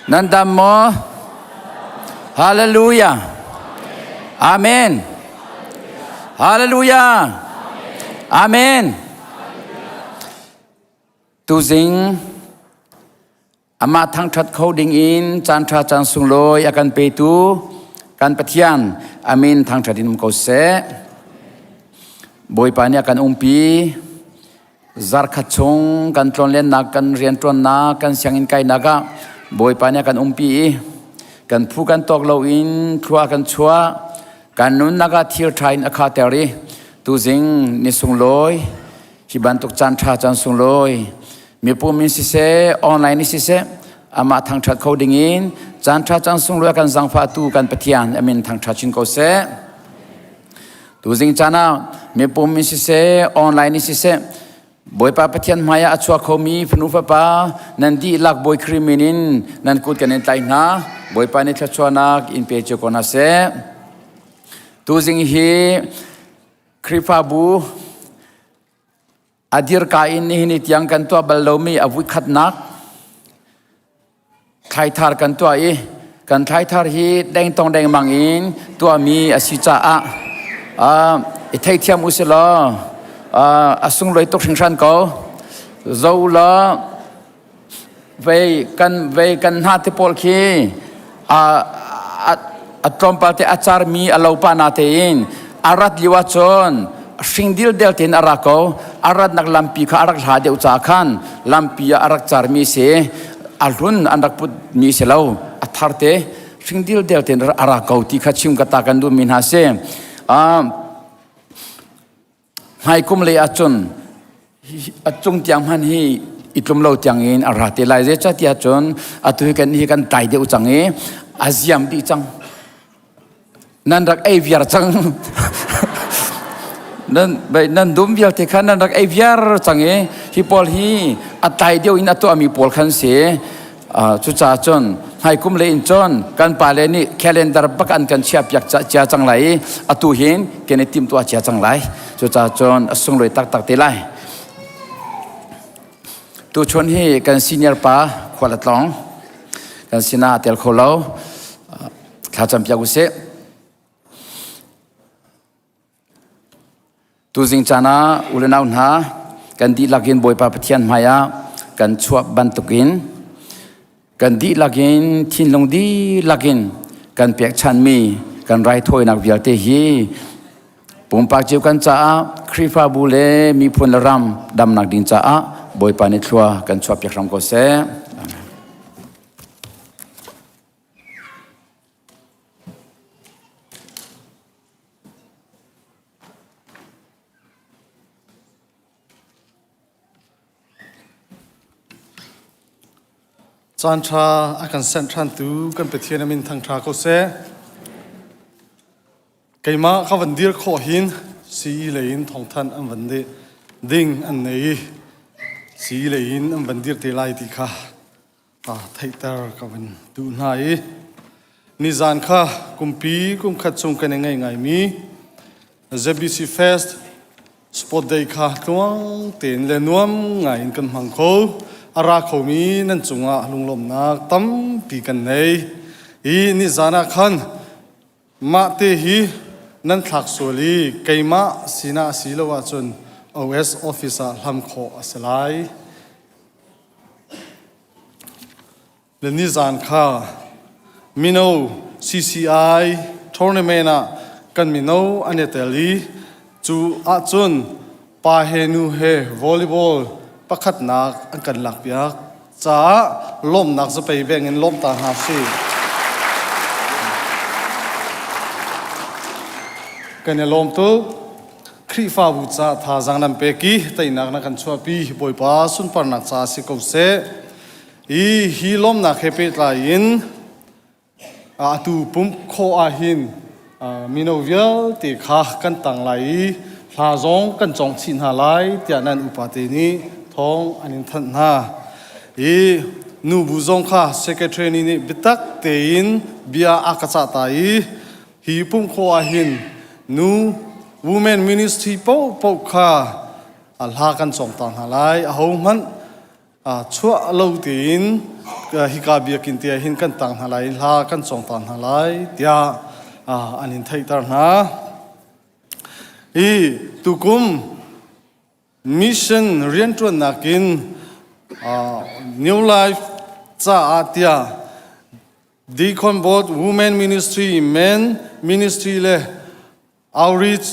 Nan dam maw? Hallelujah. Amen. Hallelujah. Amen. Tuzing amah thangṭhat kho ding in caan ṭha caan sunglawi a kan petu kan Pathian amin thangṭhat in um ko seh. Bawipa nih a kan umpi. Zarkhat chung kan tlawnlennak, kan rianṭuannak, kan sianginn kainak ah Bawipa nih a kan umpi i kan phu kan tawk loin thlua kan chuah. Kan nunnak ah thil ṭha in a khater i tuzing ni sunglawi hi bantuk caan ṭha caan sunglawi mipum in siseh online in siseh amah thangṭhat kho dingin caan ṭha caan sunglawi a kan zaangfahtu kan Pathian a min thangṭhat chin ko seh. Tuzing caan ah mipum in siseh online in siseh Bawipa Pathian hmaiah a chuak khomi fanu fapa nan dihlak Bawi Khrih min in nan kut kan in tlaih hna. Bawipa nih thluachuahnak in pe cio ko hna seh. Tuzing hi Khrihfabu a dirka in nihin ni tiang kan tuah bal lomi a vuikhatnak thlaithar kan tuah i kan thlaithar hi dengtong dengmang in tuahmi a si caah i theithiam u silaw a sunglawi tuk hringhran ko. Zo law vei kan vei kan hna te pawl khi a a tlawmpal te a carmi a lo pa na tein a rat lio ahcun hring dildel tein a ra ko. A ratnak lampi kha a rak hla deuh ca khan lampi ah a rak carmi si a hlun an rak putmi si lo a thar te hring dildel tein a ra ko ti kha chim ka ta kan duhmi hna si. Hmaikum lei ahcun a cung tiang hman hi i tlum lo tiang in a ra te lai. Zeicahtiah cun atu hi kan hi kan tlai deuh cang i a ziam dih cang. Nan rak ei viar cang. Nan nan dum vialte kha nan rak ei viar cang i hi pawl hi a tlai deuh in a tuahmi pawl khan si. Cucaah cun hmaikum lei in cun kan pale nih calendar bak an kan chiahpiak cia cang lai i atu hin kan i timhtuah cia cang lai. Cucaah cun a sunglawi taktak te lai. Tuchun hi kan senior pa khual a tlawng. Kan sinah a tel kho lo. Thlacam piak usih. Tuzing caan ah u le nau hna kan dihlak in Bawipa Pathian hmaiah kan chuah bantukin kan dihlak in thinlung dihlak in kan pekchanhmi kan raithawinak vialte hi pumpak cio kan caah Khrihfabu le miphun le ram damnak ding caah Bawipa nih thlua kan chuahpiak hram ko seh. Amen. Caan ṭha a kan senh ṭhantu kan Pathian a min thangṭha ko seh. Keimah ka van dir khawh hin sii lei in thawngthanh an van dih ding an nei i sii lei in an van dir te lai ti kha theihter ka van duh hna i nizan kha kumpi kumkhat chung kan i ngei ngaimi ZBC Fest Sport Day kha tluang tein le nuam ngai in kan hmang kho. A ra khomi nan cungah lunglawmhnak tampi kan nei. I nizan ah khan mah te hi nan thlak sual i keimah sinah si lo ahcun OS office ah hlam khawh a si lai. Le nizan kha mino CCI tournament ah kan mino an i tel i cu ahcun pa he nu he volleyball pakhatnak an kan lakpiak caah lawmhnak zapei veng in lawm ta hna si. Kan i lawm tuk. Khrihfabu ca thazaang nan pek i teinak na kan chuahpi Bawipa sunparnak ca si ko seh. I hi lawmnak he pehtlai in atu pumh khawh ah hin mino vialte kha kan tang lai i hla zong kan cawng chih hna lai tiah nan upate nih thawng an in thanh hna. I nubu zong kha secretary nih biatak tein bia a ka cah ta i hi pumh khawh ah hin nu women ministry paohpaoh kha hla kan cawng ta hna lai. Ahohmanh chuah lo tein hika biakinn te ah hin kan tang hna lai i hla kan cawng ta hna lai tiah an in theihter hna. Hi tukum mission rianṭuannak in New Life caah tiah Deacon Board, Women Ministry, Men Ministry le Outreach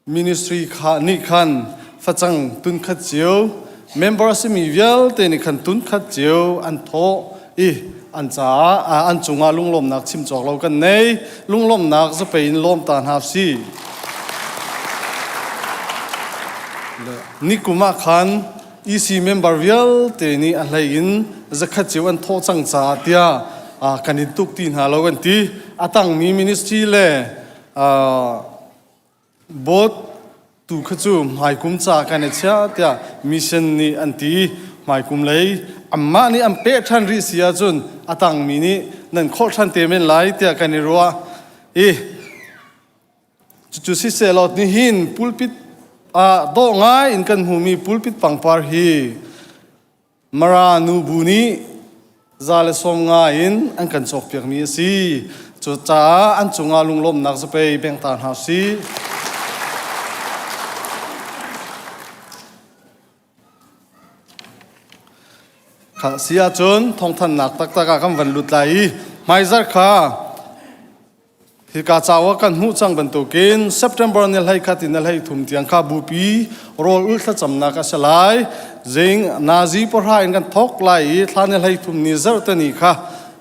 Ministry kha nih khan facang tunkhat cio member a simi vialte nih khan tunkhat cio an thawh i an caah an cungah lunglawmnak chim cawk lo kan nei. Lunglawmnak zapei in lawm ta hna si. Nikum ah khan EC member vialte nih a hlei in zakhat cio an thawh cang caah tiah kan in tuk ti hna lo kan ti. A tangmi ministry le Board tu kha cu hmaikum ca kan i chiah tiah mission nih an ti. Hmaikum lei anmah nih an peh ṭhan rih si ahcun a tangmi nih nan khawlh ṭhan te men lai tiah kan i ruah. I cucu sisehlaw nihin pulpit ah dawh ngai in kan hmumi pulpit pangpar hi Mara nubu nih 150 in an kan cawkpiakmi a si. Cucaah an cungah lunglawmhnak zapei bengta hna usih. Kha si ahcun thawngthannak taktak ah kan van lut lai i hmaizarh kha Hika cauk ah kan hmuh cang bantukin September ni 11 in 13 tiang kha bupi rawl ulh thlacamnak a si lai. Zing nazi pahra in kan thawk lai i thla ni 13 ni zarhte ni kha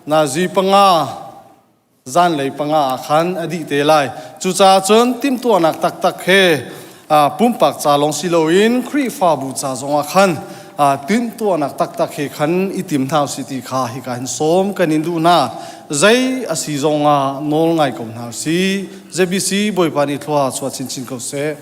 nazi panga zanlei panga ah khan a dih te lai. Cucaah cun timhtuahnak taktak he pumpak ca lawng si loin Khrihfabu ca zongah khan timhtuahnak taktak he khan i tim hna usih ti kha hika hin sawm kan in duh hna. Zei a si zongah nawl ngai ko hna usih. ZBC Bawipa nih thlua chuah chinchin ko seh.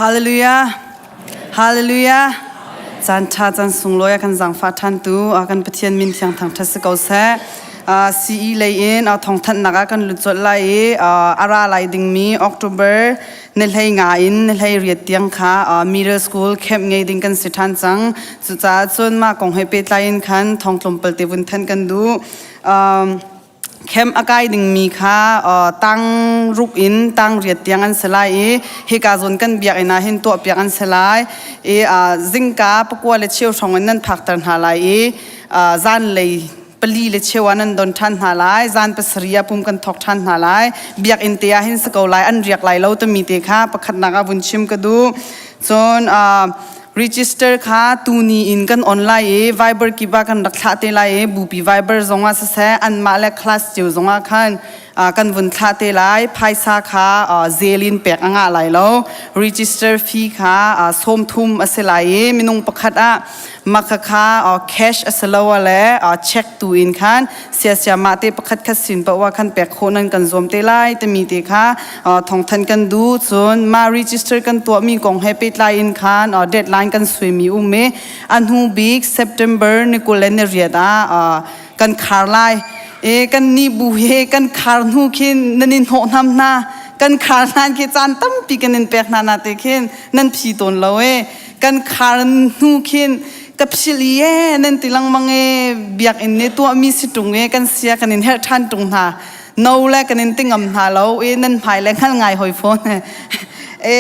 Hallelujah. Hallelujah. Caan ṭha caan sunglawi a kan zaangfah ṭhantu a kan Pathian min thiang thangṭhat si ko seh. CE lei in thawngthanhnak ah kan lut colh lai i a ra lai dingmi October ni hlei nga in ni hlei riat tiang kha middle school camp ngei ding kan si ṭhan cang. Cucaah cun mah kong he pehtlai in khan thong tlawmpal te vun thanh kan duh. Camp a kai dingmi kha tang ruk in tang riat tiang an si lai i hika zawn kan biakinn ah hin tuahpiak an si lai i zingka pakua le cheu hrawng in nan phakter hna lai i zanlei 4:15 ah nan don ṭhan hna lai zan 7 ah pum kan thawk ṭhan hna lai biakinn te ah hin si ko lai an riak lai lo timi te kha pakhatnak ah vun chim ka duh cun register kha tuni in kan on lai i Viber kip ah kan rak thlah te lai i bupi Viber zong ah siseh anmah le class cio zong ah khan kan vun thlah te lai phaisa kha zel in pek a ngah lai lo register fee kha 30 a si lai i minung pakhat ah Maka kha cash a si lo le check tu in khan siasia mah te pakhat khat sin paoh khan pek khawh nan kan zuam te lai timi te kha thawngthan kan du cun ma register kan tuahmi kong he pehtlai in khan deadline kan suimi um i a hnu bik September ni 28 ah kan khar lai e kan ni bu he kan khar hnu khin nan in hnawh hnam hna kan khar hnan khi caan tampi kan in pek hna na te khin nan phi tawn lo e kan khar hnu khin ka phil i e nan ti lengmang e biakinn ne tuahmi si ṭung e kan sia kan in herh ṭhan ṭung hna no le kan in tingam hna lo e nan hmai le hngal ngai hoi fawn e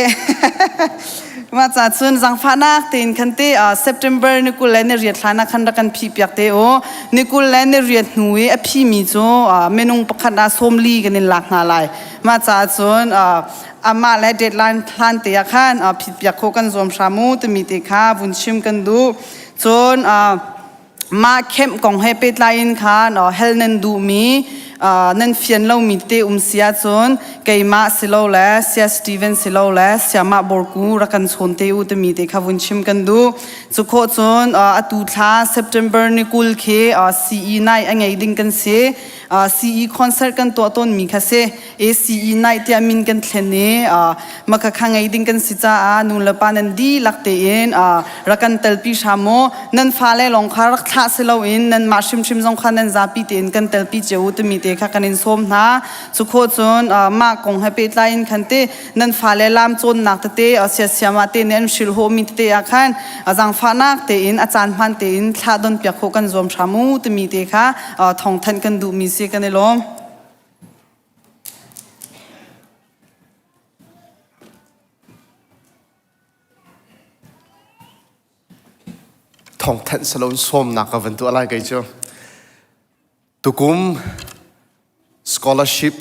mah ca cun zangfahnak tein khan te September ni 28 hlan ah khan rak kan phih piak te u ni 28 hnu i a phimi cu minung pakhat ah 40 kan in lak hna lai mah ca cun amah le deadline hlan te ah khan phitpiak khawh kan zuam hram u timi te kha vun chim kan duh cun mah camp kong he pehtlai in khan hel nan duhmi Nan fian lomi te um si ahcun keimah silole Sia Steven silole Siamah Borku rak kan chawn te u timi te kha vun chim kan duh. Cu khawh cun atu thla September ni 20 khi CE night a ngei ding kan si. CE concert kan tuah tawnmi kha si. ACE night tiah min kan thlen i maka kha ngei ding kan si caah nu le pa nan dihlak tein rak kan telpi hram mu. Nan fale lawng kha rak thlah si loin nanmah hrimhrim zong kha nan zapi tein kan telpi cio u timi te kha kan in sawm hna. Cu khawh cun mah kong he pehtlai in khan te nan fale lam cawnnak tete siasiam ah te nih an hrilh hawhmi tete ah khan zaangfahnak tein a caan hmaan tein thlah don piak khawh kan zuam hram u timi te kha thawngthanh kan duhmi si kan i lawm. Thawngthanh salon sawmnak ka van tuah lai kei cu. Tukum scholarship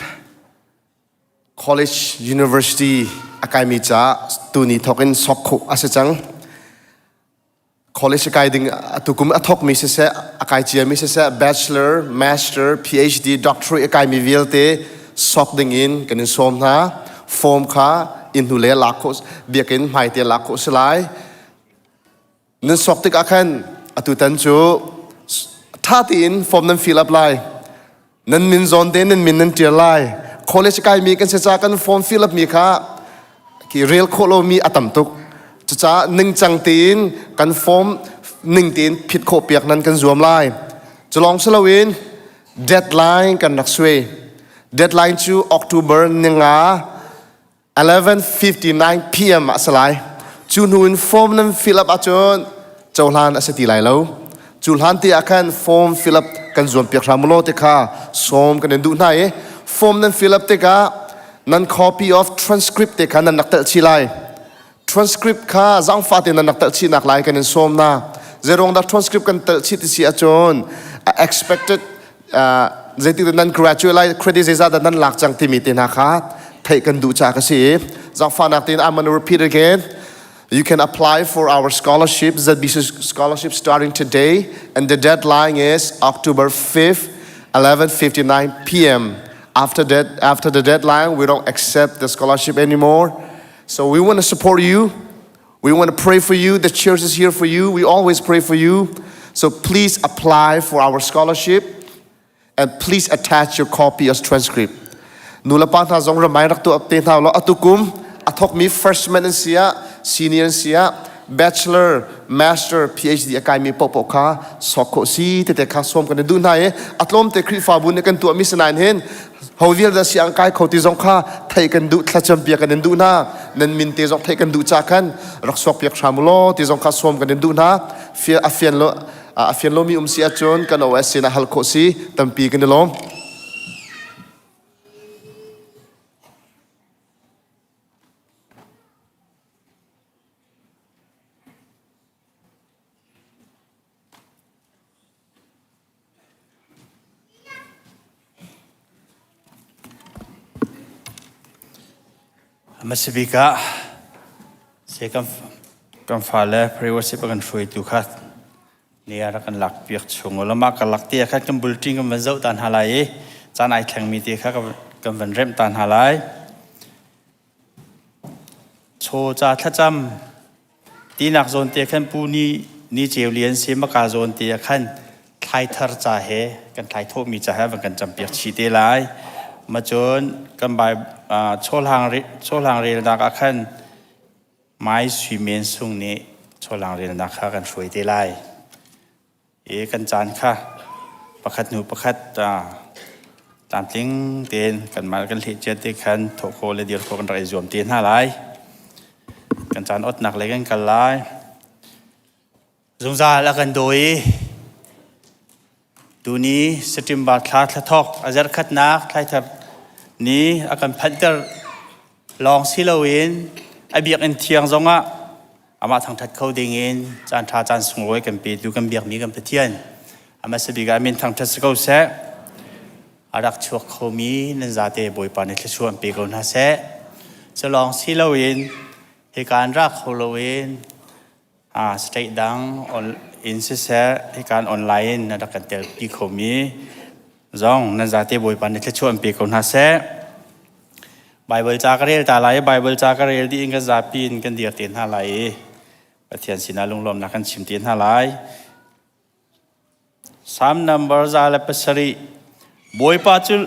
college university a kaimi ca tuni thokin sok khawh a si cang. College a kai ding tukum a thawkmi siseh a kai ciami siseh bachelor, master, PhD, doctorate a kaimi vialte sok ding in kan in sawm hna. Form kha inn hnu le lak khawh biakinn hmaite lak khawh si lai. Nan sok tikah khan atutan cu ṭha tein form nan fill up lai. Nan min zawn te nan min nan ṭial lai. College kaimi kan si ca kan form fill up mi kha ki rel khawh lomi a tam tuk. Cucaah ningcang tein kan form ning tein phit khawh piak nan kan zuam lai. Culawng si loin deadline kan rak suai. Deadline cu October ninga 11:59 p.m. ah a si lai. Cu hnu in form nan fill up ahcun cohlan a si ti lai lo. Cu hlan te ah khan form fill up kan zuam piak hram law ti kha sawm kan in duh hna i form nan fill up tikah nan copy of transcript te kha nan rak telh chih lai. Transcript kha zaangfah tein nan rak telh chih nak lai kan in sawm na. Zeiruang dah transcript kan telh chih ti si ahcun expected zeitik nan graduate lai credit zeizah dah nan lak cang timi te hna kha theih kan duh caah ka si i zaangfahnak tein I'm gonna repeat again You can apply for our scholarship, ZBC scholarship starting today, and the deadline is October 5th, 11:59 p.m. After that, after the deadline, we don't accept the scholarship anymore. So we want to support you. We want to pray for you. The church is here for you. We always pray for you. So please apply for our scholarship and please attach your copy as transcript. Nulepa hna zong ramai rak tu te hna law atukum athokmi freshman an sia senior an sia bachelor master phd a kaimi popo kha sok kho si tete kha som kan du hna i atlom te Khrihfabu nih kan tuahmi sinain hin ho vial dah siang kai kho ti zong kha thei kan duh thlacam piak kan in duh hna nan min te zong thei kan duh ca khan rak suak piak hram law ti zong kha sawm kan in duh hna a fian lo a fian lomi um si ahcun kan OS sin ah hal khawh si tampi kan i lawm Hmasa bik ah kan fale pre-worship a kan hruaitu kha ni a rak kan lak piak chung u mah ka lak te khan kan bulletin kan van zoh ta hna lai i caan ai thlengmi te kha kan van remh ta hna lai. Chaw ca thlacam Tinak zawn te khan Pu Ni Ni Ceu Lian si maka zawn te ah khan thlaithar ca he kan thlai thawhmi ca he van kan campiak chih te lai. Ma cun kan bai chawhlang relnak ah khan Mai Sui Men Sung nih chawhlang relnak kha kan hruai te lai. I kan caan kha pakhat hnu pakhat tlamtling tein kanmah kan hleh cia te khan thawh khawh le dir khawh kan rak i zuam te hna lai. Kan caan otnak lei kan kal lai. Zungzal a kan daw i tuni September thla thla thawk a zarkhatnak thlaithar ni a kan phanhter lawng si loin a biakinn thiang zongah amah thangṭhat kho dingin caan ṭha caan sunglawi kan petu kan biakmi kan Pathian a hmasa bik ah min thangṭhat si ko seh a rak chuak khomi nan zate Bawipa nih thluachuah an pe ko hna seh cu lawng si loin hika an ra kho loin state dang in siseh hika an online in na rak kan telpi khomi. Zong nan zate Bawipa nih thluachuah an pe ko hna seh. Bible ca ka rel ta lai i Bible ca ka rel dih in kan zapi in kan dir te hna lai i Pathian sinah lunglawmhnak kan chim te hna lai. Psalm number 107. Bawipa cu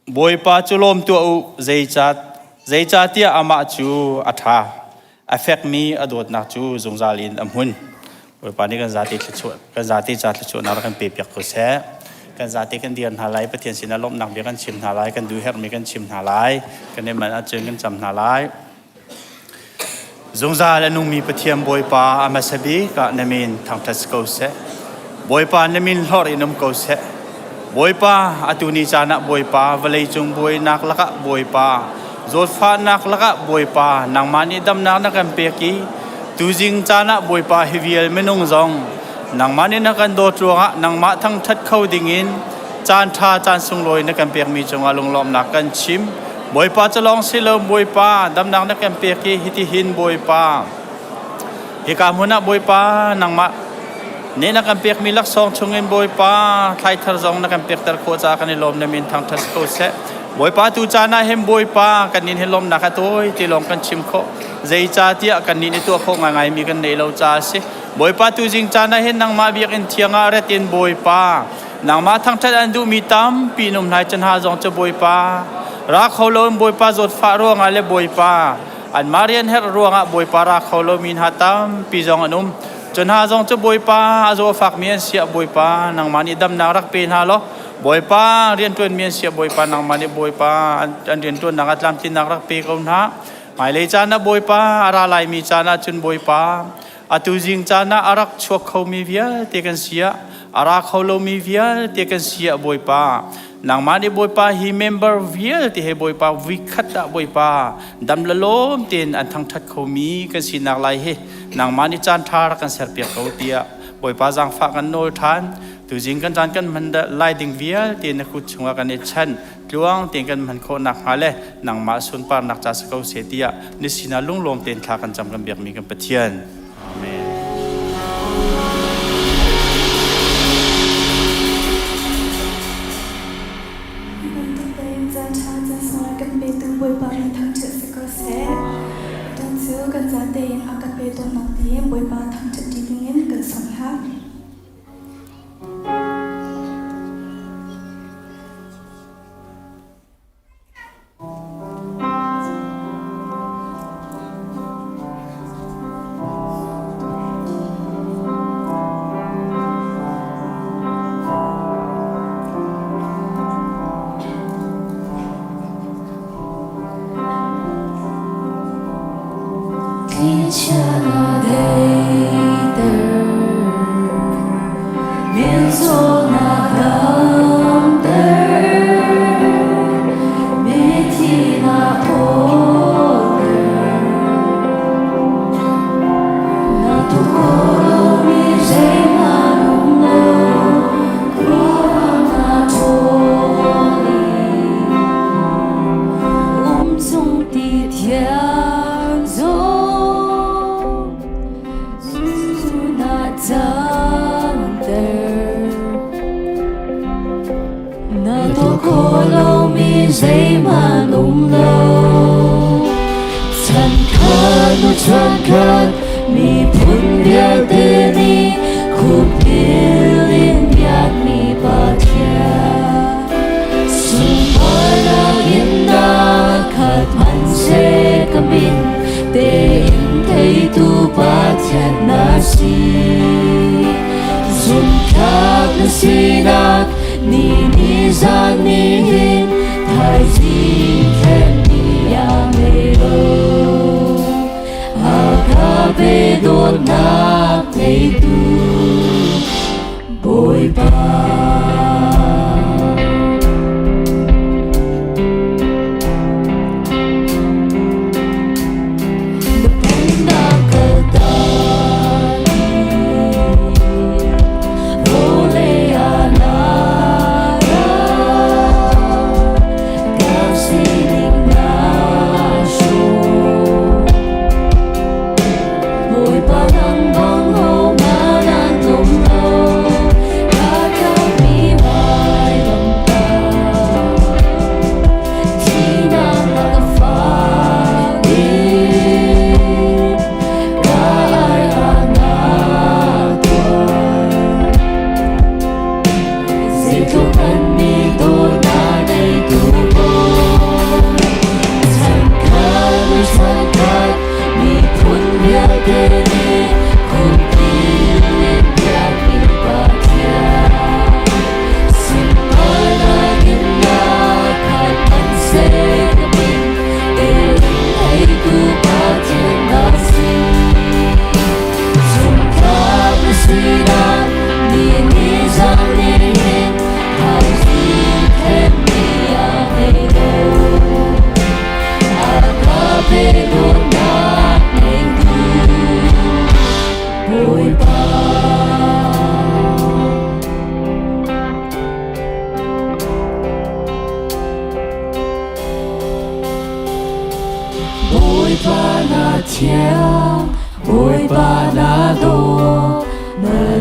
Bawipa cu lawm tuah u zeicahtiah amah cu a ṭha. A fekmi a dawtnak cu zungzal in a hmun. Bawipa nih kan zate thluachuah kan zate ca thluachuahnak rak kan pe piak ko seh. Kan zate kan dir hna lai, Pathian sinah lawmhnak bia kan chim hna lai, kan duh herhmi kan chim hna lai, kan i manh ahcun kan cam hna lai. Zungzal a nungmi Pathian Bawipa a hmasa bik ah na min thangṭhat si ko seh. Bawipa na min hlorh in um ko seh. Bawipa, atu ni caan ah Bawipa, vawleicung buainak lakah Bawipa, zawtfahnak lakah Bawipa, nangmah nih damnak na kan pek i tuzing caan ah Bawipa hi vial minung zong nangmah nih na kan dawt ruangah nangmah thangṭhat kho dingin caan ṭha caan sunglawi na kan pekmi cungah lunglawmhnak kan chim. Bawipa cu lawng si lo Bawipa, damnak na kan pek i hitihin Bawipa, Hika hmun ah Bawipa nangmah nih na kan pekmi laksawng chungin Bawipa thlaithar zong na kan pekter khawh caah kan i lawm na min thangṭhat si ko seh. Bawipa tu caan ah hin Bawipa kan nin hi lawmnak a tawi ti lawng kan chim khawh. Zeicahtiah kan nih nih tuah khawh ngaingaimi kan neih lo caah a si. Bawipa tu zing caan ah hin nangmah biakinn thiang ah ret in Bawipa nangmah thangṭhat an duhmi tampi in um hlai can ha zong cu Bawipa ra kho lo in Bawipa zawtfah ruangah le Bawipa Anmah rian herh ruangah Bawipa ra kho lomi hna tampi zong an um. Cu hna zong cu Bawipa a zaw a fakmi an siah Bawipa nangmah nih damnak rak pe hna law Bawipa rianṭuanmi an siah Bawipa nangmah nih Bawipa an rianṭuannak ah tlamtlinnak rak pe ko hna. Hmailei caan ah Bawipa a ra laimi caan ah cun Bawipa Atu zing caan ah a rak chuak khomi vialte kan si ah, a ra kho lomi vialte kan si ah Bawipa, nangmah nih Bawipa hi member vialte he Bawipa vuikhat ah Bawipa dam le lawm tein an thangṭhat khomi kan sinak lai hi nangmah nih caan ṭha rak kan serpiak ko tiah Bawipa zaangfah kan nawl ṭhan. Tuzing kan caan kan hman lai ding vialte na kut chungah kan i chanh. Tluang tein kan hman khawh nakhnga le nangmah sunparnak ca si ko seh tiah na sinah lunglawm tein thla kan cam kan biakmi kan Pathian. Amen. Hi bantuk tein caan ṭha caan sungah kan petu Bawipa min thangṭhat si ko seh. Atu cu kan za tein a ka pe tawnnak tiin Bawipa thangṭhat ṭi dingin kan sawm hna.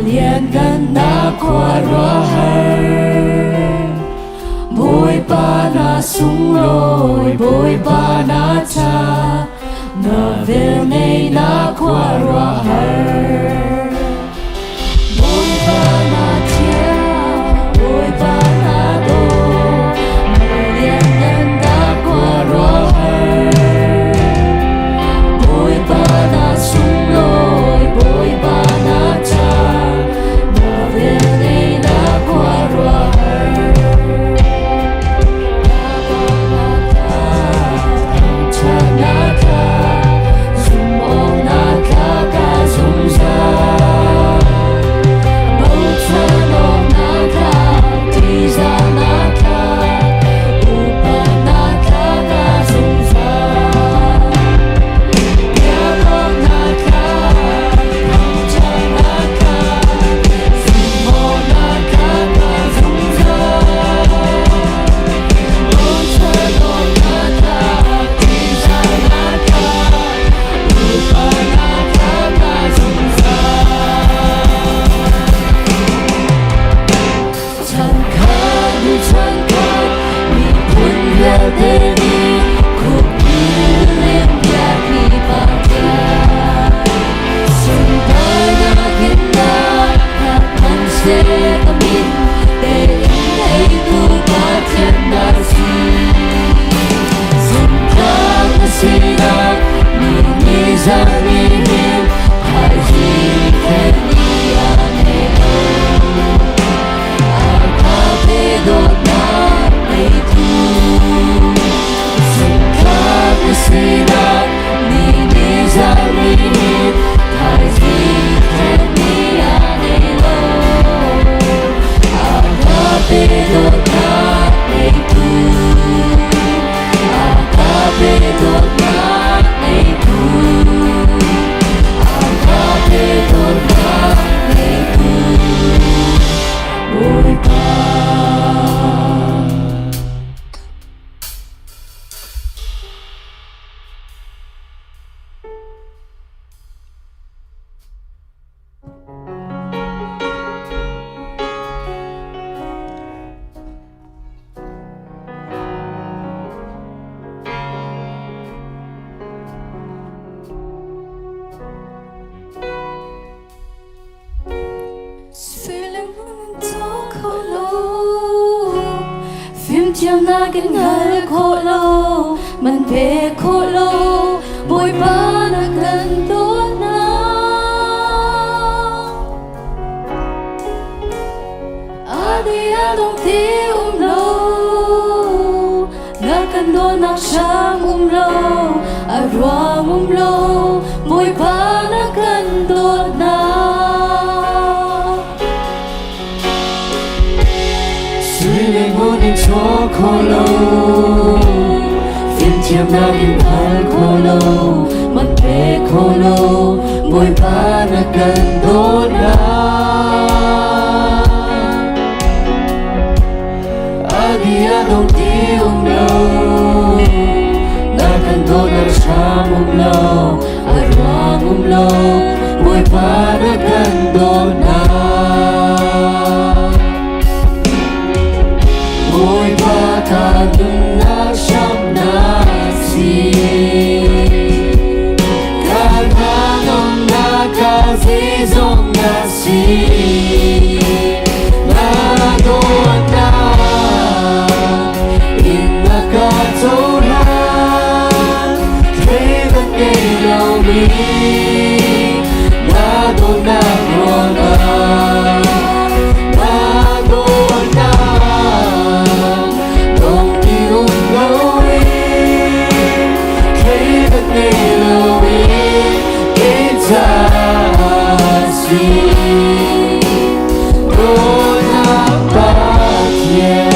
lianngan na khuaruahhar. Bawipa na sunglawi, Bawipa na ṭha, na velngeih na khuaruahhar. Bawipa na thiang, Bawipa na daw, na lianngan na khuaruahhar. Bawipa na sunglawi, Bawipa na ṭha, na velngeih na khuaruahhar. Fimthiamnak in hngal khawh lo, man pe khawh lo, Bawipa na kan dawtnak. Adi a dong ti um lo, na kan dawtnak hram um lo, a ruang um lo, Bawipa na kan dawtnak. Sui le ngun in chaw kho lo, fimthiamnak in hal kho lo, man pe kho lo, Bawipa na kan dawtnak. Adi a dong ti um lo, na kan dawtnak hram um lo, a ruang um lo, Bawipa na kan dawtnak. Bawipa ka nunnak hramnak si. Ka hna ka zeizong na si. Na dawtnak in na ka cohlan. Thleidan ngei lomi na dawtnak ruangah. Na dawtnak dong ti um loin thleidan ngei loin kei caah si. Dawtnak Pathian.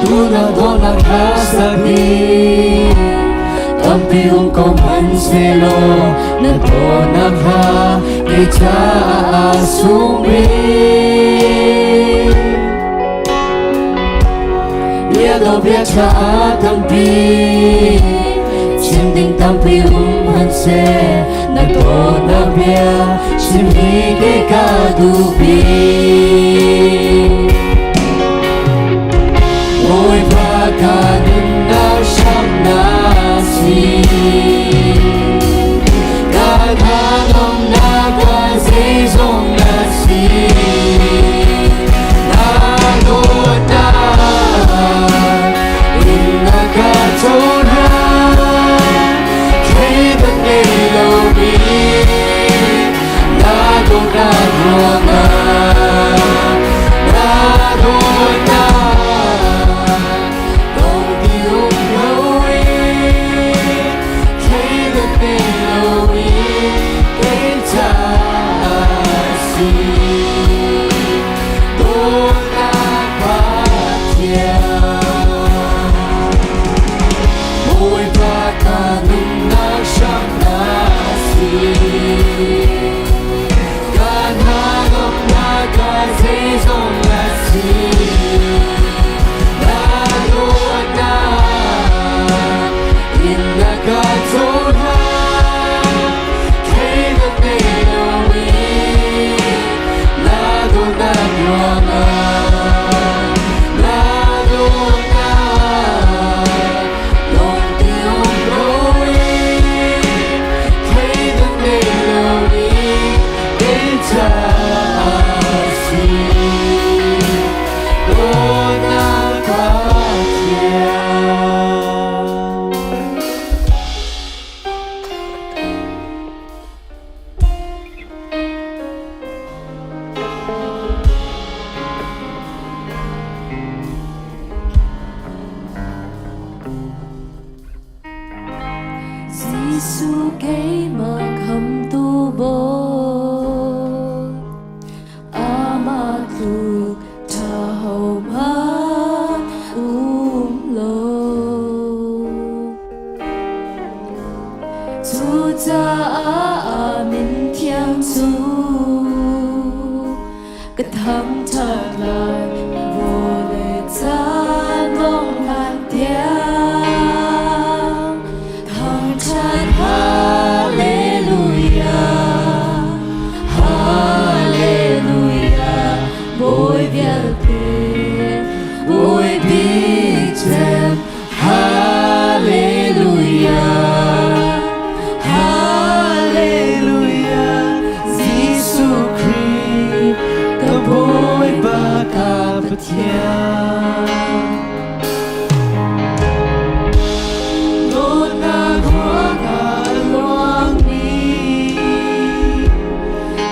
Tuna dawtnak hla sak tampi um ko hmanhsehlaw na dawtnak hla kei caah a sung bik. bia ṭha tampi chim ding tampi um han seh na dawtnak bia chim hi kei ka duh bik. Bawipa ka nunnak hram na si. Ka thanuamnak ka zeizong na si. Na dawtnak in na ka cohlan. Thleidan ngei lomi na dawtnak ruangah na dawtnak dong ti um loin thleidan ngei loin kei caah si dawtnak Pathian. Bawipa ka nunnak hram na si. Ka hna-nomnak ka zeizong na si. Na dawtnak in na ka cohlan. Thleidan nei loin na dawtnak ruangah na dawtnak dong ti um loin thleidan nei loin kei caah si dawtnak Pathian. Jesuh keimah khamtu Bawi, amah tluk ṭha hohmanh um lo. Cucaah a min thiang cu ka thangṭhat lai vawlei caan donghnak tiang. Thangṭhat Hallelujah, Hallelujah, Bawi vialte, Bawi bik cem. Hallelujah, Hallelujah, Jesuh Khrih ka Bawipa ka Pathian. Dawtnak ruangah a luangmi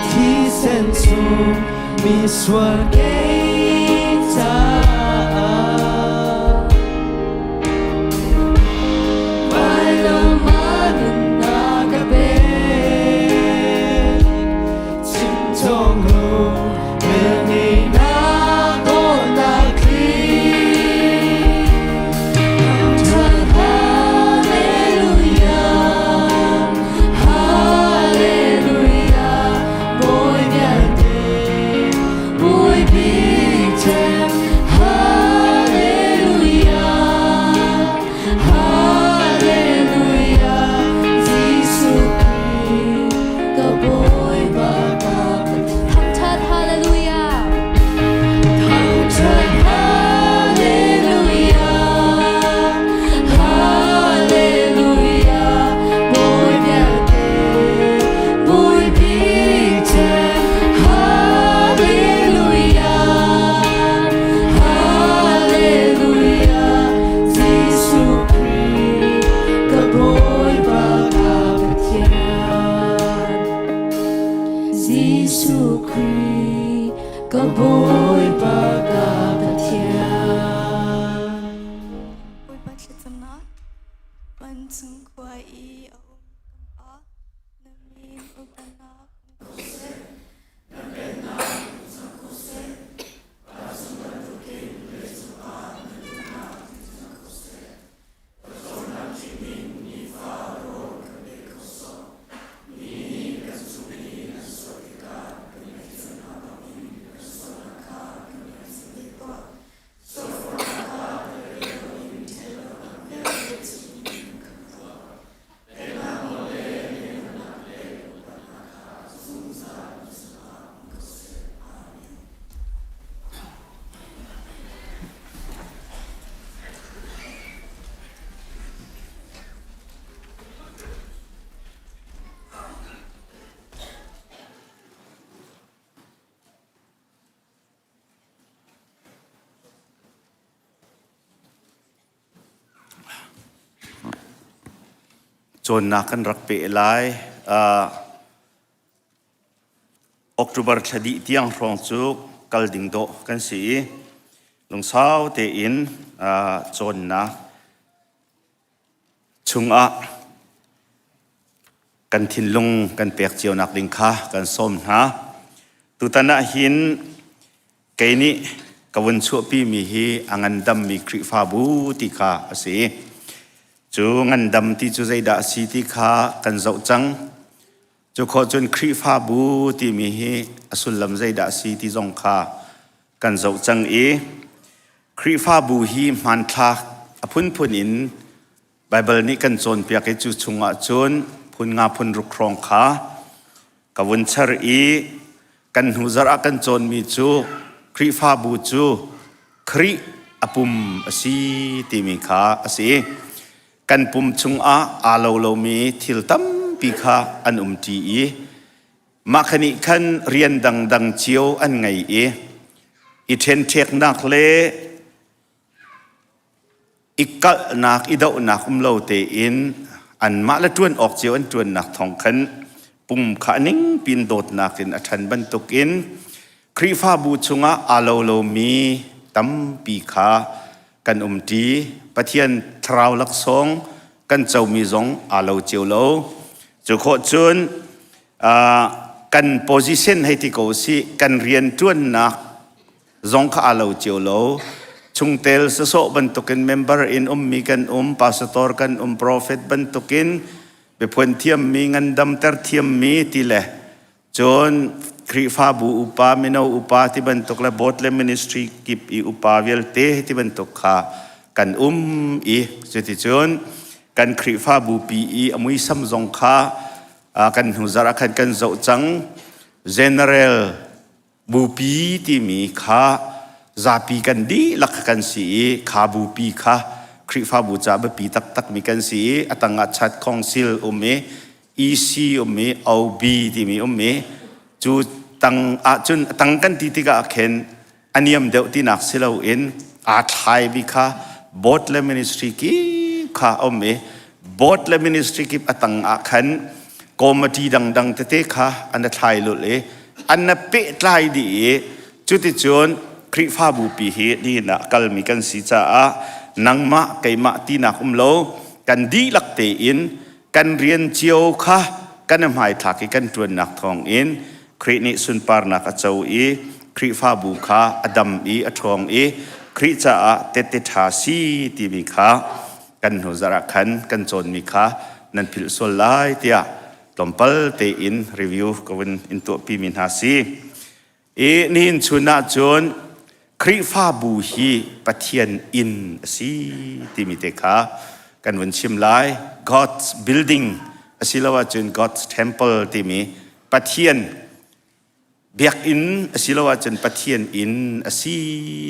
thisen chung misual kei caah. Cawnnak kan rak peh lai. October thla dih tiang hrawng cu kal ding dawh kan si i lungsau tein cawnnak chungah kan thinlung kan pek cio nak ding kha kan sawm hna. Tutan ah hin kei nih ka vun chuahpimi hi a ngandammi Khrihfabu ti kha a si. Cu ngandam ti cu zeidah a si ti kha kan zoh cang. Cu khawh cun Khrihfabu timi hi a sullam zeidah a si ti zong kha kan zoh cang i Khrihfabu hi hmanthlak a phunphun in Baibal nih kan cawnpiak i cu chungah cun phun nga phun ruk hrawng kha ka vun char i kan hnu zarh ah kan cawnmi cu Khrihfabu cu Khrih a pum a si timi kha a si. Kan pum chungah aa lo lomi thil tampi kha an umṭi i mah kha nih khan rian dangdang cio an ngei i i ṭhenṭheknak le i kalhnak i dohnak um lo tein anmah le ṭuan awk cio an ṭuannak thawng khan pum kha a ning pin dawtnak in a ṭhan bantukin Khrihfabu chungah aa lo lomi tampi kha kan umṭi. Pathian thlarau laksawng kan comi zong aa lo cio lo. Cu khawh cun kan position hei ti ko sih kan rian ṭuannak zong kha aa lo cio lo. Chungtel sasawh bantukin member in ummi kan um, pastor kan um, prophet bantukin biaphuan thiammi, ngandamter thiammi ti le cun Khrihfabu upa, mino upa ti bantuk le board le ministry kip i upa vialte ti bantuk kha kan um i cuticun kan Khrihfabu pi i a muisam zong kha kan hnu zarh ah khan kan zoh cang. General Bupi timi kha zapi kan dihlak kan si i kha bupi kha Khrihfabu ca biapi taktakmi kan si i a tangah chat council um i EC um i OB timi um i cu tang ahcun a tang kan ti tikah khin a niam deuh tinak si loin aa thlaimi kha board le ministry kip kha a um i board le ministry kip a tang ah khan committee dangdang tete kha an thlai lulh i an na pehtlai dih i cuticun Khrihfabu pi hi nihin ah kalmi kan si caah nangmah keimah tinak um lo kan dihlak tein kan rian cio kha kan i hmaithlak i kan ṭuannak thawngin Khrih nih sunparnak a co i Khrihfabu kha a dam i a ṭhawng i Khrih caah tehte ṭha si timi kha kan hnu zarh ah khan kan cawnmi kha nan philh sual lai tiah tlawmpal tein review ka vun in tuahpimi hna si. I nihin chun ah cun Khrihfabu hi Pathian inn a si timi te kha kan vun chim lai. God's building asiloah cun God's temple timi Pathian biakinn asiloah cun Pathian inn a si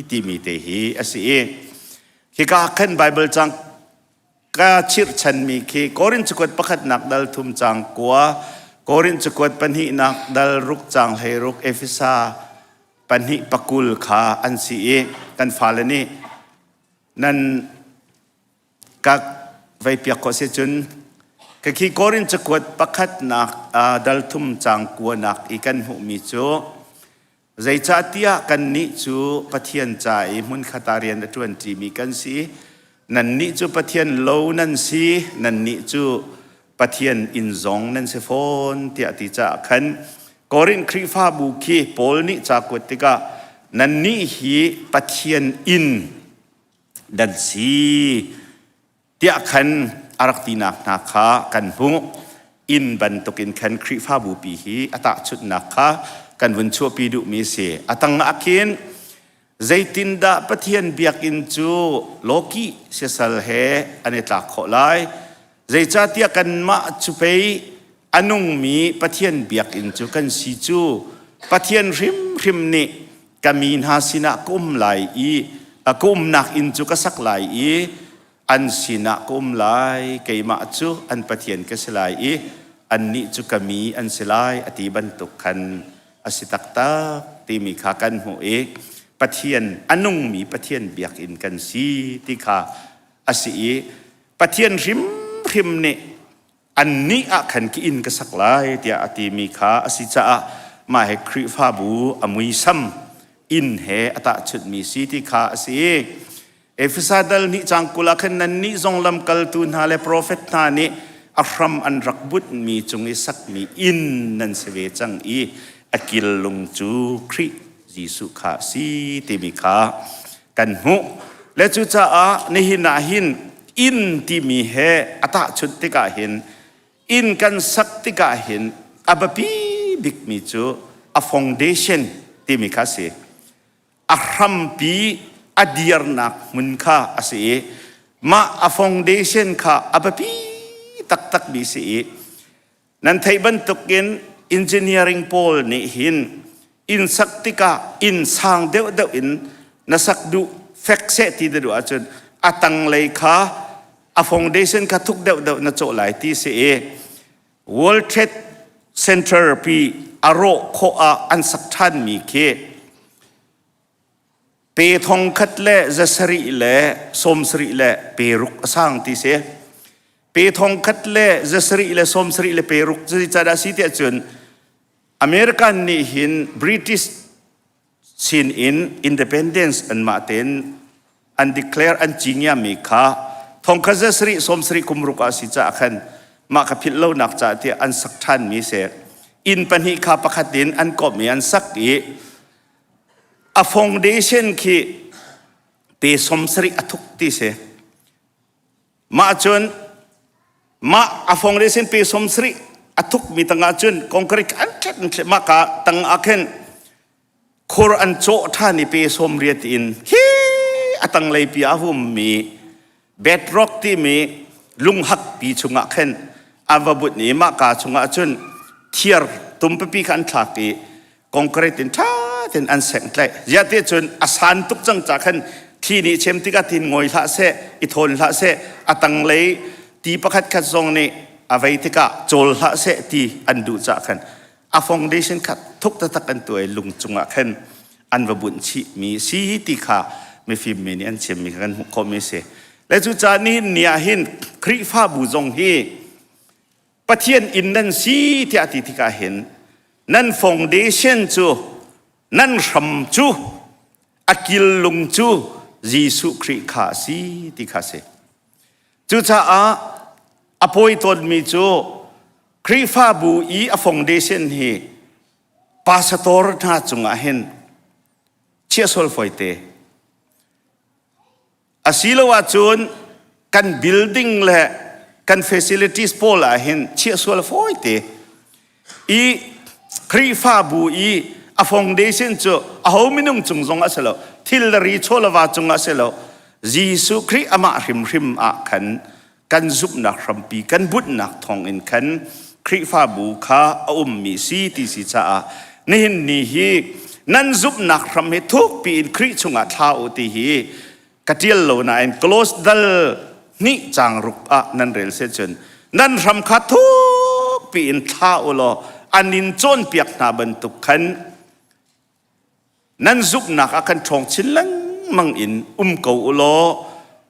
timi te hi a si i hika khan Bible cang ka chirhchanmi khi Korin cakuat pakhatnak dal thum cang kua Korin cakuat pahnihnak dal ruk cang hleiruk Efesa pahnih pakul kha an si i kan fale nih nan ka vei piak khawh si cun ka khi Korin cakuat pakhatnak dal thum cang kuanak i kan hmuhmi cu zeicahtiah kannih cu Pathian ca i hmunkhat ah rian a ṭuanṭimi kan si nannih cu Pathian lo nan si nannih cu Pathian inn zong nan si fawn tiah ti caah khan Korin Khrihfabu khi Paul nih ca kuat tikah nannih hi Pathian inn dan si tiah khan a rak tinak hna kha kan hmuh. Inn bantukin khan Khrihfabu pi hi a tahchunhnak kha kan vun chuahpi duhmi a si. A tang ah khin zeitindah Pathian biakinn cu lawkih siasal he an i tlak khawh lai? Zeicahtiah kanmah cu pei a nungmi Pathian biakinn cu kan si cu Pathian hrimhrim nih ka mi hna sinah ka um lai i ka umnak inn cu ka sak lai i an sinah ka um lai keimah cu an Pathian ka si lai i annih cu ka mi an si lai a ti bantuk khan a si taktak timi kha kan hmuh i Pathian a nungmi Pathian biakinn kan si ti kha a si i Pathian hrimhrim nih. Annih ah khan ki inn ka sak lai tiah a timi kha a si caah mah he Khrihfabu a muisam inn he a tahchunhmi si ti kha a si. Efesa dal nih cang 20 ah khan nannih zong lamkaltu hna le profet hna nih a hram an rak bunhmi cung i sakmi inn nan si ve cang i a kil lung cu Khrih Jesuh kha a si timi kha kan hmuh. Le cucaah nihin ah hin inn timi he a tahchunh tikah hin inn kan sak tikah hin a biapi bikmi cu a foundation timi kha a si. A hrampi a dirnak hmun kha a si i mah a foundation kha a biapi taktakmi si i Nan theih bantukin engineering pawl nih hin inn sak tikah inn sang deuhdeuh in na sak duh fek seh ti na duh ahcun a tanglei kha a foundation kha thuk deuhdeuh na cawh lai ti si i World Trade Center pi a rawh khawh ah an sak ṭhanmi khi pe thong khat le zasarih le sawmsarih le pe ruk a sang ti si. Pe thong khat le zasarih le sawmsarih le pe ruk zeicahdah si tiah cun American nih hin British sin in independence anmah tein an declare an cingiami kha thongkhat zasarih sawmsarih kum ruk ah si caah khan mah kha philh lonak caah tiah an sak ṭhanmi si. Inn pahnih kha pakhat in an komh i an sak i a foundation khi pe 70 a thuk ti si mah cun mah a foundation pe 70 a thuk mi tangah cun concrete an tlet an tlet mah ka tang ah khin khur an cawh ṭhan i pe 80 in khi a tanglei pi a hum mi bedrock timi lunghak pi chungah khin an va but ni mah ka chungah cun thiar tumpipi kha an thlak i concrete in ṭha tein an sengh tlaih ziah ti cun a san tuk cang ca khan thli nih chem tikah tin ngawi hlah seh i thawn hlah seh a tanglei ti pakhat khat zong nih a vei tikah cawl hlah seh ti an duh cah khan a foundation kha thuk taktak an tuai lung cungah khan an va bunh chih mi si ti kha mifim mi nih an chim mi kha kan hmuh khawh mi si le cu ca nihin ni ah hin Khrihfabu zong hi Pathian inn nan si tiah ti tikah hin nan foundation cu nan hram cu a kil lung cu Jesuh Khrih kha a si ti kha a si. Cucaah a pawi tawnmi cu Khrihfabu i a foundation hi pastor hna cungah hin chiah sual fawite. Asilo ahcun kan building le kan facilities pawl ah hin chiah sual fawi te. I Khrihfabu i a foundation cu aho minung cung zong a si lo. Thil le ri chawlava cung ah si lo. Jesuh Khrih amah hrimhrim ah khan kan zumhnak hrampi kan bunhnak thawng in khan Khrihfabu kha a ummi si ti si caah nihin ni hi nan zumhnak hram hi thukpi in Khrih chungah thla u ti hi ka ṭial lo nain close dal hnih caang ruk ah nan rel se cun nan hram kha thukpi in thla u law an in cawnpiak hna bantuk khan Nan zumhnak ah kan ṭhawng chin lengmang in um ko u law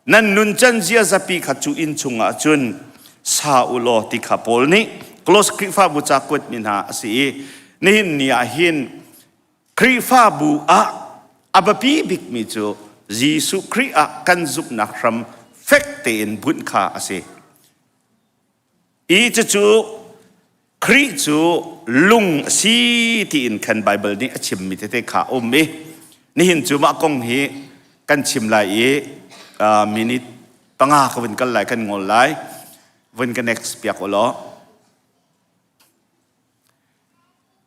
nan nuncan ziazapi kha cu inn chungah cun sa u law ti kha Paul nih Kolose Khrihfabu ca kuatmi hna a si i nihin ni ah hin Khrihfabu ah a biapi bikmi cu Jesuh Khrih ah kan zumhnak hram fek tein bunh kha a si. I cucu Khrih cu lung a si tiin khan Baibal nih a chimmi tete kha a um i nihin cu mah kong hi kan chim lai i minute panga ka vun kal lai kan ngol lai vun ka next piak u law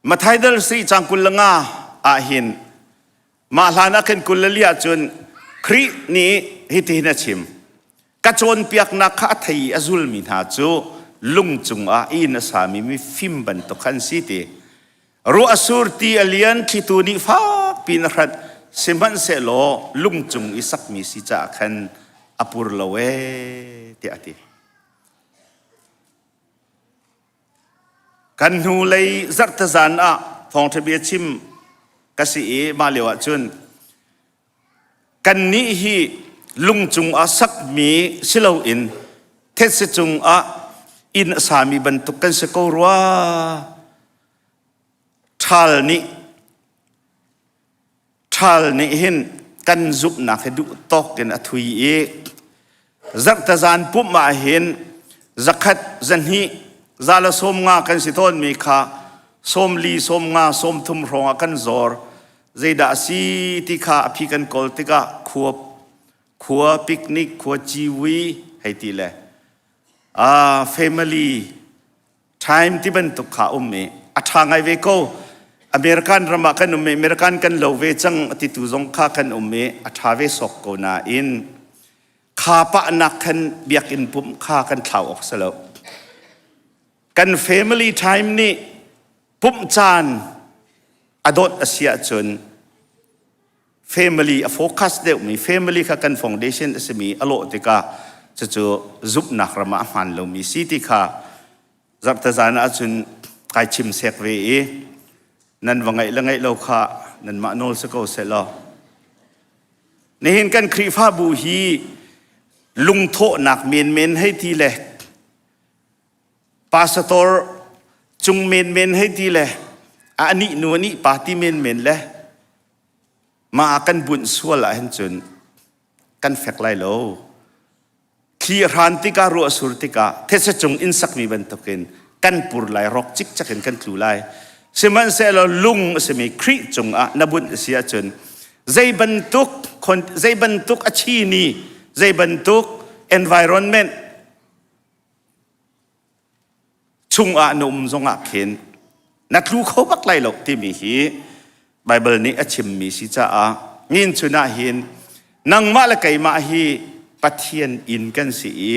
Mathai dal sri cang 25 ah hin Mah hlan ah khan 24 ah cun Khrih nih hitihin a chim. Ka cawnpiaknak kha a thei i a zulmi hna cu lung cungah inn a sami mifim bantuk kha an si ti. Ruah a sur ti a lian thlitu nih fakpi in a hranh sihmanhsehlaw lung cung i sakmi si caah khan a pur lo ee tiah a ti. Kan hnulei zarhtezan ah thawngṭha bia chim ka si i mah lio ah cun kannih hi lung cungah sakmi si loin thetse cungah Inn a sami bantuk kan si ko rua. Ṭhal nih ṭhal nih hin kan zumhnak hi duh tawk in a thui i zarhtezan pumh ah hin zakhat zahnih za le 50 kan si tawnmi kha 40 50 30 hrawng ah kan zor. Zeidah a si ti kha a phi kan kawl tikah khua khua picnic khua ciwi hei ti le ah family time ti bantuk kha um i a ṭha ngai ve ko. American ram ah kan um i American kan lo ve cang a titu zong kha kan um i a ṭha ve sawk ko nain kha pahnak khan biakinn pumh kha kan thlau awk si lo. Kan family time nih pumh caan a dawt a si ahcun family a focus deuhmi family kha kan foundation a simi a lawh tikah cucu zumhnak ram ah a hmaan lomi si ti kha zarhte zan ahcun kai chim sek ve i nan va ngaih le ngaih lo kha nanmah nawl si ko seh law nihin kan Khrihfabu hi lungthawhnak menmen hei ti le pastor cung menmen hei ti le a nih nu a nih pa ti menmen le mah kan bunh sual ah hin cun kan fek lai lo. Thli a hran tikah ruah sur tikah thetse cung inn sakmi bantukin kan pur lai rawk cikcek in kan tlu lai. Sihmanhsehlaw lung a simi Khrih cungah na bunh a si ahcun zei bantuk zei bantuk a chini zei bantuk environment chungah na um zongah khin na tlu kho bak lai lo timi hi Bible nih a chimmi si caah ngin chun ah hin nangmah le keimah hi Pathian inn kan si i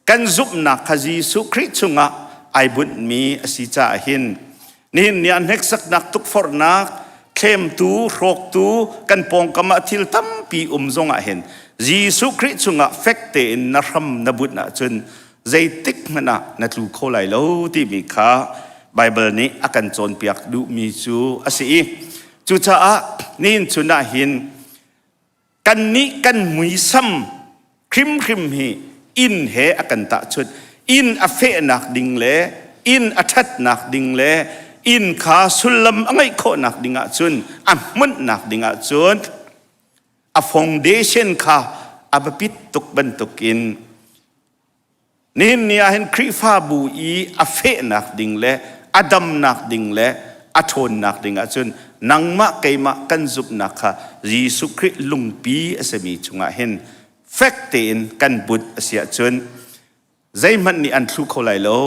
kan zumhnak kha Jesuh Khrih chungah ai bunhmi a si caah hin nihin ni ah hneksaknak tukforhnak thlemtu hrawktu kan pawngkam ah thil tampi um zongah hin Jesuh Khrih chungah fek tein na hram na bunh ahcun zeitik hmanh ah na tlu kho lai lo timi kha Baibal nih a kan cawnpiak duhmi cu a si i cucaah nihin chun ah hin kannih kan muisam hrimhrim hi inn he a kan tahchunh. Inn a fehnak ding le inn a ṭhatnak ding le inn kha sullam a ngeih khawhnak ding ahcun a hmunhnak ding ahcun a foundation kha a biapit tuk bantukin nihin ni ah hin Khrihfabu i a fehnak ding le a damnak ding le a ṭhawnnak ding ahcun nangmah keimah kan zumhnak kha Jesuh Khrih lungpi a simi chungah hin fek tein kan bunh a si ahcun zeihmanh nih an thlu kho lai lo.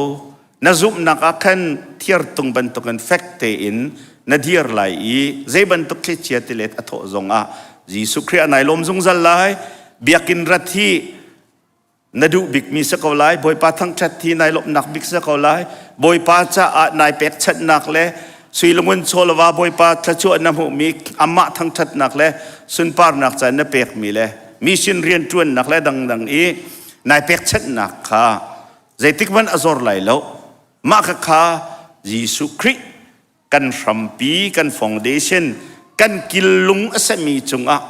Na zumhnak ah khan thiartung bantukin fek tein na dir lai i zei bantuk thlichia tilet a thawh zongah Jesuh Khrih ah nai lawm zungzal lai. Biakinn rat hi na duh bikmi si ko lai. Bawipa thangṭhat hi nai lawmhnak bik si ko lai. Bawipa caah nai pekchanhnak le sui lungun chawlva Bawipa thluachuah na hmuhmi amah thangṭhatnak le sunparnak ca na pekmi le mission rianṭuannak le dangdang i nai pekchanhnak kha zeitik hmanh a zor lai lo. Mah khakha Jesuh Khrih kan hrampi, kan foundation, kan killung a semi cungah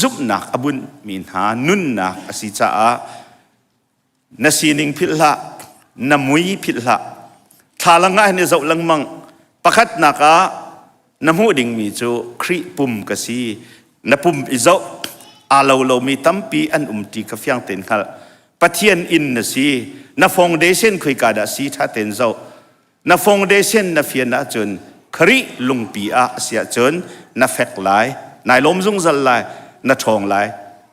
zumhnak a bunhmi hna nunnak a si caah na sining philh hlah, na mui philh hlah. Thlalang ah hin i zoh lengmang. Pakhatnak ah na hmuh dingmi cu Khrih pum ka si. Na pum i zoh aa lo lomi tampi an um ti kha fiang tein hngalh. Pathian inn na si. Na foundation khoika dah si ṭha tein zoh. Na foundation na fian ahcun Khrih lungpi ah a si ahcun na fek lai, nai lawm zungzal lai, na ṭhawng lai.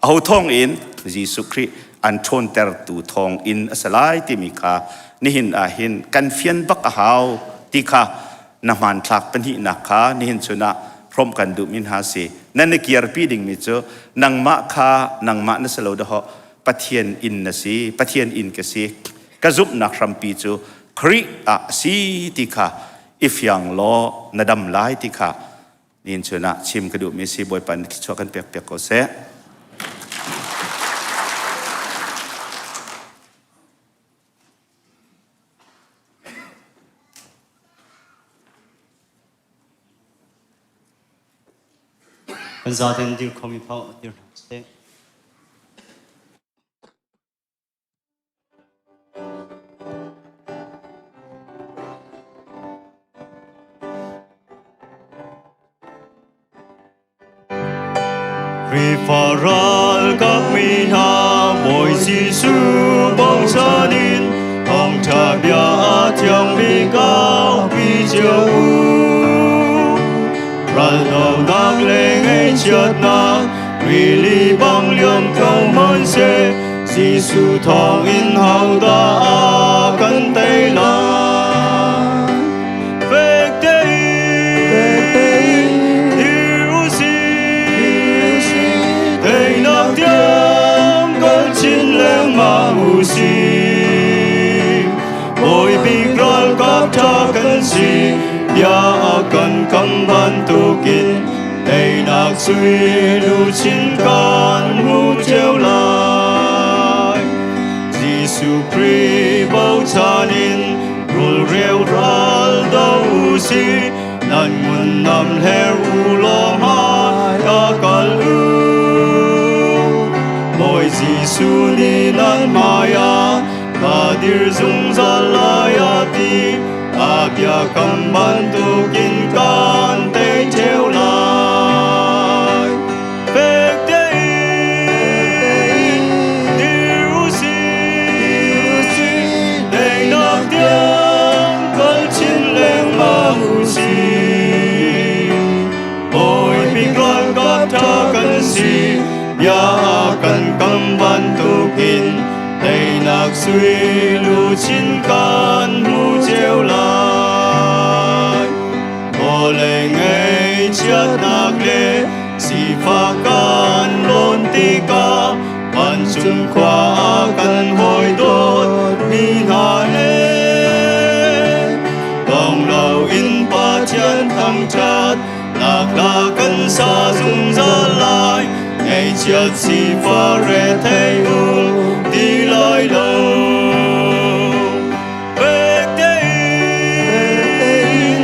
Aho thawng in? Jesuh Khrih an ṭhawntertu thawng in a si lai timi kha nihin ah hin kan fian bak a hau ti kha na hmanthlak pahnihnak kha nihin chun ah hrawmh kan duhmi hna si. Nan i kirpi dingmi cu nangmah kha nangmah na si lo dahawh Pathian inn na si, Pathian inn ka si. Ka zumhnak hrampi cu Khrih ah a si ti kha i fiang law na dam lai ti kha nin chun ah chim ka duhmi si. Bawipa nih thluachuah kan pek piak ko seh. Kan zaten dir khomi paoh dir hna sih. Khrihfa ralkap mi hna Bawi Jesuh bochan in thawngṭha bia a thiang bik aupi cio u. Raldohnak le ngaihchiatnak rili bang liam ko hmanhseh Jesuh thawngin hodah a kan tei lai? Fek tein dir u sih, teinak tiang kan chin lengmang u sih. Bawi bik ralkap ṭha kan si, bia a kan kam bantukin teinak sui luchin kan hmu cio lai. Jesuh Khrih bochan in rulreu ral do u si, nan ngun nam hler u law hmai ka kal u. Bawi Jesuh nih nan hmai ah ka dir zungzal lai a ti, a biakam bantukin kan tei ṭheo lai. Fek tein dir u sih, teinak tiang kal chin lengmang u sih. Bawi bik ralkap ṭha kan si, bia kan kam bantukin teinak sui luchin kan hmu cio lai. Vawlei ngaihchiatnak le sifak kan lawn tikah vancung khua ah kan hawi dawt mi hna he dong loin Pathian thangṭhat nak hla kan sa zungzal lai ngaihchiat sifah rethei um ti lai lo. Fek tein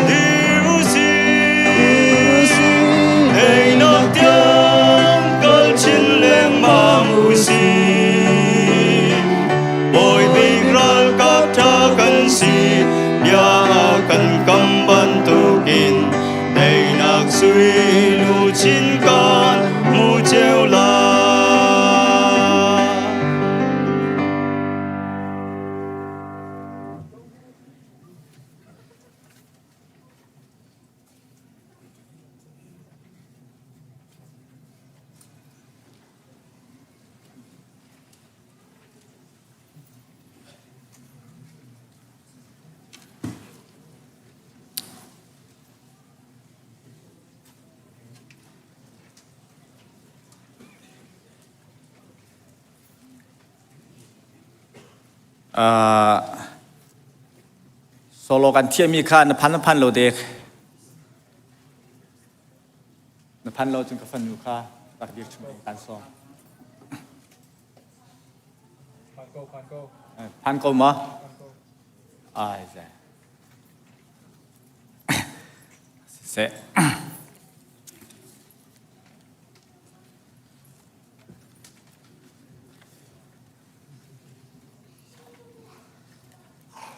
dir u sih, teinak tiang kal chin lengmang u sih. Bawi bik ralkap ṭha kan si, bia kan kam bantukin teinak sui luchin kan hmu cio lai. Solo kan thiahmi kha na phan na phan lo dek. Na phan lo cun ka fanu kha rak dir chung in kan sawm. Phan ko, phan ko. Phan ko ma? Ai zai. Siseh.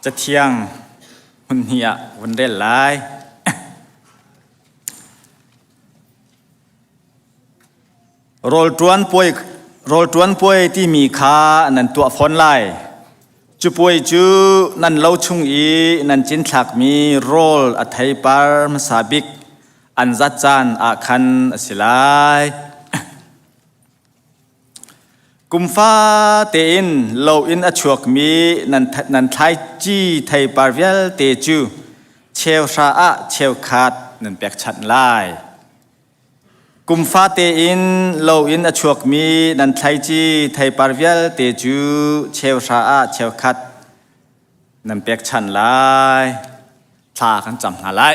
Cathiang hmun hnih ah vun rel lai. Rawl ṭuan puai rawl ṭuan puai timi kha nan tuah fawn lai. Cu puai cu nan lo chung i nan cinthlakmi rawl a theipar hmasa bik an zat caan ah khan a si lai. Kum fate in lo in a chuakmi nan, nan thlaici theipar vialte cu cheuhra ah cheukhat nan pekchanh lai. Kum fate in lo in a chuakmi nan thlaici theipar vialte cu cheuhra ah cheukhat nan pekchanh lai. Thla kan cam hna lai.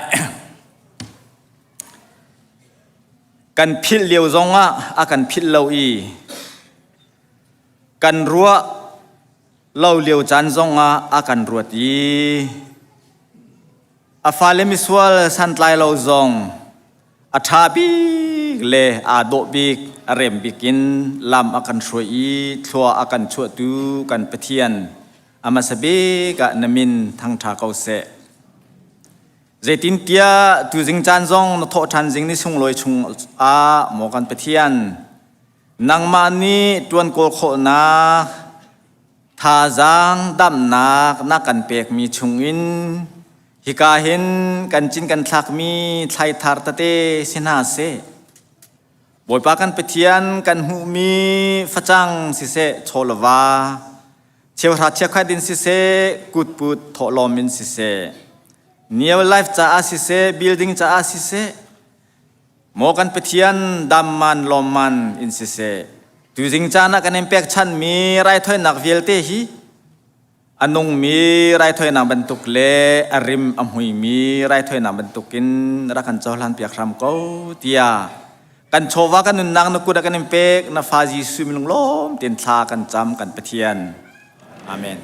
Kan philh lio zongah a kan philh lo i kan ruah lo lio caan zongah a kan ruat i a fale misual santlai lo zong a ṭha bik le aa dawh bik a rem bik in lam a kan hruai i thlua a kan chuahtu kan Pathian a hmasa bik ah na min thangṭha ko seh. Zeitintiah tuzing caan zong na thawh ṭhan zing ni sunglawi chung ah maw kan Pathian. Nangmah nih ṭuan kawl khawhnak, thazaang damnak na kan pekmi chungin hika hin kan cin kan thlakmi thlaithar tete si hna seh. Bawipa kan Pathian kan hmuhmi facang siseh chawlava, cheuhra chiakhat in siseh kutput thawhlawm in siseh, Neo Life caah siseh, building caah siseh, maw kan Pathian damman lawmman in siseh, tuzing caan ah kan in pekchanhmi raithawinak vialte hi a nungmi raithawinak bantuk le a rim a hmuimi raithawinak bantukin rak kan cohlan piak hram ko tiah kan chawva kan nunnak na kut ah kan in pek na fa Jesuh min lunglawm tein thla kan cam kan Pathian. Amen.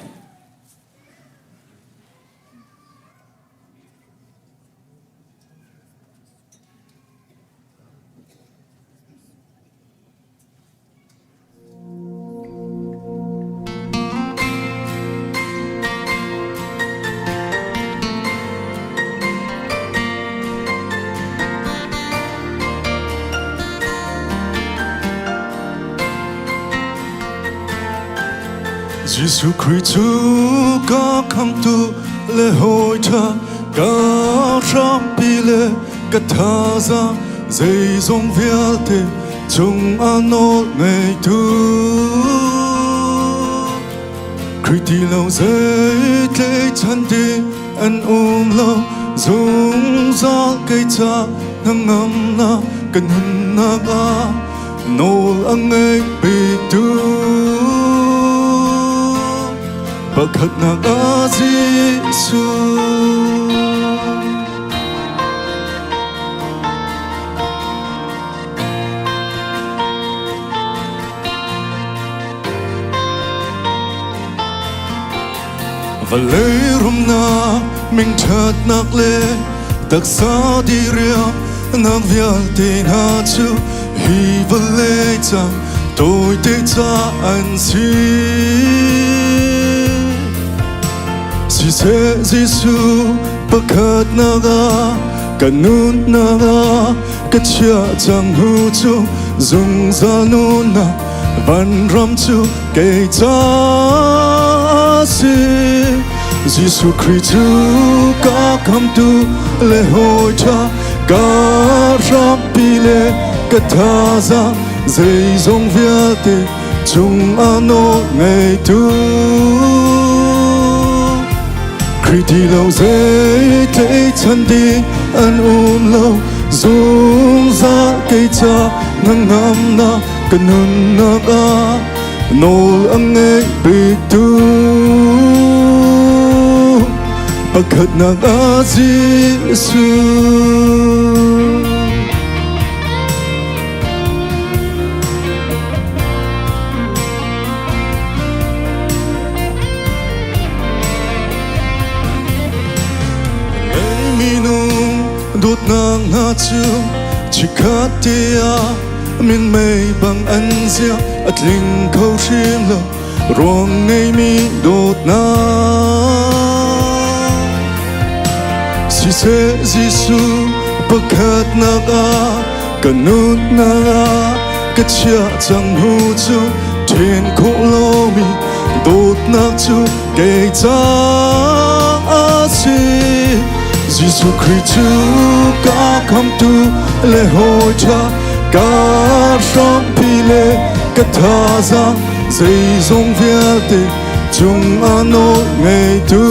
Jesuh Khrih cu ka khamtu le hawi ṭha ka hrampi le ka thazaang zeizong vialte cung ah nawl ngeitu Khrih ti lo zei tleichan ding an um lo zungzal kei ca hnangamnak ka nunnak ah nawl a ngei biktu pakhatnak ah Jesuh. Vawlei rumnak mingṭhatnak le taksa diriamnak vialte hna cu hi vawlei cang tawite ca an si. Siseh Jesuh pakhatnak ah ka nunnak ah ka chiah cang hnu cu zungzal nunnak vanram cu kei ca si. Jesuh Khrih cu ka khamtu le hawi ṭha ka hrampi le ka thazaang zeizong vialte cung ah nawl ngeitu. Khrih ti lo zei tleichan ding an um lo zungzal kei ca hnangamnak ka nunnak ah nawl a ngei biktu pakhatnak ah Jesuh. Minung dawtnak hna cu chikkhat te ah minmei bang an zia a tling kho hrim lo ruang ngeimi dawtnak siseh Jesuh pakhatnak ah ka nunnak ah ka chiah cang hnu cu ṭhen khawh lomi dawtnak cu kei caah si. Jesuh Khrih cu ka khamtu le hawi ṭha ka hrampi le ka thazaang zeizong vialte cung ah nawl ngeitu.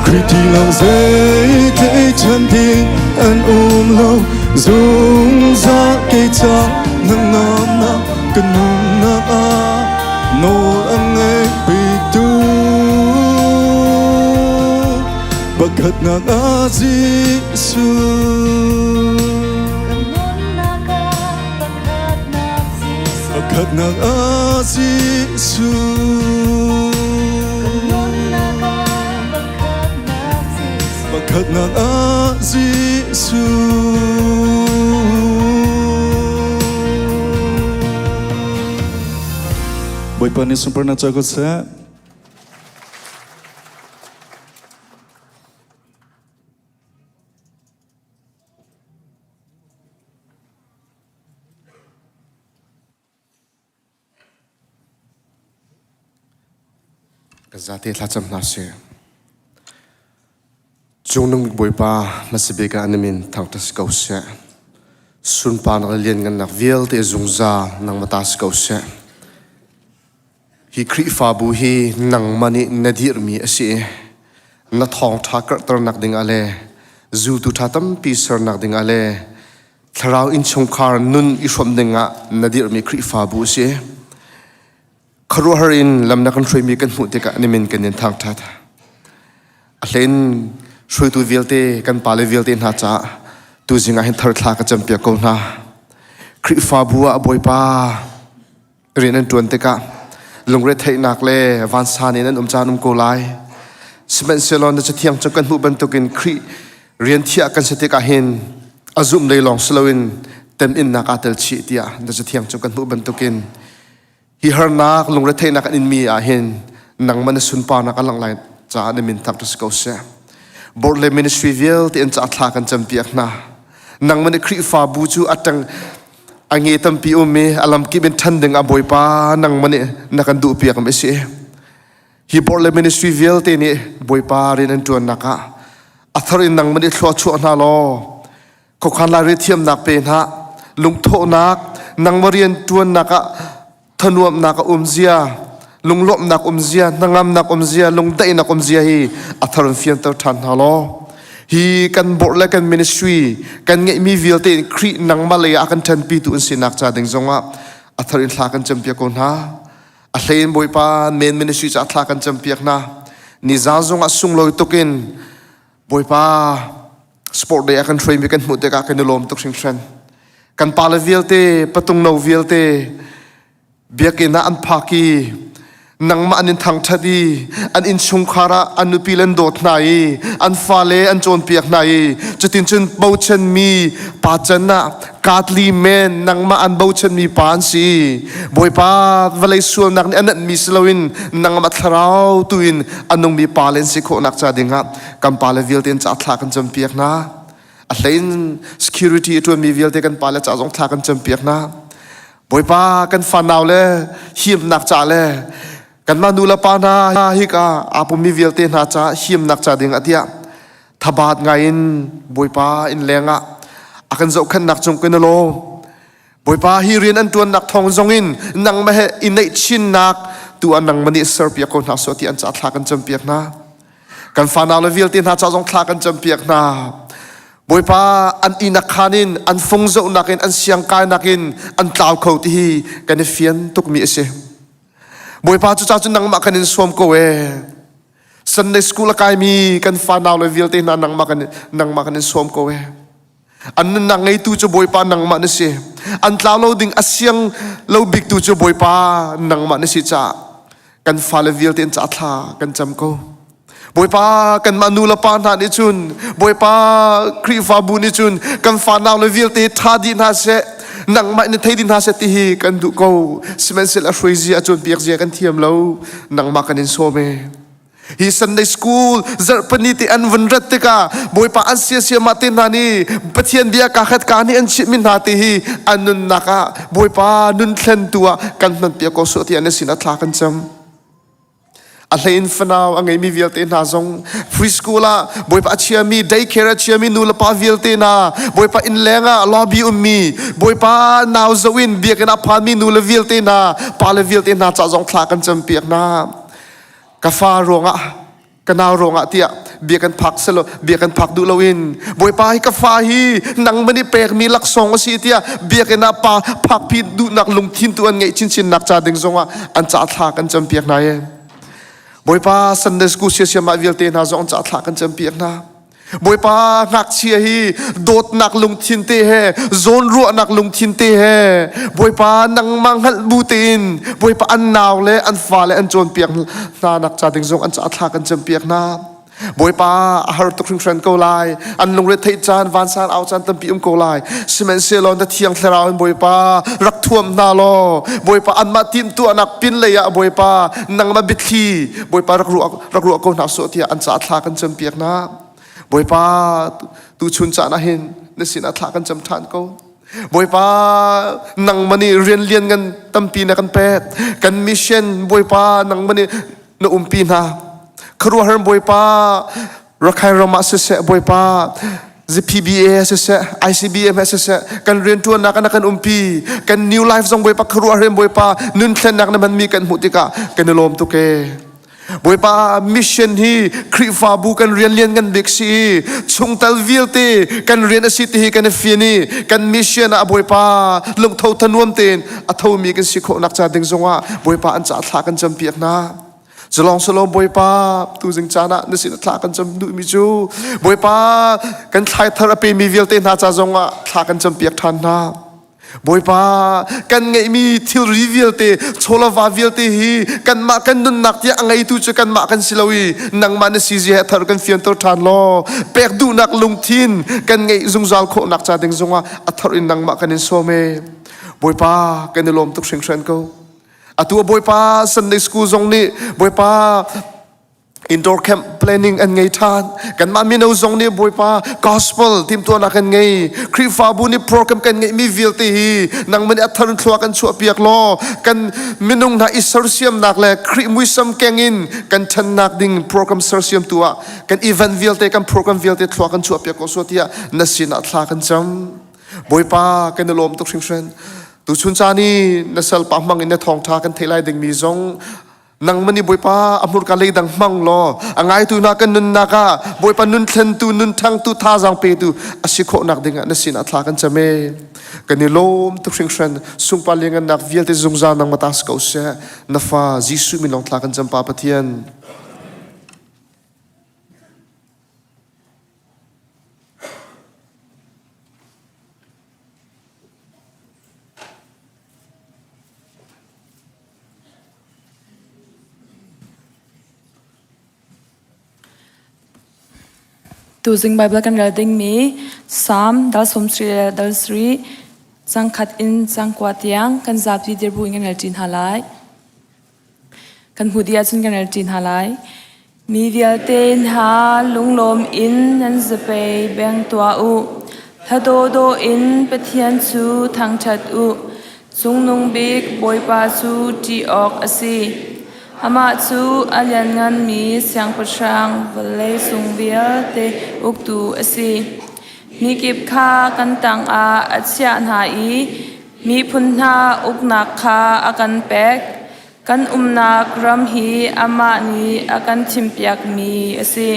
Khrih ti lo zei tleichan ding an um lo zungzal kei ca hnangamnak ka nunnak ah nawl a ngei biktu pakhatnak ah Jesuh. Pakhatnak ah Jesuh. Pakhatnak ah Jesuh. Bawipa nih sunparnak ca ko seh. Kan zate thlacam hna sih. Cungnung bik Bawipa hmasa bik ah na min thangṭhat si ko seh. Sunparnak le lianngannak vialte zungzal nangmah ta si ko seh. Hi Khrihfabu hi nangmah nih na dirhmi a si i na thawngṭha karhternak dingah le zultu ṭha tampi sernak dingah le thlarau innchungkhar nun i hrawmh dingah na dirhmi Khrihfabu a si. Khuaruahhar in lam na kan hruaimi kan hmuh tikah nimin kan in thangṭhat. A hlein hruaitu vialte kan pale vialte hna caah tuzing ah hin thar thla ka campiak ko hna. Khrihfabu ah Bawipa rian an ṭuan tikah lungretheihnak le vansan in an um caan um ko lai. Sihmanhsehlaw na cathiang cu kan hmuh bantukin Khrih rian thiah kan si tikah hin a zumh lei lawng si loin teminnak aa tel chih tiah na cathiang cu kan hmuh bantukin Hi harnak lungretheihnak an inmi ah hin nangmah na sunparnak a langh lai caah na min thangṭhat si ko seh. Board le ministry vialte an caah thla kan campiak hna. Nangmah nih Khrihfabu cu a ṭang a nge tampi um i a lamkip in ṭhan ding ah Bawipa nangmah nih na kan duhpiak mi a si. Hi board le ministry vialte nih Bawipa rian an ṭuannak ah a thar in nangmah nih thlua chuah hna law Khuakhan lairi thiamnak pe hna, lungthawhnak, nangmah rian ṭuannak ah thanuamnak a um zia, lunglawmhnak um zia, hnangamnak um zia, lungdaihnak um zia hi a thar in fianter ṭhan hna law hi kan bawrh le kan ministry kan ngeihmi vialte in Khrih nangmah lei ah a kan ṭhenpitu an sinak ca ding zongah a thar in thla kan campiak ko hna. A hlei in Bawipa main ministry caah thla kan campiak hna. Nizaan zongah sunglawi tuk in Bawipa sport day a kan hruaimi kan hmuh tikah kan i lawm tuk hringhran. Kan pale vialte, patung no vialte biakinn ah an phak i nangmah an in thangṭhat i an innchungkhar ah an nupi le an dawt hna i an fale an cawnpiak hna i cutin cun bochanmi pa can ah godly men nangmah an bochanmi pa an si. Bawipa vawlei sualnak nih a natmi si loin nangmah thlarau tu in a nungmi pa le an si khawhnak ca dingah kan pale vialte an ca thla kan campiak hna a hlein security a ṭuanmi vialte kan pale ca zong thla kan campiak hna Bawipa kan fanau le himnak ca le kanmah nu le pa hna hika aa pummi vialte hna ca himnak ca ding ah tiah thabat ngai in Bawipa inn leng ah a kan zohkhenhnak cung kan i lawm Bawipa hi rian an ṭuannak thawng zongin nangmah he i neihchinnak tu ah nangmah nih serpiak ko hna sawh ti an ca thla kan campiak hna. Kan fanau le vialte hna ca zong thla kan campiak hna. Bawipa an ihnak khaan in an fung zohnak in an siangkainak in an tlau kho ti hi kan i fian tukmi a si. Bawipa cu ca cu nangmah kan in sawm ko ee. Sunday school a kaimi kan fanau le vialte hna nangmah kan nangmah kan in sawm ko ee. An nunnak ngeitu cu Bawipa nangmah na si. An tlau lo ding a siang lo biktu cu Bawipa nangmah na si caah kan fale vialte an ca thla kan cam ko. Bawipa kanmah nu le pa hna nih cun Bawipa Khrihfabu nih cun kan fanau le vialte ṭha dih hna seh nangmah in thei dih hna seh ti hi kan duh ko sihmanhsehlaw a hruai zia a cawnpiak zia kan thiam lo nangmah kan in sawm e Hi Sunday school zarhpini te an vun rat tikah Bawipa an siasiamah te hna nih Pathian bia ka khat ka nih an chimhmi hna te hi an nunnak ah Bawipa nun thlentu ah kan hmanpiak ko sawh tiah na sinah thla kan cam. A hlein fanau a ngeimi vialte hna zong preschool ah Bawipa a chiami daycare a chiami nu le pa vialte hna Bawipa inn leng ah lobby ummi Bawipa nau zoh in biakinn ah phanmi nu le vialte hna pa le vialte hna ca zong thla kan campiak hna. Ka fa ruangah ka nau ruangah tiah bia kan phak selo bia kan phak duh loin Bawipa hi ka fa hi nangmah nih pekmi laksawng a si tiah biakinn ah pa phakpi duhnak lungthin tu an ngeih chinchin nak ca ding zongah an ca thla kan campiak hna ye Bawipa Sunday school siasiamah vialte hna zong an ca thla kan campiak hna Bawipa ngakchia hi dawtnak lungthin te he zawnruahnak lungthin te he Bawipa nangmah hngalh bu tein Bawipa an nau le an fale an cawnpiak hna nak ca ding zong an ca thla kan campiak hna Bawipa a har tuk hringhran ko lai an lungre theih caan vansan au caan tampi um ko lai sihmanhsehlaw na thiang thlarau in Bawipa rak thuam hna law Bawipa anmah timhtuahnak pin lei ah Bawipa nangmah biathli Bawipa rak ruah rak ruah ko hna sawh tiah an caah thla kan campiak hna. Bawipa tuchun caan ah hin na sinah thla kan cam ṭhan ko. Bawipa nangmah nih rian lian ngan tampi na kan pek. Kan mission Bawipa nangmah nih Na umpi hna. Khuaruahhar Bawipa Rakhine ram ah siseh Bawipa ZPBA siseh ICBM siseh kan rianṭuannak ah na kan umpi kan new life zong Bawipa khuaruahhar in Bawipa nun thlennak na hmanmi kan hmuh tikah kan i lawm tuk ee. Bawipa mission hi Khrihfabu kan rian lian ngan bik si i chungtel vialte kan rian a si ti hi kan i fian i kan mission ah Bawipa lungtho thanuam tein a thomi kan si khawhnak ca ding zongah Bawipa an caah thla kan campiak hna. Zulong salo Bawipa tuzing caan ah na sin thla kan cam duhmi cu Bawipa kan thlai thar a pemi vialte hna ca zongah thla kan campiak ṭhan hna. Bawipa kan ngeihmi thilri vialte chawlava vialte hi kanmah kan nunnak tiah a ngeitu cu kanmah kan si lo i nangmah na si zia he thar kan fianter ṭhan law pek duhnak lungthin kan ngeih zungzal khawhnak ca ding zongah a thar in nangmah kan in sawm e Bawipa kan i lawm tuk hringhran ko atu a Bawipa Sunday School zong nih Bawipa Indoor camp planning an ngei ṭhan. Kanmah mino zong nih Bawipa gospel timhtuahnak kan ngei. Khrihfabu nih program kan ngeihmi vialte hi nangmah nih a thar thlua kan chuahpiak law kan minung hna i sersiamnak le Khrih muisam keng in kan ṭhannak ding program sersiamtu ah kan event vialte kan program vialte thlua kan chuahpiak ko sua tiah na sinah thla kan cam. Bawipa kan i lawm tuk hringhran. Tuchun caan i na salpa hmang in na thawngṭha kan theih lai dingmi zong Nangmah nih Bawipa a hmurka leidang hmang law a ngaitu hna kan nunnak ah Bawipa nun thlentu nun ṭhangtu thazaang petu a si khawhnak dingah na sinah thla kan cam ee. Kan i lawm tuk hringhran sungpa liangannak vialte zungzal nangmah ta si ko seh. Na fa Jesuh min lawng thla kan cam Pa Pathian. Tuzing Baibal kan rel dingmi Salm dal 30 le dal sarih cangkhat in cangkua tiang kan zapi dirbu in kan rel ṭi hna lai. Kan hmuh dih ahcun kan rel ṭi hna lai. Mi vialte hna lunglawm in nan zapei beng tuah u. Hla dawhdawh in Pathian cu thangṭhat u. Cungnung bik Bawipa cu ṭih awk a si. Amah cu a liannganmi siangpahrang vawlei cung vialte uktu a si. Mikip kha kan tangah a chiah hna i miphun hna uknak kha a kan pek. Kan umnak ram hi amah nih a kan thimpiakmi a si.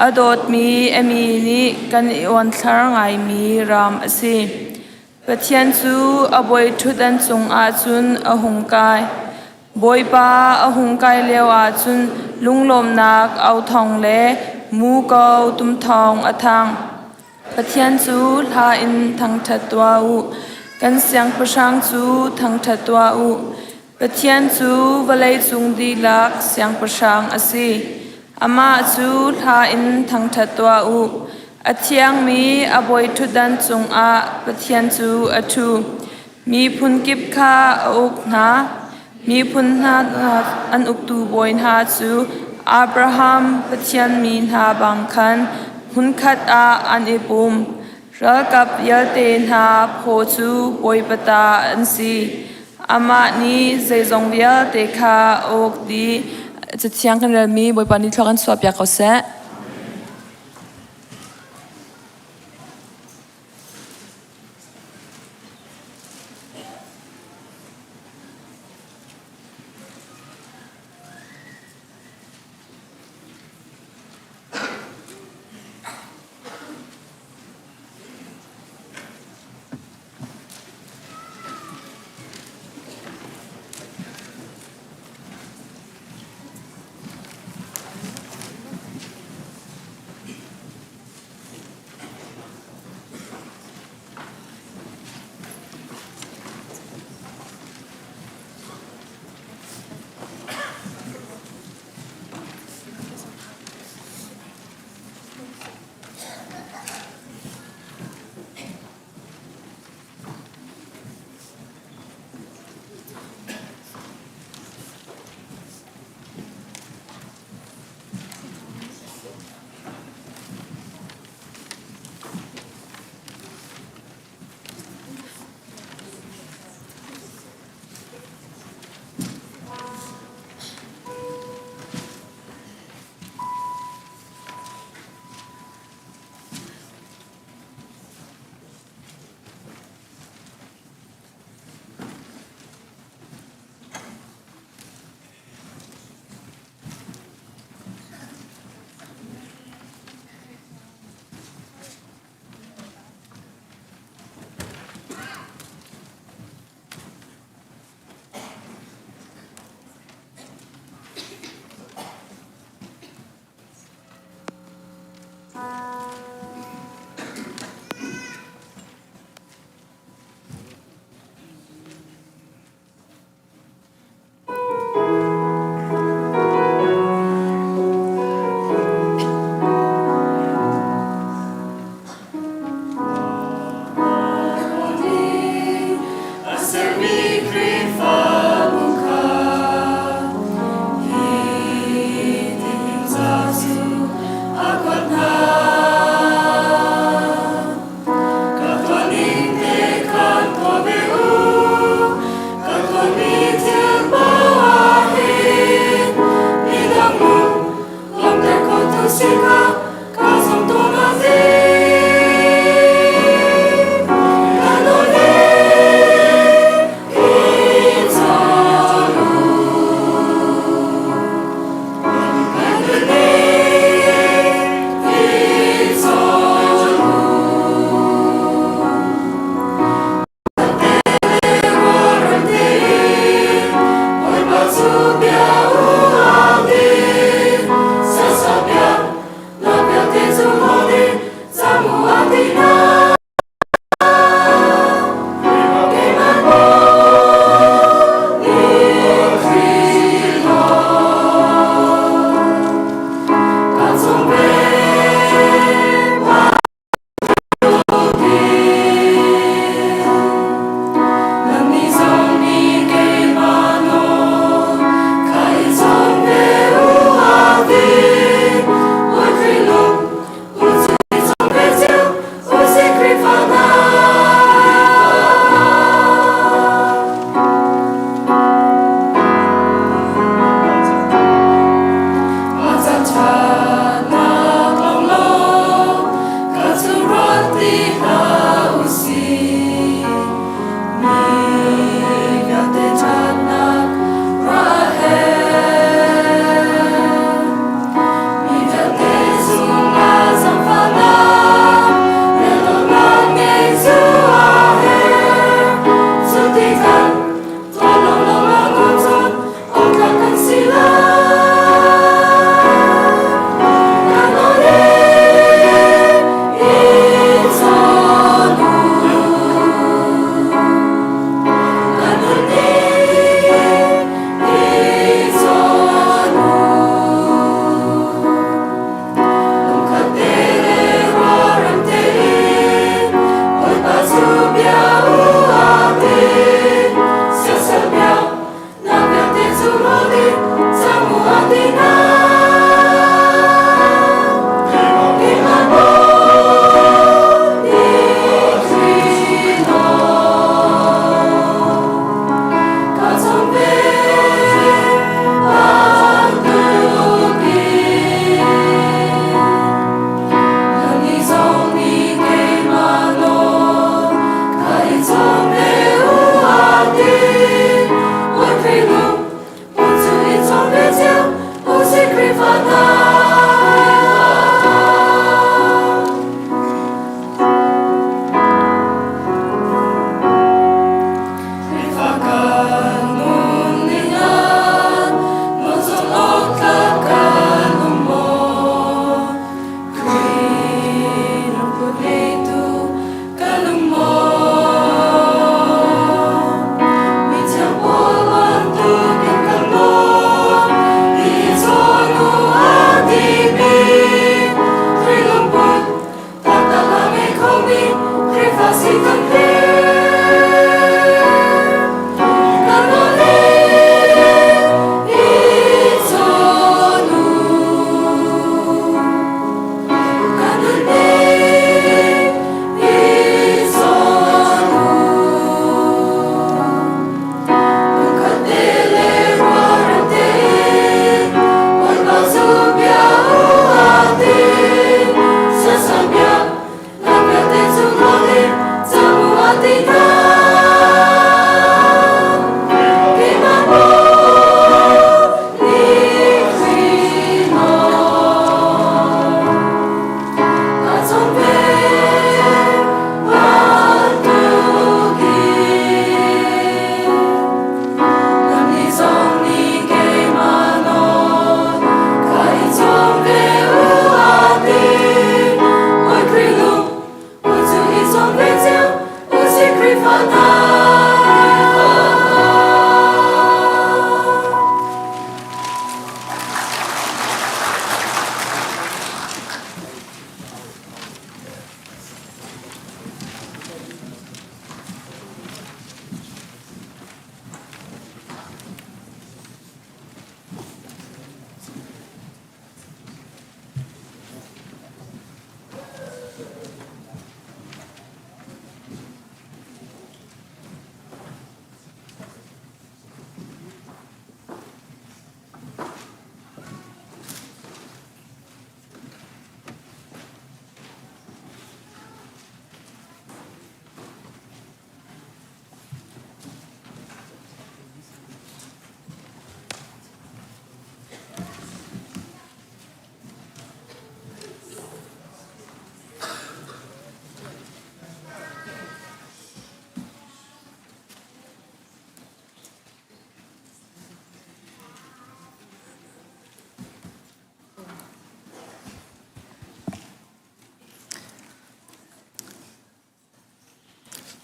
A dawtmi a mi nih kan i uanthlar ngaimi ram a si. Pathian cu a bawiṭhutdan cungah cun a hung kai. Bawipa a hung kai lioah cun lunglawmhnak au thawng le muko tum thawng a thang. Pathian cu hla in thangṭhat tuah u. Kan siangpahrang cu thangṭhat tuah u. Pathian cu vawleicung dihlak siangpahrang a si. Amah cu hla in thangṭhat tuah u. A thiangmi a bawiṭhutdan cungah Pathian cu a ṭhu. Miphun kip kha a uk hna. Miphun hna an uktu bawi hna cu Abraham Pathian mi hna bang khan hmunkhat ah an i pum. Ralkap vialte hna phaw cu Bawipa ta an si. Amah nih zeizong vialte kha a uk dih. Cathiang kan relmi Bawipa nih thluak an chuahpiak ko seh.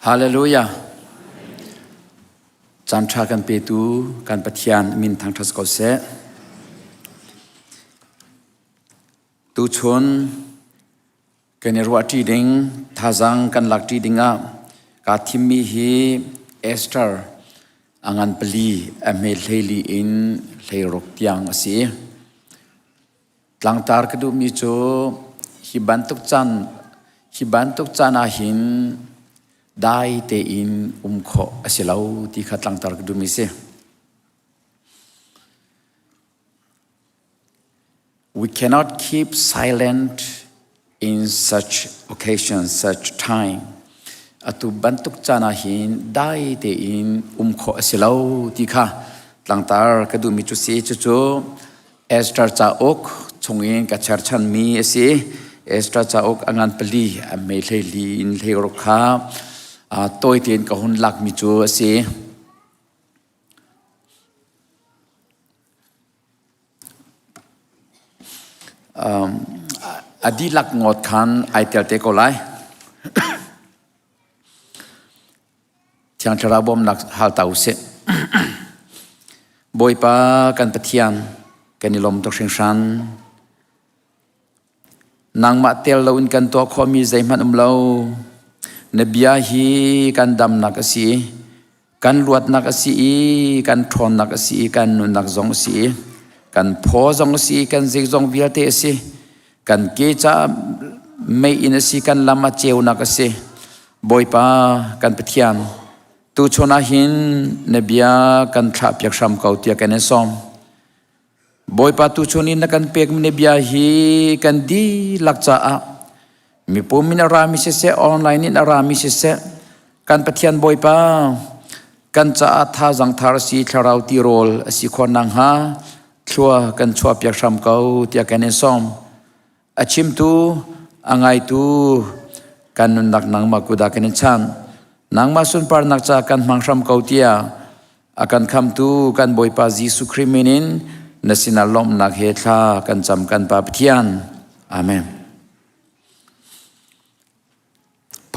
Hallelujah. Caan ṭha kan petu kan Pathian min thangṭhat ko seh. Tuchun kan i ruahṭi ding, thazaang kan lakṭi ding ah kaa thimmi hi Esther a ngan pali a hme hleili in hleiruk tiang a si. Tlangtar ka duhmi cu hi bantuk caan hi bantuk caan ah hin dai tein um khawh a si lo ti kha tlangtar ka duhmi si. We cannot keep silent in such occasion, such time. Atu bantuk caan ah hin dai tein um khawh a si lo ti kha tlangtar ka duhmi cu si. Cucu Esther cauk chungin ka cherchanmi a si. Esther cauk a ngan pali a mei hleili in hleiruk kha tawi tein ka hun lakmi cu a si. A dihlak ngawt khan ai tel te ko lai. Thiang Thlarau bawmnak hal ta usih. Bawipa kan Pathian, kan i lawm tuk hringhran. Nangmah tel loin kan tuah khawhmi zeihmanh um lo. Na bia hi kan damnak a si i, kan luatnak a si i, kan ṭhawnnak a si i, kan nunnak zong a si i, kan phaw zong a si i, kan zeizong vialte a si. Kan ke caah meiinn a si, kan lam a ceunak a si. Bawipa kan Pathian, tuchun ah hin na bia kan thlahpiak hram ko tiah kan in sawm. Bawipa tuchun in na kan pekmi na bia hi kan dihlak caah mipum in a rami siseh, online in a rami siseh, kan Pathian Bawipa kan caah thazang thar si thlarau tirawl a si khawh nakhnga thlua kan chuahpiak hram ko tiah kan in sawm. A chimtu, a ngaitu kan nunnak nangmah kut ah kan in chan. Nangmah sunparnak ca kan hmang hram ko tiah a kan khamtu kan Bawipa Jesuh Khrih min in na sinah lawmhnak he thla kan cam kan Pa Pathian. Amen.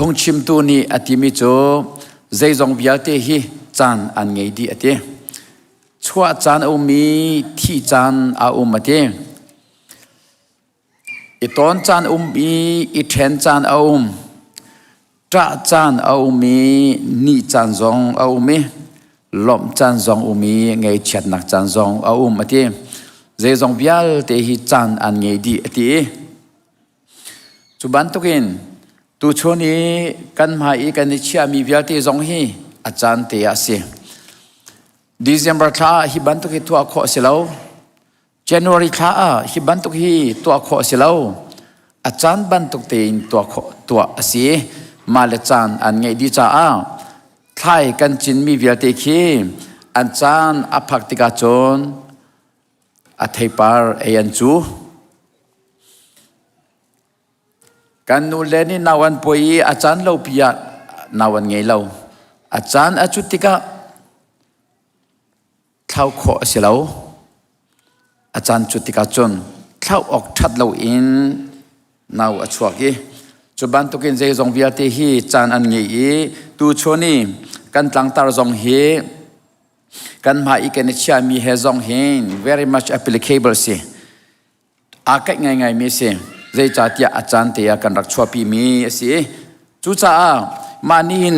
Phungchimtu nih a timi cu zeizong vialte hi caan an ngei dih a ti. Chuah caan a um i thih caan a um a ti. I tawn caan um i i ṭhen caan a um. Ṭah caan a um i nih caan zong a um i lawmh caan zong um i ngaihchiatnak caan zong a um a ti. Zeizong vialte hi caan an ngei dih a ti. Cu bantukin tuchun i kan hmai i kan i chiahmi vialte zong hi a caan te ah a si. December thla ah hi bantuk hi tuah khawh a si lo. January thla ah hi bantuk hi tuah khawh a si lo. A caan bantuk tein tuah khawh tuah a si. Mah le caan an ngeih dih caah thlai kan cinmi vialte khi an caan a phak tikah cun a theipar ei an cu. Kan nu le nih nau an pawi i a caan lo pi ah nau an ngei lo. A caan a cut tikah thlau khawh a si lo. A caan cut tikah cun thlau awk ṭhat loin nau a chuak i cu bantukin zeizong vialte hi caan an ngei i tuchun i kan tlangtar zong hi kan hmai i kan i chiahmi he zong hin very much applicable si. Aa kaih ngaingaimi a si. Zeicahtiah a caan te ah kan rak chuahpimi a si. Cucaah mah nih hin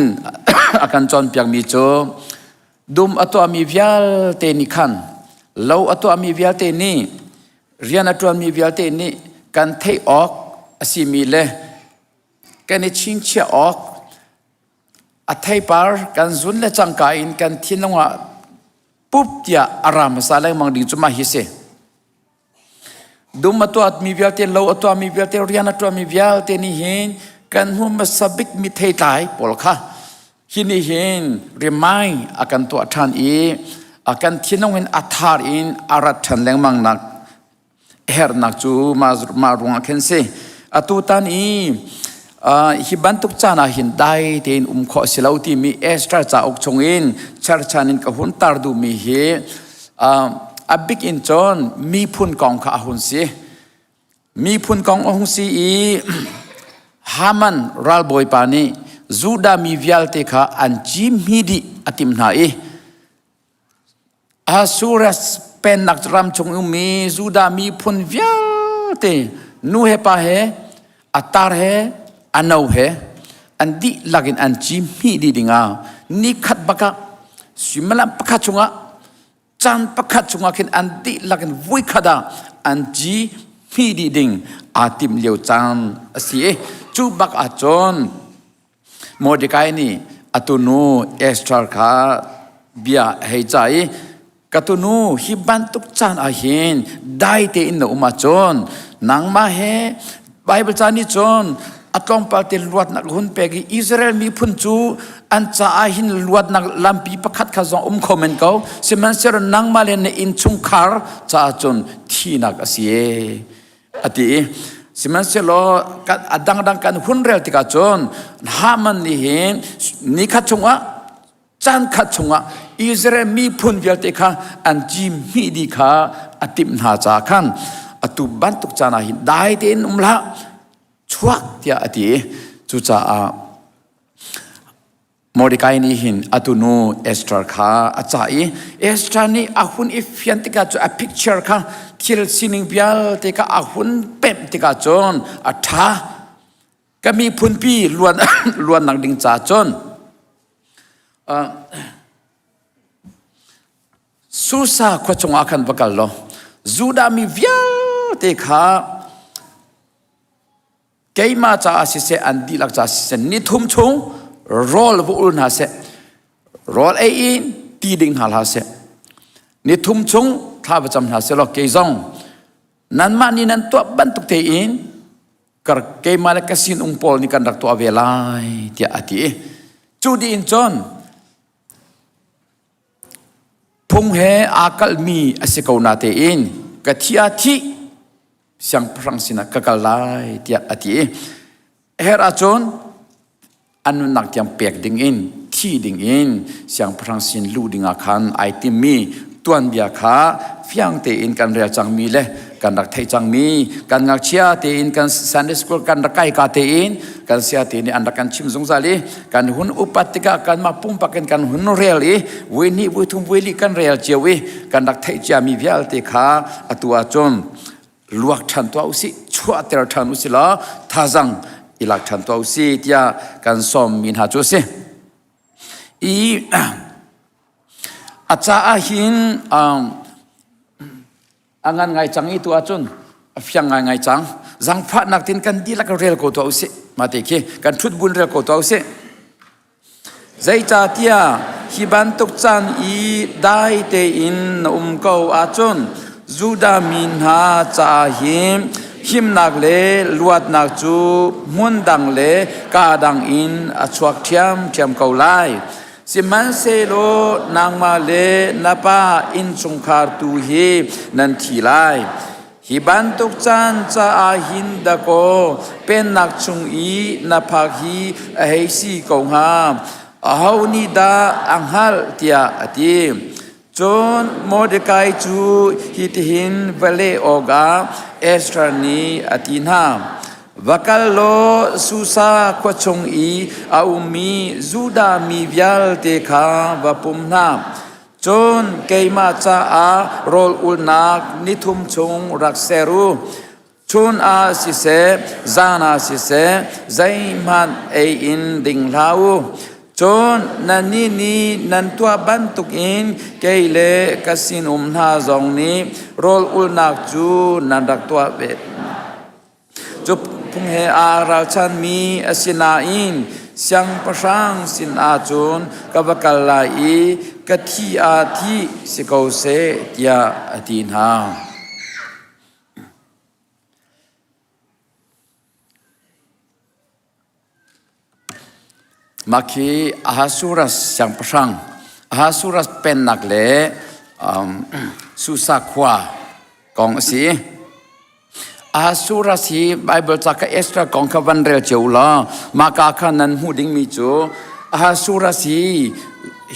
a kan cawnpiakmi cu dum a tuahmi vialte nih khan lo a tuahmi vialte nih rian a ṭuanmi vialte nih kan theih awk a simi le kan i chingchiah awk a theipar kan zun le cangka in kan thinlung ah pup tiah a ra hmasa lengmang ding cu mah hi si. Dum a tuahmi vialte, lo a tuahmi vialte, rian a tuahmi vialte nih hin kan hmu hmasa bikmi theitlai pawl kha hi nih hin remind a kan tuah ṭhan i a kan thinlung in a thar in a rat ṭhan lengmang nak herhnak cu mah mah ruangah khin si. Atu tan i hi bantuk caan ah hin dai tein um khawh a si lo timi Esther cauk chungin cherchan in ka hun tar duhmi hi A bik in cun miphun kong kha a hun si. Miphun kong a hung si i Haman ralbawipa nih Judah mi vialte kha an cimhmi dih a timh hna i Ahasuerus pennak ram chung ummi Judah miphun vialte nu he pa he a tar he a no he an dihlak in an cimhmi dih dingah nikhat bakah suimilam pakhat chungah caan pakhat chungah khin an dihlak in voikhat ah an ci hmi dih ding aa timh lio caan a si i cu bak ahcun Mordekai nih a tunu Esther kha bia a hei cah i ka tunu hi bantuk caan ah hin dai tein na um ahcun nangmah he Baibal ca nih cun a tlawmpal te luatnak hun pek i Israel miphun cu an caah hin luatnak lampi pakhat kha zong um kho men ko sihmanhsehlaw nangmah le na innchungkhar caah cun thihnak a si e a ti i sihmanhsehlaw a dangdang kan hun rel tikah cun Haman nih hin nikhat chungah caan khat chungah Israel miphun vialte kha an cimhmih dih kha a timh hna caah khan atu bantuk caan ah hin dai tein um hlah chuak tiah a ti cucaah Mordecai nih hin atu nu Esther kha a cah i Esther nih a hun i fian tikah cu a picture kha thil sining vialte kha a hun pemh tikah cun a ṭha Ka miphunpi luan luannak ding ca cun uh, Susa khua chungah khan va kal law Judah mi vialte kha keimah caah siseh an dihlak caah siseh ni thum chung rawl va ul hna seh rawl ei in ti ding hna hlah seh ni thum chung thla va cam hna seh law kei zong nanmah nih nan tuah bantuk tein keimah le ka sinung pawl nih kan rak tuah ve lai tiah a ti cu dih in cun phung he aa kalhmi a si ko na tein ka thi ah thih siangpahrang sinah ka kal lai tiah a ti i herh ahcun an nunnak tiang pek dingin thi dingin siangpahrang sin luh dingah khan ai timmi tuanbia kha fiang tein kan rel cangmi le kan rak theih cangmi kan ngakchia tein kan Sunday school kan rak kai ka tein kan sia te nih an rak kan chim zungzal i kan hun upat tikah kanmah pumpak in kan hun rel i vui hnih vui thum vui li kan rel cio i kan rak theih ciami vialte kha atu ahcun luak ṭhan tuah usih chuahter ṭhan usih law thazang i lak ṭhan tuah usih tiah kan sawmmi hna cu a si i a caah hin um, a ngan ngai cang i tu ahcun a fiang ngai ngai cang zangfahnak tin kan dihlak rel ko tuah usih mate khi kan ṭhut bun rel ko tuah usih Zeicahtiah hi bantuk caan i dai tein na um ko ahcun Judah mi hna caah hin himnak le luatnak cu hmun dang le kaa dang in a chuak ṭhiamṭhiam ko lai. Sihmanhsehlaw nangmah le na pa innchungkhar tu hi nan thi lai. Hi bantuk caan caah hin dakaw pennak chung i na phak hi a hei si ko hnga. Aho nih dah a hngalh tiah a ti. Cun Mordekai cu hitihin va leh awkah Esther nih a ti hna. Va kal law Susa khua chung i a ummi Judah mi vialte kha va pum hna. Cun keimah caah rawl ulnak nithum chung rak ser u. Chun ah siseh, zan ah siseh, zeihmanh ei in ding hlah u. Cun nannih nih nan tuah bantukin kei le ka sinum hna zong nih rawl ulnak cu nan rak tuah ve. Cu phung he aa ralchanmi a si nain siangpahrang sinah cun ka va kal lai i ka thi ah thih si ko seh tiah a ti hna. Mah khi Ahasuerus siangpahrang Ahasuerus pennak le um, Susa khua kong a si. Ahasuerus hi Bible ca ka Esther kong kha van rel cio law mahka kha nan hmuh dingmi cu Ahasuerus hi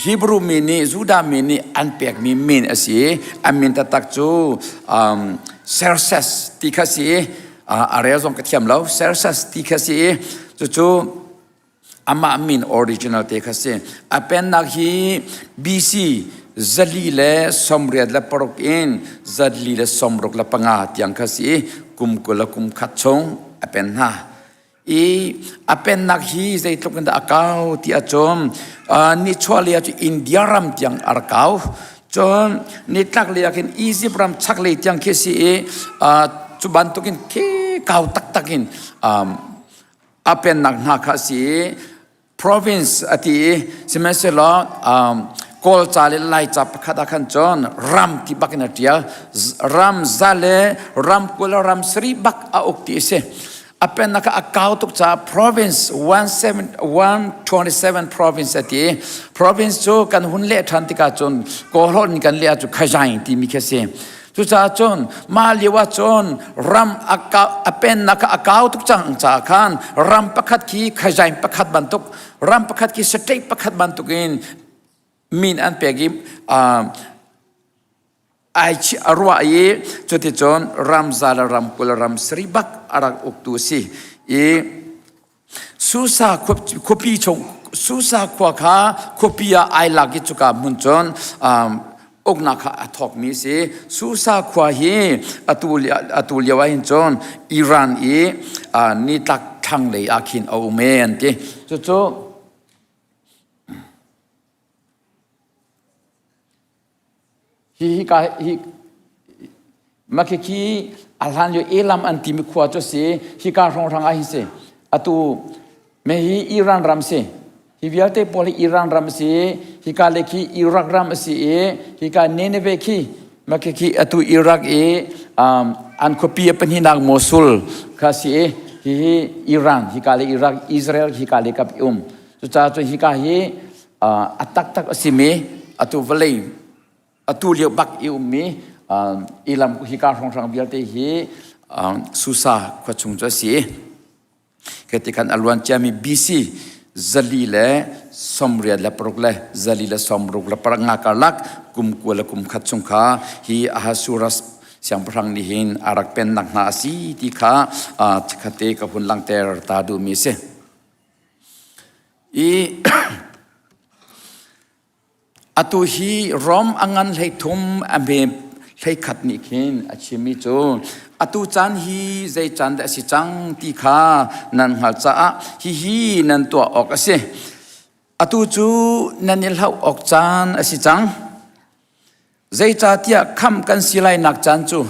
Hebrew mi nih Judah mi nih an pekmi min a si. An min taktak cu um, Xerxes ti kha si. A rel zong ka thiam lo. Xerxes ti kha si i cucu. Amah min original te kha si. A pennak hi BC 436 in 465 tiang kha si i kum 20 le kum khat chung a pen hna. I a pennak hi zeitluk in dah a kau ti ahcun nichuahlei ah cu India ram tiang a rak kau. Cun nitlaklei ah khin Egypt ram chaklei tiang khi si i cu bantukin khi kau taktak in a pennak hna kha a si i province a ti i sihmanhsehlaw Kawl ca le Lai ca pakhat ah khan cun ram ti bak in a ṭial. Ram za le ram 20 le ram sarih bak a uk ti a si. A pennak kha a kau tuk caah province 127 province a ti. Province cu kan hun leh ṭhan tikah cun Kawlholh in kan leh ahcun Khazaing timi khi a si. Cucaah cun mah lio ah cun ram a pennak kha a kau tuk cang caah khan ram pakhat khi khazaing pakhat bantuk ram pakhat khi state pakhat bantukin min an pek i ai a ruah i cuticun ram za le ram 20 ram sarih bak a rak uktu a si i Susa khuapi chung Susa khua kha khuapi ah ai lak i cuka hmun cun uknak kha a thawkmi si. Susa khua hi atu atu lio ah hin cun Iran i nitlak thlanglei ah khin a um e an ti. Cucu Hi hi ka hi makhikhi a hlan lio Elam an timi khua cu si hika hrawnghrang ah hin si atu me hi Iran ram si hi vialte pawl hi Iran ram si hika le khi Iraq ram a si i hika Nineveh khi makhikhi atu Iraq i um, an khuapi a pahnihnak Mosul kha si i hihi Iran hika le Iraq Israel hika le kap i um cucaah cu hika hi a taktak a simi atu vawlei atu lio bak i ummi ilam hika hrawnghrang vialte hi Susa khua chung cu a si. Khi khan a luan ciami BC 486 le 465 karlak kum 20 le kum khat chung kha hi Ahasuerus siangpahrang nih hin a rak pennak hna a si ti kha chikkhatte ka hun langhter ta duhmi a si. I atu hi Rom a ngan 33 a hme 11 nih khin a chimmi cu atu caan hi zei caan dah a si cang ti kha nan hngalh caah hihi nan tuah awk a si. Atu cu nan i hlauh awk caan a si cang. Zeicahtiah khamh kan si lainak caan cu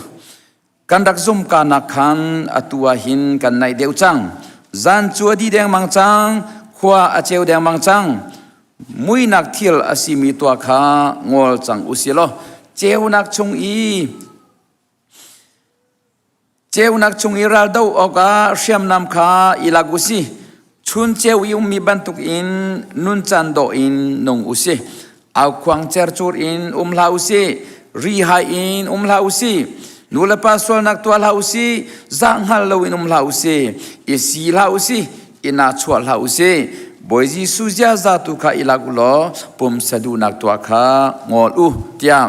Kan rak zum kanak khan atu ah hin kan naih deuh cang. Zan cu a dih dengmang cang, khua a ceu dengmang cang. Muinak thil a simi tuah kha ngol cang u si law ceunak chung i ceunak chung i raldo awkah hriamnam kha i lak u si. Chun ceu i ummi bantukin nuncan dawh in nung u si. Aukhuang cercur in um hlah u sih. Rihai in um hlah u sih. Nulepa sualnak tuah hlah u sih. Zah hngal loin um hlah u sih. I si hlah u sih. I nahchuah hlah u sih. Bawi Jesuh ziaza tu kha i lak u law pumsa duhnak tuah kha ngol u tiah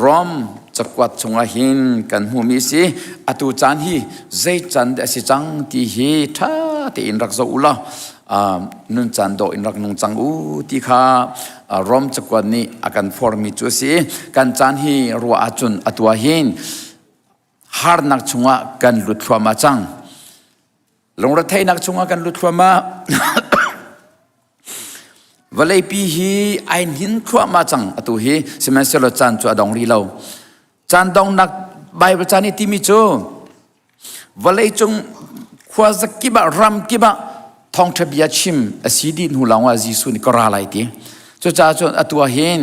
Rom cakuat chungah hin kan hmuhmi si. Atu caan hi zei can dah a si cang ti hi ṭha tein rak zoh u law nun caan dawh in rak nung cang u ti kha Rom cakuat nih a kan formi cu a si. Kan caan hi ruah ahcun atu ah hin harnak chungah kan lut thluahmah cang. Lungretheihnak chungah kan lut thluahmah. Vawleipi hi ai hnin thluahmah cang atu hi sihmanhsehlaw caan cu a dong rih lo. Caan donghnak Bible caan i timi cu vawleicung khua zakip ah ram kip ah thawngṭha bia chim a si dih hnu lawng ah Jesuh nih ka ra lai ti. Cucaah cun atu ah hin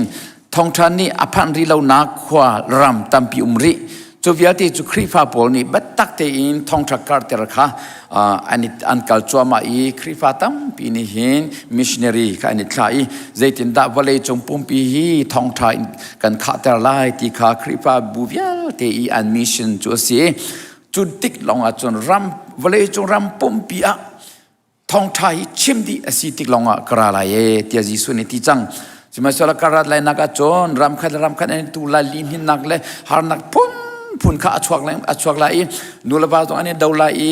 thawngṭha nih a phanh rih lonak khua ram tampi um rih. Cu vialte cu Khrihfa pawl nih biatak tein thawngṭha karhter kha an, an kal cuahmah i Khrihfa tampi nih hin missionary kha an i thlah i zeitindah vawleicung pumpi hi thawngṭha in kan khahter lai ti kha Khrihfa bu vialte i an mission cu a si. Cu tik lawng ah cun ram vawleicung ram pumpi ah thawngṭha hi chim dih a si tik lawngah ka ra lai e tiah Jesuh nih ti cang. Sihmanhsehlaw ka rat lai nak ah cun ram khat le ram khat an tu lai lihninnak le harnak phunphun kha a chuak lai a chuak lai i nu le va zong an i do lai i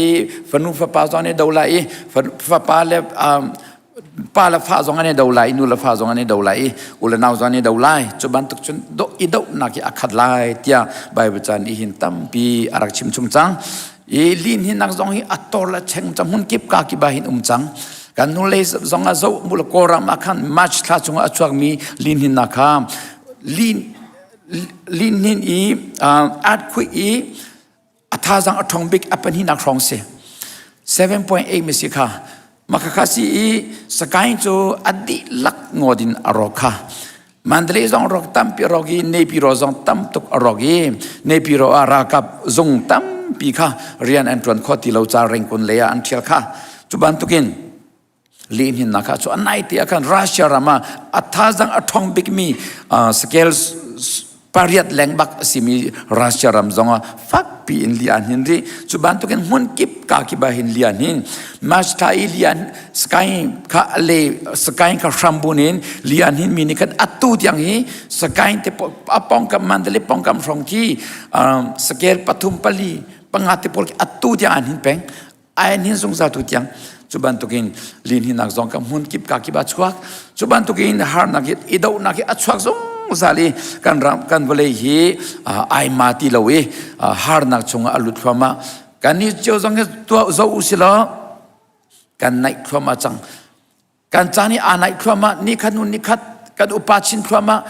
fanu fapa zong an i do lai i fapa le um, Pa le fa zong an i do lai, nu le fa zong an i do lai i u le nau zong an i do lai. Cu bantuk cun do i dohnak hi a khat lai tiah Bible caan i hin tampi a rak chim chung cang. I lin hi nak zong hi a tor le cheng cang hmun kip ka kip ah hin um cang. Kan nu lei zong ah zo mu le Kawlram ah khan March thla chungah a chuakmi lin hin nak kha lin lin hin i earthquake i a thazang a ṭhawng bik a pahnihnak hrawng si 7.8 mi si kha makhakha si i Sakaing cu a dihlak ngawt in a rawk kha Mandalay zong rawk tampi a rawk i Naypyidaw zong tam tuk a rawk i Naypyidaw ah ralkap zung tampi kha rian an ṭuan kho ti lo ca Rengkun lei ah an ṭhial kha cu bantukin Lihninnak kha cu a nai te ah khan Russia ram ah a thazang a ṭhawng bikmi scale pariat leng bak a simi Russia ram zong ah fakpi in li an hin rih. Cu bantukin hmun kip ka kip ah hin li an hin. March thla i li an sky kha le sky kha hrambun in li an hin mi nih khan atu tiang hi sky te a pongkam Mandalay pongkam hrawng khi scale pathum pali panga te pawl khi atu tiang an hin peng. Ai hin zungzal tu tiang cu bantukin lihninnak zong ka hmun kip ka kip a chuak cu bantukin harnak hi i dohnak hi a chuak zungzal i kan ram kan vawlei hi ai ma ti lo i harnak chungah a lut thluahmah kan ni cio zong hi tuah zo u si law kan naih thluahmah cang Kan caan hi aa naih thluahmah, nikhat hnu nikhat kan upa chin thluahmah.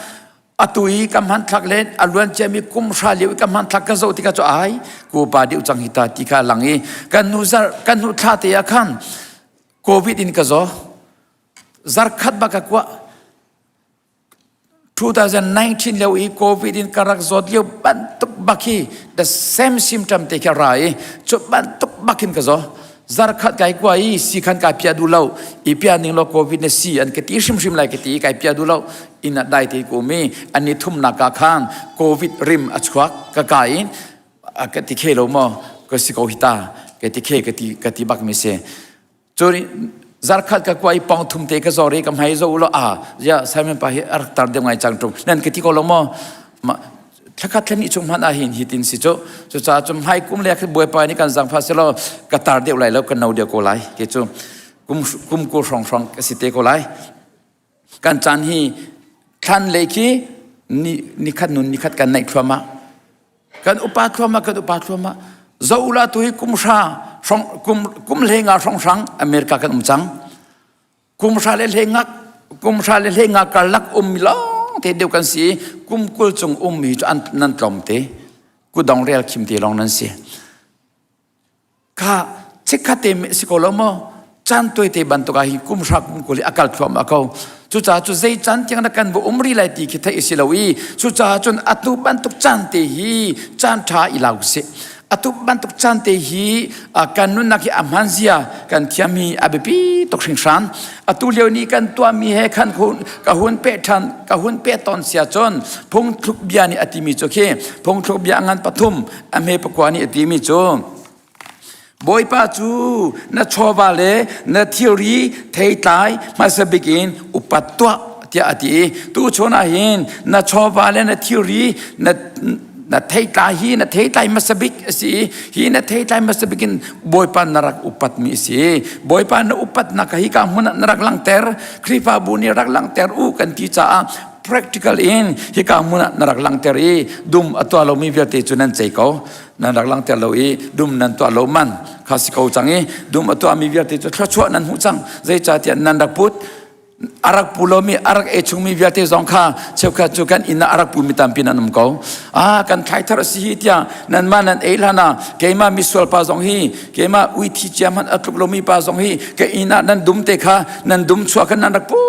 Atu i ka hmanthlak le a luan ciami kum hra lio i ka hmanthlak ka zoh tikah cu ai ku upa deuh cang hi ta ti kha a lang i kan hnu zarh kan hnu thla te ah khan COVID in ka zaw. Zarkhat bak ka kuah. 2019 lio i COVID in ka rak zawt lio bantuk bak hi the same symptom te khi a ra i cu bantuk bak hin ka zaw. Zarkhat kai kua i si khan kai pia duh lo i pia ning law COVID na si an ka ti hrimhrim lai ka ti i kai pia duh lo inn ah dai te ko mi an ni thumnak ka khan COVID rim a chuak ka ka in ka ti khe lo maw ka si ko hi ta ka ti khe ka ti ka ti bak mi si Cun zarkhat ka kuai pong thum te ka zor i ka hmai zo lo a ya Simon pa hi a rak tar deuh ngai cang ṭung nan ka ti ko lo maw ma thlakhat thlen i chung hmanh ah hin hitin si cu cucaah cun hmai kum le khin bawipa nih kan zangfah selaw ka tar deuh lai lo ka no deuh ko lai ke cu kum kum kul hrawng hrawng ka si te ko lai kan caan hi thlan lei khi ni nikhat nun nikhat kan naih thluahmah kan upa thluahmah kan upa thluahmah zo ula tu hi kum hra hrong kum kum hlenga hrong hrang America kan um cang kum hra le hlenga kum hra le hlenga karlak um mi lawng te deuh kan si kum kul cung um mi cu an nan tlawm te kudong rel khim te lawng nan si Kha chikkhat te si ko lo maw? Caan tuaite bantuk ah hi kum hra kum kul hi a kal thluahmah ko. Cucaah cu zei caan tiang na kan va um rih lai ti khi theih a si lo i cucaah cun atu bantuk caan te hi caan ṭha i la usih. Atu bantuk caan te hi kan nunnak hi a hmaan zia kan thiam hi a biapi tuk hringhran. Atu lio ni kan tuahmi he khan ka hun peh ṭhan ka hun peh tawn sia cun phungthluk bia nih a timi cu khi phungthluk bia ngan pathum a hme pakua nih a timi cu Bawipa cu na chawva le na thilri theitlai hmasa bik in upat tuah tiah a ti i tuchun ah hin na chawva le na thilri na na theitlai hi na theitlai hmasa bik a si i hi na theitlai hmasa bik in Bawipa na rak upatmi a si Bawipa na upatnak hi ka hmun ah na rak langhter Khrihfabu nih rak langhter u kan ti caah practical in hika hmun ah na rak langhter i dum a tuah lomi vialte cu nan cei ko nan rak langhter lo i dum nan tuah lo man kha si ko cang i dum a tuahmi vialte cu thluachuah nan hmuh cang zeicahtiah nan rak put a rak pu lomi a rak ei chungmi vialte zong kha cheukhat cu kan inn ah a rak pumi tampi nan um ko ah kan thlaithar a si hi tiah nanmah nan ei hlan ah keimah misual pa zong hi keimah ui thi cia hmanh a tluk lomi pa zong hi ka inn ah nan dum te kha nan dum chuah khan nan rak put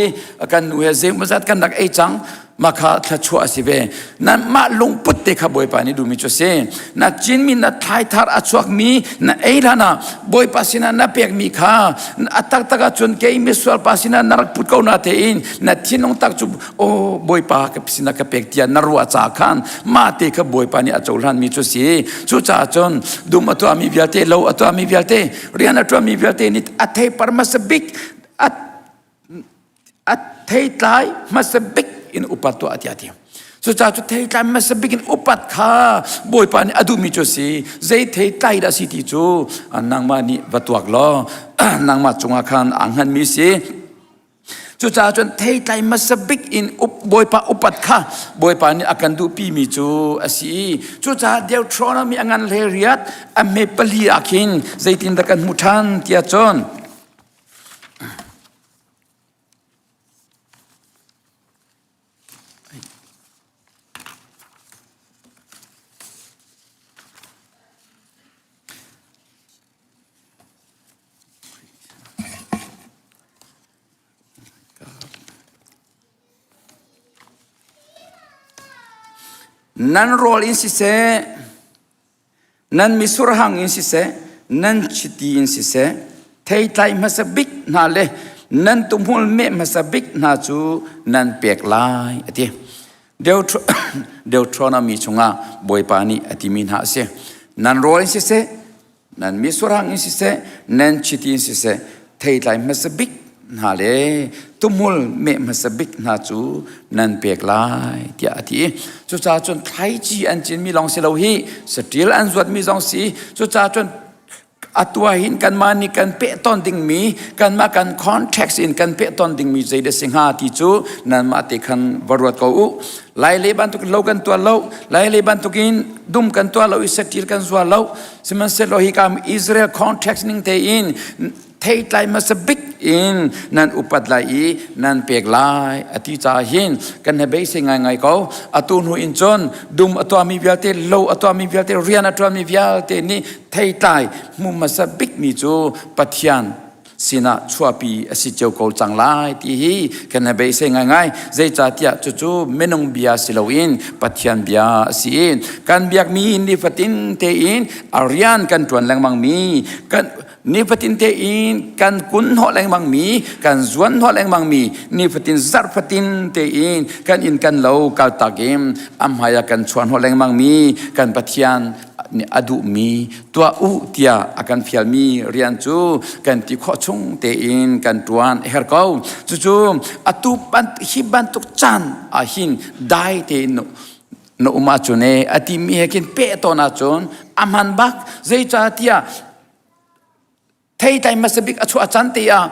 i kan nu he zeimawzat kan rak ei cang makha thluachuah a si ve nanmah lungput te kha bawipa nih duhmi cu a si na cinmi na thlaithar a chuakmi na ei hlan ah bawipa sinah na pekmi kha a taktak ahcun kei misual pa sinah na rak put ko na tein na thinlung tak cu o bawipa ka sinah ka pek tiah na ruah ca khan mah te kha bawipa nih a cohlanmi cu a si cucaah cun dum a tuahmi vialte lo a tuahmi vialte rian a tuahmi vialte nih a theipar hmasa bik a a theitlai hmasa bik in upat tuah tiah ti. Cucaah cu theitlai hmasa bik in upat kha Bawipa nih a duhmi cu a si. Zei theitlai dah a si ti cu nangmah nih va tuak law nangmah cungah khan aa hngatmi si. Cucaah cun theitlai hmasa bik in Bawipa upat kha Bawipa nih a kan duhpimi cu a si i cucaah Deuteronomy a ngan hlei riat a hme pali ah khin zeitindah kan hmuh ṭhan tiah cun Nan rawl in siseh, nan mitsur hang in siseh, nan chiti in siseh, theitlai hmasa bik hna le nan tuhmul meh hmasa bik hna cu nan pek lai, a ti. Deuteronomy chungah Bawipa nih a timi hna a si. Nan rawl in siseh, nan misurhang in siseh, nan chiti in siseh, theitlai hmasa bik hna le tuhmul meh hmasa bik hna cu nan pek lai tiah a ti. Cucaah cun thlaici an cinmi lawng si lo hi saṭil an zuatmi zong si. Cucaah cun atu ah hin kanmah nih kan peh tawn dingmi kanmah kan context in kan peh tawn dingmi zei dah si hnga ti cu nanmah te khan va ruat ko u lai le bantuk lo kan tuah lo lai le bantukin dum kan tuah lo i saṭil kan zuar lo sihmanhsehlaw hi kam Israel context ning tein theitlai hmasa bik in nan upat lai i nan pek lai a ti caah hin kan he beisei ngaingai ko atu hnu in cun dum a tuahmi vialte lo a tuahmi vialte rian a ṭuanmi vialte nih theitlai hmu hmasa bikmi cu Pathian sinah chuahpi a si cio ko cang lai ti hi kan he beisei ngaingai zeicahtiah cucu minung bia si loin Pathian bia a si i kan biakmi nifatin tein a rian kan ṭuan lengmangmi kan nifatin tein kan kun hnawh lengmangmi kan zuan hnawh lengmangmi nifatin zarh fatin tein kan inn kan lo kaltak in a hmai ah kan chuah hnawh lengmangmi kan Pathian nih a duhmi tuah u tiah a kan fialmi rian cu kan ti khawh chung tein kan ṭuan a herh ko cucu atu hi bantuk caan ah hin dai tein na um ahcun e a timi he khin peh tawn ahcun a hman bak zeicahtiah theitlai hmasa bik a chuah caan te ah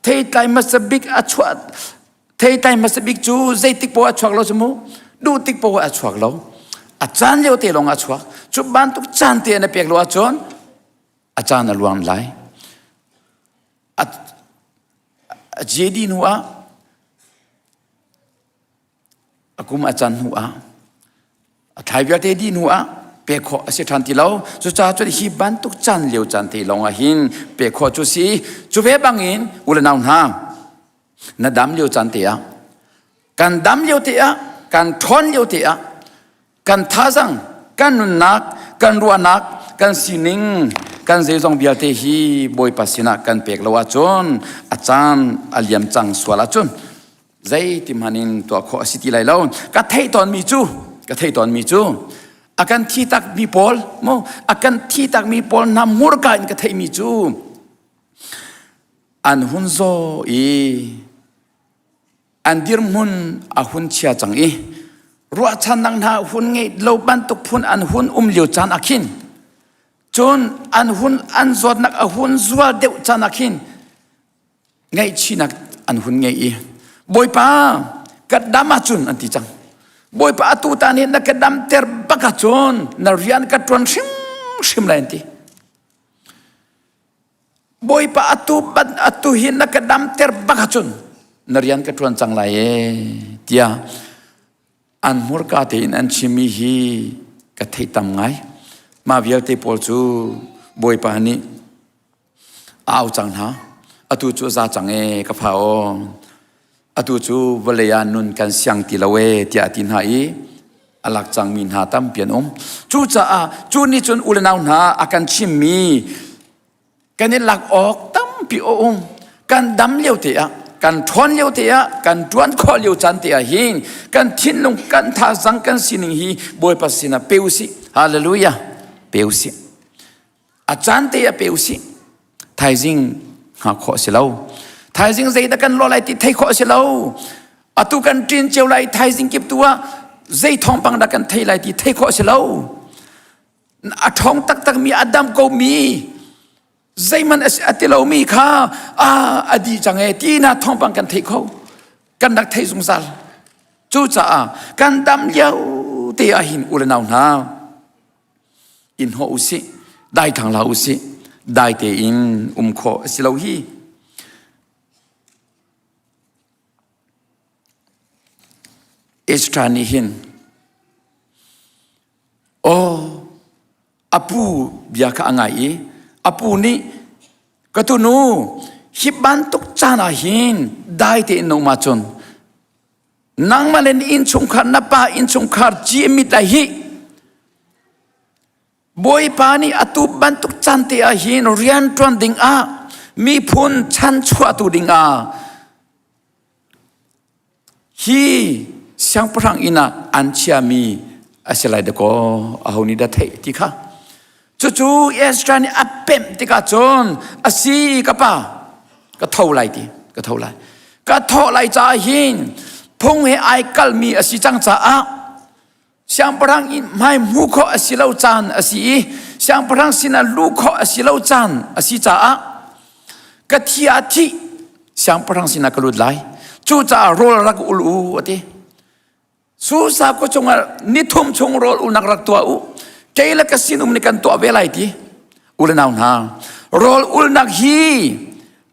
theitlai hmasa bik a chuah theitlai hmasa bik cu zeitik poah a chuak lo cu mu duh tik poah a chuak lo a caan lio te lawng a chuak cu bantuk caan te na pek lo ahcun a caan a luang lai a a JD hnu ah A kum a can hnu ah a thlai vialte dih hnu ah pek khawh a si ṭhan ti lo. Cucaah cun hi bantuk caan lio caan te lawng ah hin pek khawh cu si. Cu ve bangin u le nau hna, na dam lio caan te ah, kan dam lio te ah, kan ṭhawn lio te ah, kan thazang, kan nunnak, kan ruahnak, kan sining, kan zeizong vialte hi Bawipa sinah kan pek lo ahcun a caan a liam cang sual ahcun zeiti hmanh in tuah khawh a si ti lai lo. Ka theih tawnmi cu, ka theih tawnmi cu a kan thi takmi pawl, mu, a kan thi takmi pawl hna hmurka in ka theihmi cu an hun zaw i an dirhmun a hun chia cang i ruahchannak hna hun ngeih lo bantuk phun an hun um lio caan ah khin cun an hun an zawtnak a hun zual deuh caan ah khin ngaihchihnak an hun ngei i Bawipa ka dam ahcun an ti cang Bawipa atu ta nih na ka damter bak ahcun na rian ka ṭuan hrimhrim lai an ti Bawipa atu ban atu hi na ka damter bak ahcun na rian ka ṭuan cang lai ee tiah an hmurka tein an chimmi hi ka theih tam ngai. Mah vialte pawl cu Bawipa nih a au cang hna. Atu cu a za cang ee ka fa aw. Atu cu vawlei ah nun kan siang ti lo ee tiah a ti hna i a lak cangmi hna tampi an um. Cucaah cu nih cun u le nau hna a kan chimmi kan i lak awk tampi a um. Kan dam lio te ah kan ṭhawn lio te ah kan ṭuan khawh lio caan te ah hin kan thinlung kan thazang kan sining hi Bawipa sinah pe usih. Hallelujah. Pe usih. A caan te ah pe usih. Thaizing hngah khawh a si lo. Thaizing zeidah kan lawh lai ti theih khawh a si lo. Atu kan ṭin cio lai thaizing kip tu ah. zei thawngpang dah kan thei lai ti thei khawh si lo. A ṭhawng taktak mi a dam ko mi zeihmanh a ti lomi kha a a di cang e ti na thawngpang kan thei kho kan rak thei zungzal cucaah kan dam lio te ah hin u le nau hna in hawh u sih dai thang hlah u sih dai tein um khawh a si lo hi Ezra nih hin Aw, a pu bia kha a ngai i a pu nih ka tunu hi bantuk caan ah hin dai tein na um ahcun nangmah le na innchungkhar na pa innchungkhar ci a mit lai hi Bawipa nih atu bantuk caan te ah hin rian ṭuan ding ah miphun chanchuahtu ding ah Hi siangpahrang inn ah an chiami a si lai dakaw aho nih dah theih ti kha. Cucu Ezra nih a pemh tikah cun a si ka pa ka tho lai ti ka tho lai. Ka thawh lai caah hin phung he ai kalmi a si cang caah Siangpahrang inn hmai hmuh khawh a si lo caan a si i siangpahrang sinah luh khawh a si lo caan a si caah ka thi ah thih siangpahrang sinah ka lut lai. Cucaah rawl rak ul u a ti. Susa khua chungah nithum chung rawl ulnak rak tuah u. Kei le ka sinum nih kan tuah ve lai ti. U le nau hna, rawl ulnak hi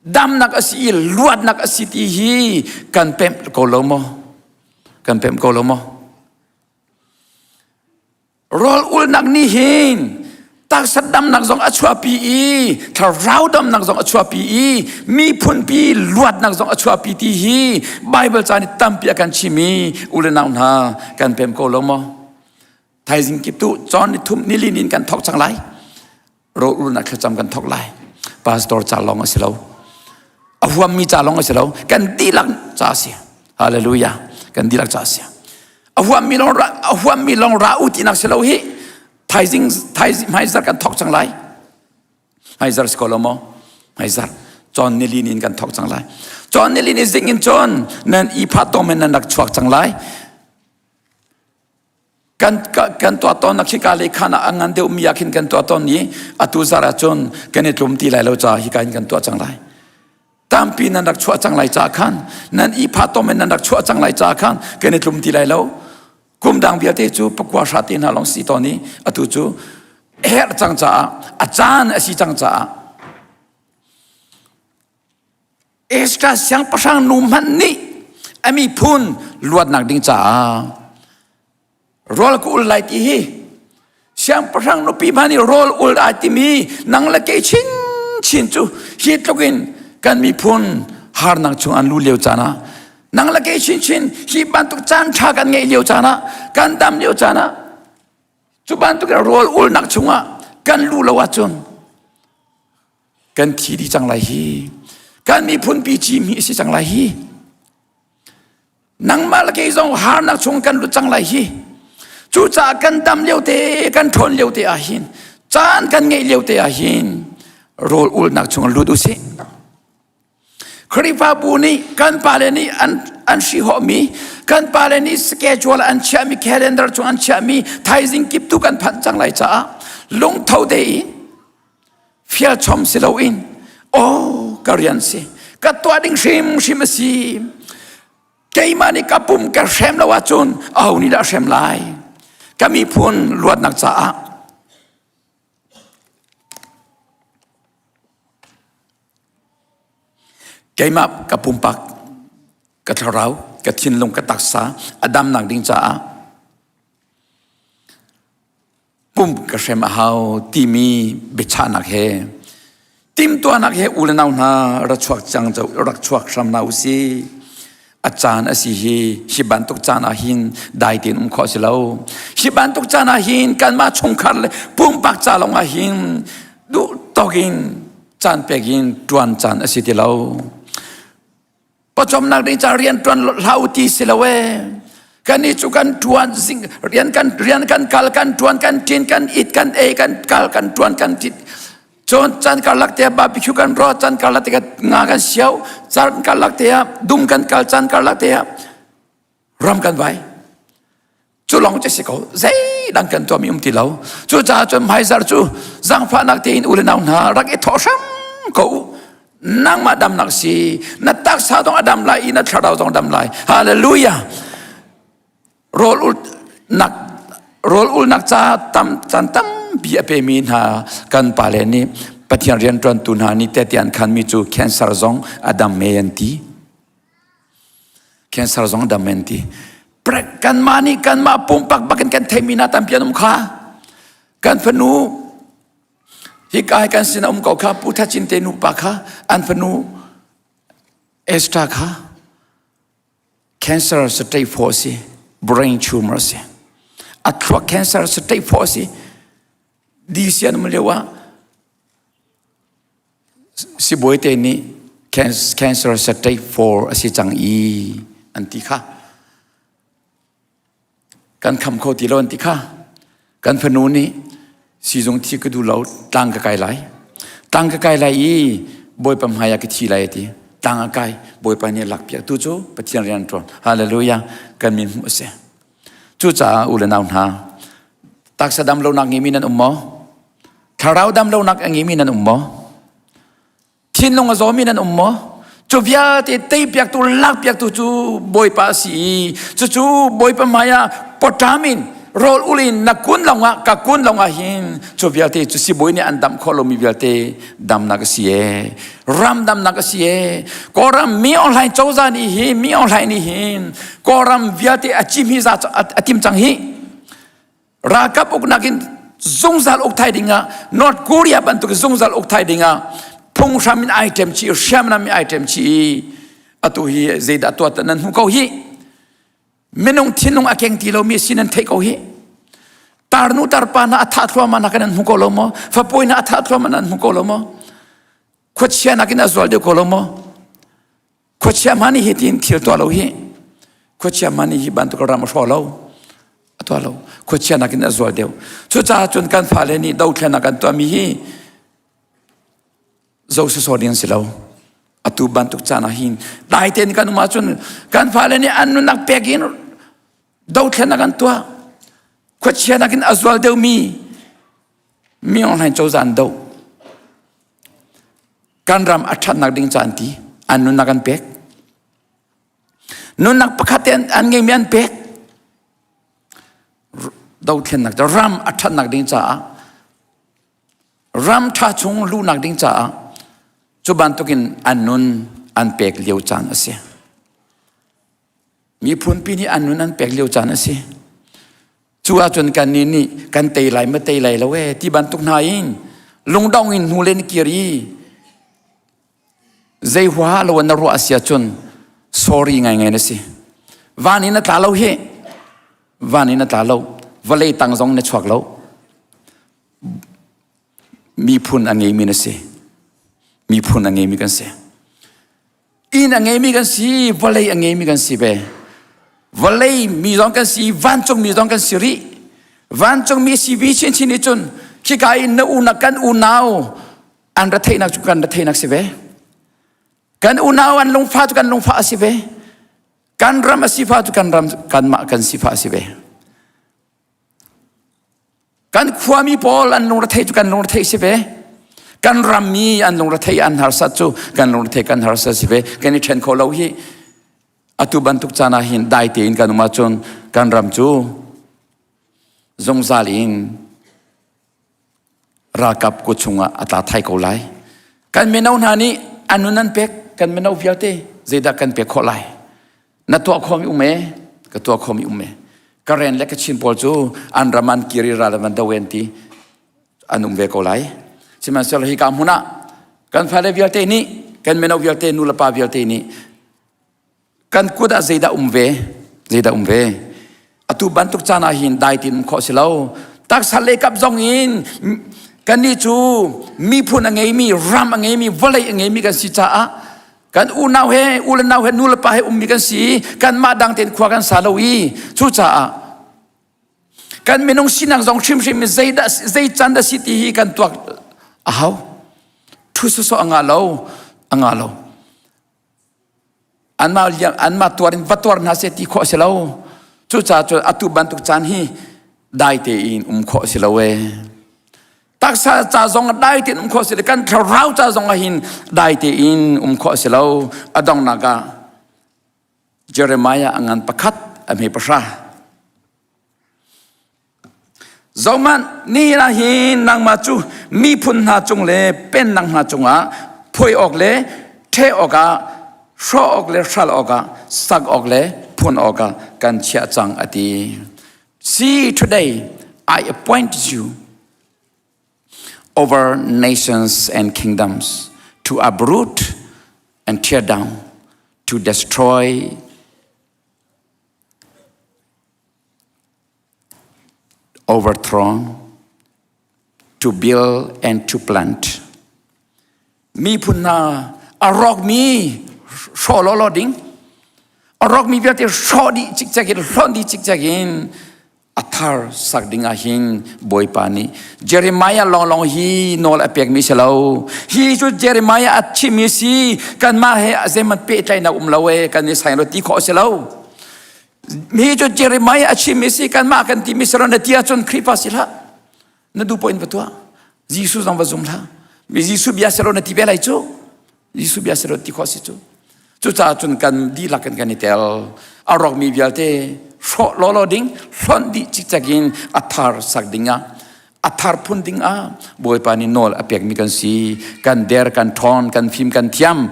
damnak a si i luatnak a si ti hi kan pemh ko lo maw? Kan pemh ko lo maw? Rawl ulnak nih hin taksa damnak zong a chuahpi i thlarau damnak zong a chuahpi i miphunpi luatnak zong a chuahpi ti hi Bible ca nih tampi a kan chim i u le nau hna kan pem ko lo maw? Thaizing kip tu cawn ni thum nilin in kan thawk cang lai. Rawl ulnak thlacam kan thawk lai. Pastor ca lawng a si lo. A huammi ca lawng a si lo. Kan dihlak ca a si. Hallelujah. Kan dihlak ca a si. A huammi lawng ra a huammi lawng ra u tinak si lo hi. Thaizing thaizing hmaizar kan thawk cang lai. Hmaizar si ko lo maw? Hmaizar. Cawn nilin in kan thawk cang lai. Cawn nilin i zing in cun nan i pha tom in nan rak chuak cang lai. Kan kan tuah tawn nak hika lei khan ah a ngan deuh mi ah khin kan tuah tawn i atu zar ah cun kan i tlum ti lai lo ca hika in kan tuah cang lai. Tampi nan rak chuah cang lai ca khan nan i pha tom in nan rak chuah cang lai ca khan kan i tlum ti lai lo. Kum dang vialte cu pakua hra te hna lawng si tawn i atu cu herh cang caah a caan a si cang caah Ezra siangpahrang nu hmanh nih a miphun luatnak ding caah rawl ka ul lai ti hi siangpahrang nupi hmanh nih rawl ul ai timi nang le kei chinchin cu hi tluk in kan miphun harnak chung an lu lio caan ah nang le kei chinchin hi bantuk caan ṭha kan ngeih lio caan ah kan dam lio caan ah cu bantuk in rawl ulnak chungah kan lu lo ahcun Kan thi dih cang lai hi. Kan miphun pi ci mi si cang lai hi. Nangmah le kei zong harnak chung kan lut cang lai hi. Cucaah kan dam lio te, kan ṭhawn lio te ah hin, caan kan ngeih lio te ah hin, rawl ulnak chung lut u sih. Khrihfabu nih kan pale nih an an hrihawhmi kan pale nih schedule an chiahmi calendar chung an chiahmi thaizing kip tu kan phanh cang lai caah lungtho tein fial chom si loin aw ka rian si ka tuah ding hrimhrim a si keimah nih ka pum ka hrem lo ahcun aho nih dah hrem lai ka miphun luatnak caah keimah ka pumpak ka thlarau ka thinlung ka taksa a damnak ding caah pum ka hrem a hau timi biachahnak he timtuahnak he u le nau hna ra chuak cang rak chuak hram hna u si a caan a si hi hi bantuk caan ah hin dai tein um khawh si lo hi bantuk caan ah hin kanmah chungkhar le pumpak ca lawng ah hin duh tawk in caan pek in tuan caan a si ti lo Pawcawmnak ding ca rian ṭuan hlah u ti si lo ee. Kannih cu kan ṭuan zing rian kan rian kan kal kan ṭuan kan ṭin kan it kan ei kan kal kan ṭuan kan ṭit. Cun caan karlak te ah barbecue kan rawt caan karlak te ah nga kan sio caan karlak te ah dum kan kal caan karlak te ah ram kan vai. Cu lawng cu si ko. Zeidang kan tuahmi um ti lo. Cucaah cun hmaizar cu zaangfahnak tein u le nau hna rak i thawh hram ko u. Nangmah damnak si. Na taksa zong a dam lai i na thlarau zong dam lai. Hallelujah. Rawl ulnak rawl ulnak ca tam caan tampi a pemi hna kan pale nih Pathian rianṭuantu hna nih tehte an khanmi cu cancer zong a dam me an ti. Cancer zong a dam me an ti. Kanmah nih kanmah pumpak bakin kan theimi hna tampi an um kha. Kan fanu hika hi kan sin a um ko kha Pu Tha Cin te nupa kha an fanu Esther kha Cancer stage 4 si, brain tumor si. A thluak cancer stage 4 si. DC an um lio ah sibawi te nih cancer stage 4 a si cang i an ti kha. Kan kham kho ti lo an ti kha. Kan fanu nih siizung thi ka duh lo tlang ka kai lai. Tlang ka kai lai i Bawipa hmai ah ka thi lai a ti. Tlang a kai Bawipa nih a lakpiak tu cu Pathian rian ṭuan. Hallelujah. Kan min hmuh a si. Cucaah u le nau hna taksa dam lonak ngeimi nan um maw? Thlarau dam lonak a ngeimi nan um maw? Thinlung a zawmi nan um maw? Cu vialte teipiaktu lakpiaktu cu Bawipa a si i cucu Bawipa hmaiah pawṭam in rawl ul in na kun lawngah ka kun lawngah hin cu vialte cu sibawi nih an damh khawh lomi vialte damnak a si ee ram damnak a si ee Kawlram mi online cozah nih hin mi online nih hin Kawlram vialte a cim hi za a tim cang hi Ralkap uknak in zungzal uk thai dingah North Korea bantuk zungzal uk thai dingah phunghram in item chi hriamnam in item chi atu hi zeidah tuah nan hmu ko hi minung thinlung a keng ti lomi si nan theih ko hi tarnu tarpa na a thah thluahmah na kan nan hmu ko lo maw fapawi na a thah thluahmah nan hmu ko lo maw khuachia nakin a zual deuh ko lo maw Khuachia hmanh nih hi tiin thil tuah lo hi khuachia hmanh nih hi bantuk ram a hraw lo a tuah lo khuachia nakin a zual deuh cucaah cun kan fale nih dothlennak kan tuahmi hi zo sawsawh ding an si lo atu bantuk caan ah hin dai tein kan um ahcun kan fale nih an nunnak pek in dothlennak an tuah khuachia nakin a zual deuhmi mi online cozah an doh Kan ram a ṭhatnak ding ca an ti. An nunnak an pek. Nunnak pakhat te an ngeimi an pek. Dothlennak ram a ṭhatnak ding caah ram ṭha chung luhnak ding caah cu bantukin an nun an pek lio caan a si. Miphunpi nih an nun an pek lio caan a si. Cu ahcun kannih nih kan tei lai ma tei lai lo ee ti bantuk hna in lungdong in hnu len kir i zei huaha lo na ruah a si ahcun sorry ngaingai na si. Van in a tla lo hi. Van in a tla lo. Vawlei tang zong na chuak lo. Miphun a ngeimi na si. Miphun a ngeimi kan si. Inn a ngeimi kan si, vawlei a ngeimi kan si ve. Vawlei mi zong kan si, vancung mi zong kan si rih. Vancung mi si vi chinchin nih cun khika in na unau kan unau an ra theihnak cu kan ra theihnak si ve. Kan unau an lungfah cu kan lungfah a si ve. Kan ram a sifah cu kan ram kanmah kan sifah a si ve. Kan khuami pawl an lungrethei cu kan lungrethei si ve. Kan rammi an lungrethei an harsat cu kan lungrethei kan harsat si ve. Kan i ṭhen kho lo hi. Atu bantuk caan ah hin dai tein kan um ahcun kan ram cu zungzal in ralkap kut chungah a tla thai ko lai. Kan mino hna nih an nun an pek, kan mino vialte zeidah kan pek khawh lai? Na tuah khawmi um e, ka tuah khawmi um e. Karen le Kachin pawl cu an ram an kir i ral an van do en ti an um ve ko lai. Sihmanhsehlaw hi ka hmun ah kan fale vialte nih kan mino vialte nu le pa vialte nih kan kut ah zeidah um ve zeidah um ve atu bantuk caan ah hin dai tin um khawh si lo taksa le kap zong in kannih cu miphun a ngeimi ram a ngeimi vawlei a ngeimi kan si caah kan unau he u le nau he nu le pa he ummi kan si kanmah dang tein khua kan sa lo i cucaah kan minung sinak zong hrimhrim in zeidah zei can dah si ti hi kan tuak a hau thu sawsawh a ngah lo a ngah lo anmah anmah tuar in va tuar hna seh ti khawh a si lo. Cucaah cun atu bantuk caan hi dai tein um khawh si lo ee. Taksa ca zong ah dai tein um khawh si lo kan thlarau ca zong ah hin dai tein um khawh si lo. A donghnak ah Jeremiah a ngan pakhat a hme pahra. Zohmanh, nihin ah hin nangmah cu miphun hna cung le pennak hna cungah phuai awk le ṭheh awkah, hrawh awk le hral awkah, sak awk le phun awkah kan chiah cang, a ti. See, today I appoint you over nations and kingdoms to uproot and tear down, to destroy overthrown, to build and to plant. Miphun hna a rawkmi hrawh lawlaw ding, a rawkmi vialte hrawh dih cikcek in, hlonh dih cikcek in a thar sak ding ah hin Bawipa nih Jeremiah lawnglawng hi nawl a pekmi si lo. Hi cu Jeremiah a chimmi si kanmah he a zeihmanh pehtlaihnak um lo e kan i saing lo ti khawh a si lo. Mi cu Jeremiah a chimmi si kanmah kan timi si lo na ti ahcun Khrihfa si hlah. Na duh poh in va tuah. Jesuh zong va zum hlah. Mi Jesuh bia si lo na ti ve lai cu. Jesuh bia si lo ti khawh si cu. Cucaah cun kan dihlak in kan i tel. A rawkmi vialte hrawh lawlaw ding, hlonh dih cikcek in a thar sak ding ah a thar phun ding ah Bawipa nih nawl a pekmi kan si. Kan der, kan ṭhawn, kan fim, kan thiam,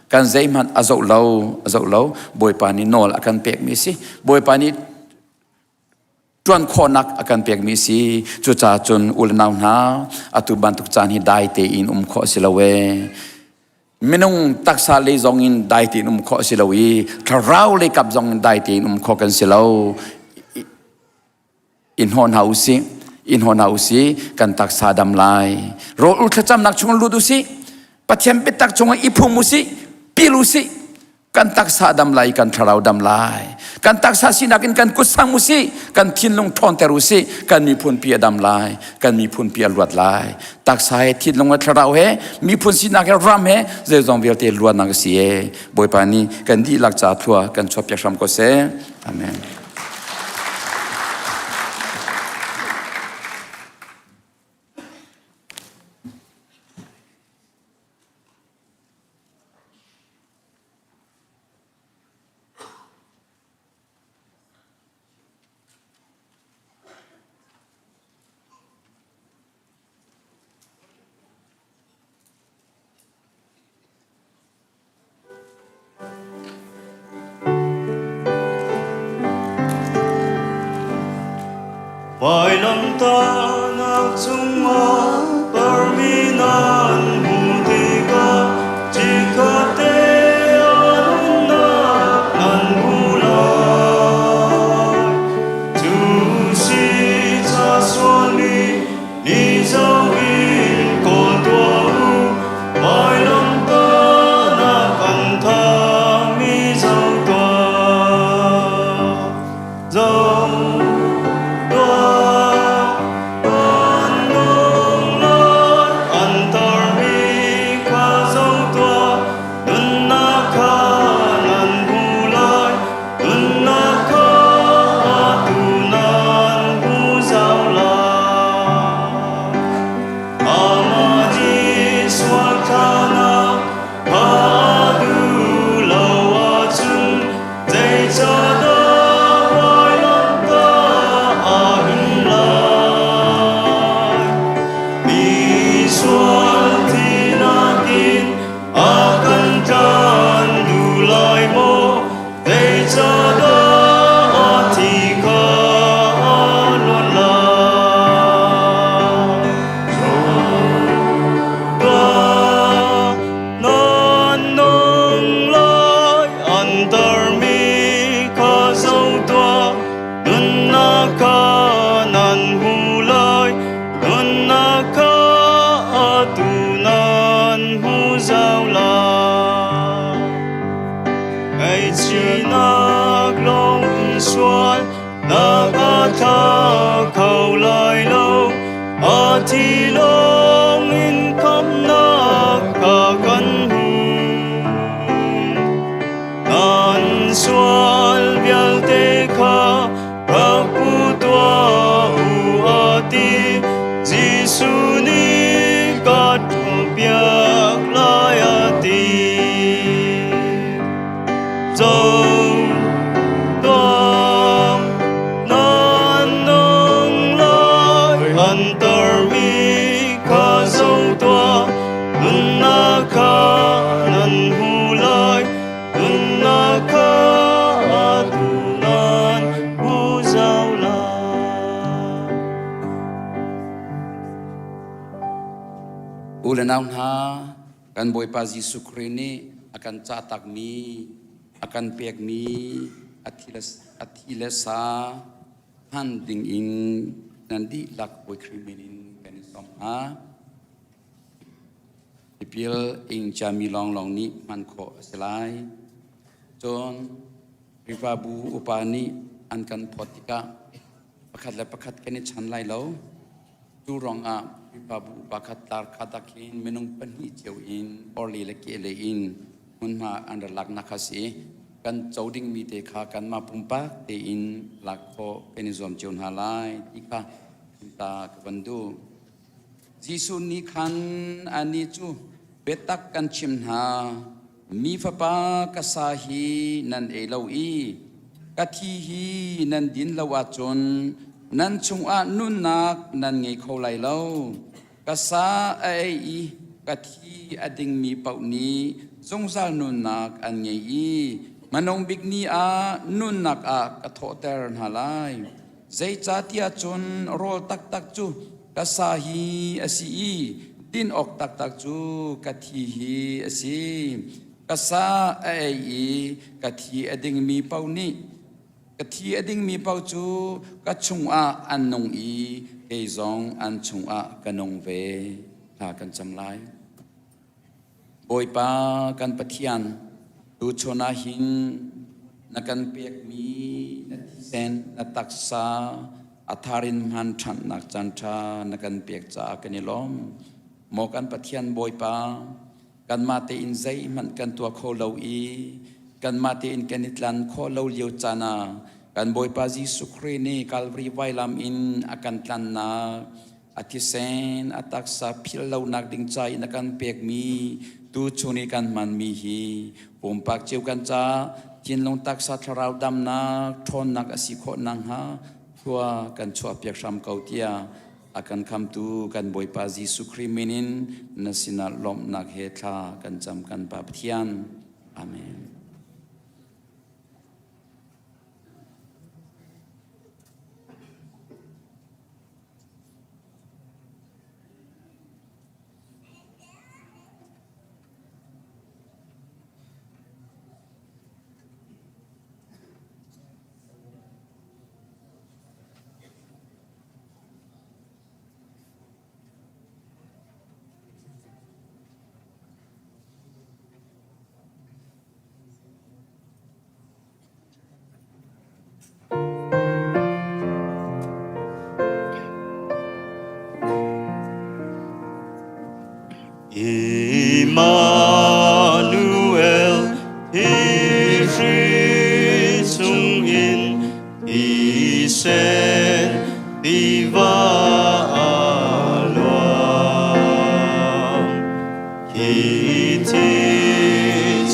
kan zeihmanh a zoh lo, a zoh lo. Bawipa nih nawl a kan pekmi si. Bawipa nih ṭuan khawhnak a kan pekmi a si. Cucaah cun u le nau hna, atu bantuk caan hi dai tein um khawh a si lo ee. Minung taksa lei zong in dai tein um khawh a si lo i thlarau lei kap zong in dai tein um khawh kan si lo. In hnawh hna usih, in hnawh hna usih, kan taksa dam lai. Rawl ul thlacamnak chung lut usih, Pathian biatak chungah i phum usih, pil usih, kan taksa dam lai kan thlarau dam lai kan taksa sinak in kan kut sang usih kan thinlung ṭhawnter usih kan miphun pi a dam lai kan miphun pi a luat lai taksa he thinlung he thlarau he miphun sinak he ram he zeizong vialte luatnak a si e bawipa nih kan dihlak ca thlua kan chuahpiak hram ko seh amen. Vailamtahnak cungah parmi nan hmuh tikah chikkhatte ah nunnak nan hmu lai. Cu si ca sualmi ni zoh in kawl tuah u, vailamtahnak an thahmi zoh tuah. Zeicahdah vailamtah aa hin lai? Mi sual thinak in a kan tlan duh lai maw? Zeicahdah a thi kha a luan lai? Nan nung lai an tarmi kha zoh tuah nunnak kha nan hmu lai nunnak kha atu nan hmu zau lai ngaihchihnak lawng in sual nak a tla kho lai lo a thi lawng in khamnak kha kan hmu Nan sual vialte kha. le nau hna, kan Bawipa Jesuh Khrih nih a kan cahtakmi, a kan pekmi a thi le sa hman dingin nan dihlak Bawi Khrih min in kan in sawm hna. Tipil ing ciami lawnglawng nih hman khawh a si lai. Cun Khrihfabu upa nih an kan phawt tikah pakhat le pakhat kan i chan lai lo. Cu ruangah Khrihfabu upa khat tar kha dak hin minung pahnih cio in orhlei le kehlei in hmunhma an ra laknak kha si. Kan co dingmi te kha kanmah pumpak tein lak khawh kan i zuam cio hna lai ti kha ta ka van duh. Jesuh nih khan anih cu biatak kan chim hna, mi fapa ka sa hi nan ei lo i ka thi hi nan din lo ahcun nan chungah nunnak nan ngei kho lai lo. Ka sa a ei i ka thi a dingmi paoh nih zungzal nunnak an ngei i hmanung bik ni ah nunnak ah ka thawhter hna lai. Zeicahtiah cun rawl taktak cu ka sa hi a si i din awk taktak cu ka thi hi a si. Ka sa a ei i ka thi a dingmi paoh nih ka thi a dingmi paoh cu ka chungah an nung i kei zong an chungah ka nung ve. Thla kan cam lai. Bawipa kan Pathian, tuchun ah hin na kan pekmi na thisen, na taksa a thar in hman ṭhannak caanṭha na kan pek caah kan i lawm. Maw kan Pathian Bawipa, kanmah tein zeihmanh kan tuah kho lo i kanmah tein kan i tlan khawh lo lio caan ah kan Bawipa Jesuh Khrih nih Kalvari vailam in a kan tlannak a thisen a taksa philh lonak ding ca in a kan pekmi tuchun i kan hmanmi hi pumpak cio kan ca thinlung taksa thlarau damnak ṭhawnnak a si khawh nakhnga thlua kan chuahpiak hram ko tiah a kan khamtu kan Bawipa Jesuh Khrih min in na sinah lawmhnak he thla kan cam kan Pa Pathian. Amen. Immanuel hi hri chungin thisen tiva a luang. Hi thi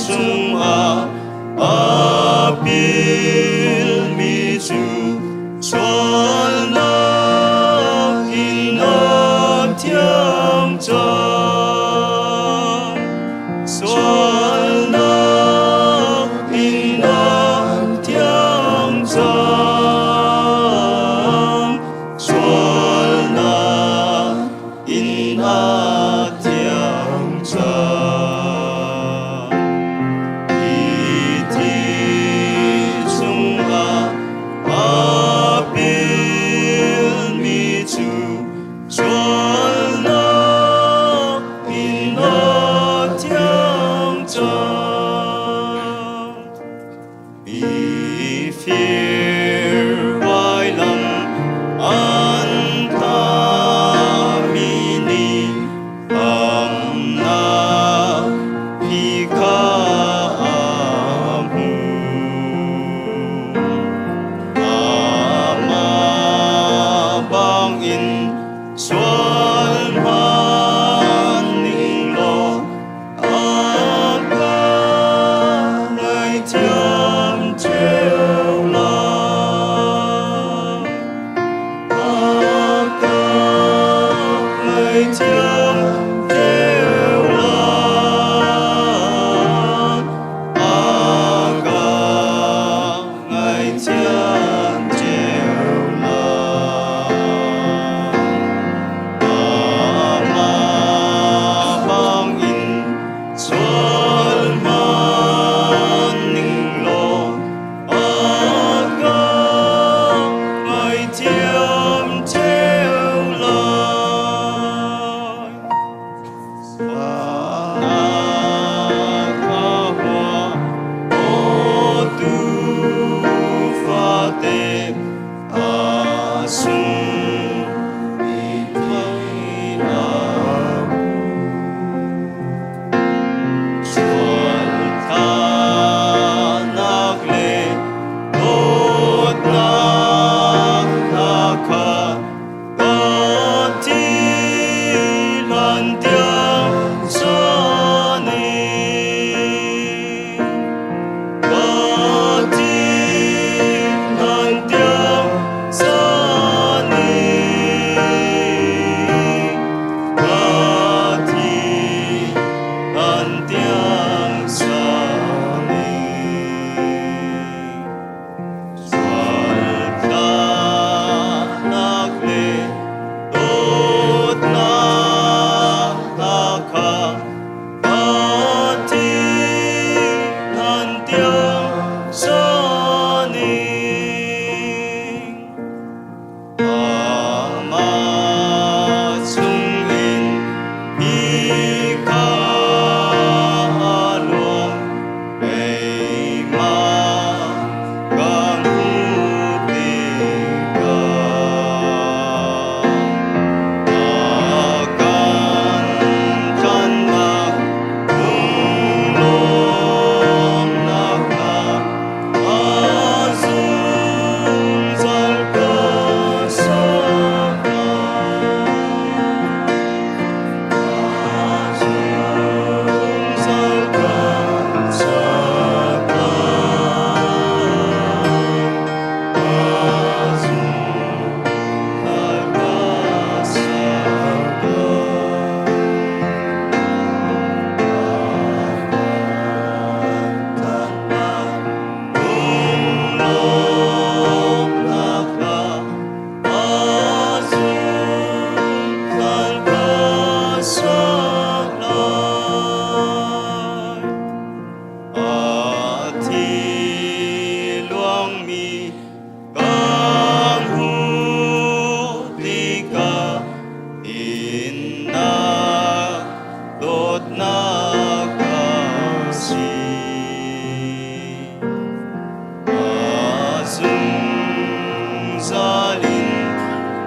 chungah A pilmi cu sualnak in a thiang cang. Sualnak in a thiang cang. Sualnak in a thiang cang. Hi thi chungah a pilmi cu sualnak in a thiang cang. Mifir vailam an tami nih Amnak hi kha a hmuh. Amah bangin sual hmanning law a ka ngaihthiam ṭheo lai.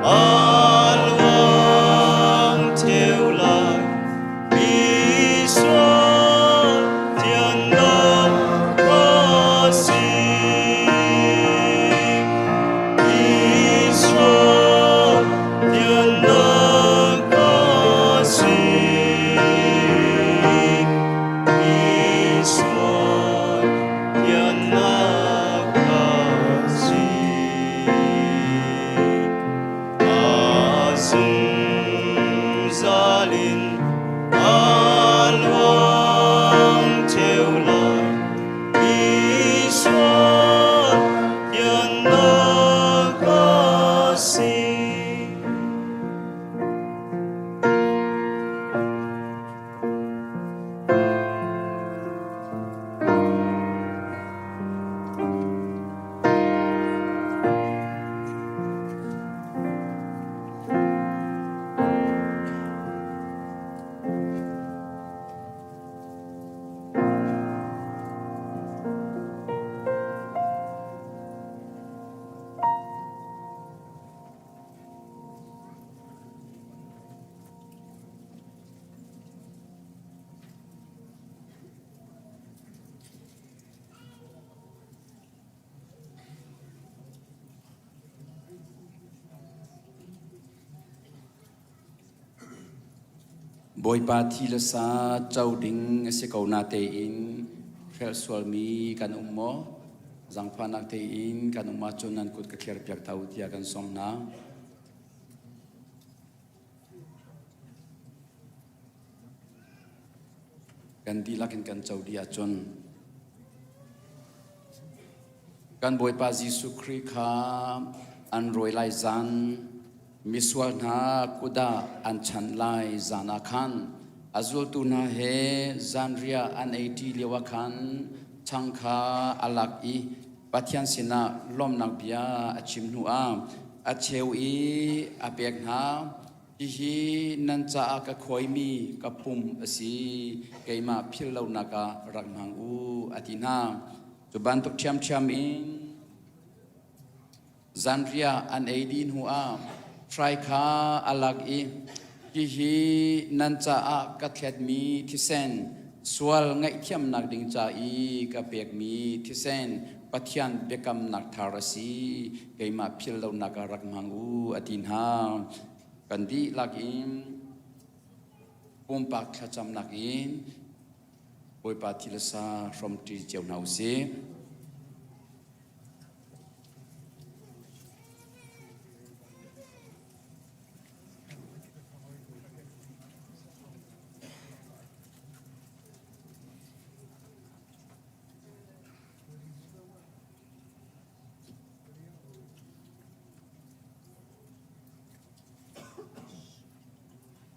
A luang ṭheo lai. Misual thiannak ka si. Misual thiannak ka si. Misual thiannak ka si. A zungzal in a luang ṭheo lai. Misual thiannak a si. Bawipa thi le sa co ding a si ko natein hrelh sualmi kan um maw? Zaangfahnak tein kan um ahcun nan kut ka thlir piak ta u tiah kan sawm hna. Kan dihlak in kan co dih ahcun kan Bawipa Jesuh Khrih kha an rawi lai zan misual hna kut ah an chanh lai zan ah khan a zultu hna he zanriah an ei ṭi lio ah khan chang kha a lak i Pathian sinah lawmhnak bia a chim hnu ah a cheu i a pek hna. Hihi nan caah ka khawimi ka pum a si, keimah philh lonak ah rak hmang u, a ti hna. Cu bantuk ṭhiamṭhiam in zanriah an ei dih hnuah hrai kha a lak i, Hihi nan caah ka thletmi thisen, sual ngaihthiamnak ding ca i ka pekmi thisen, Pathian biakamnak thar a si, keimah philh lonak ah rak hmang u, a ti hna. Kan dihlak in pumpak thlacamnak in Bawipa thi le sa hrawmṭi cio hna u sih.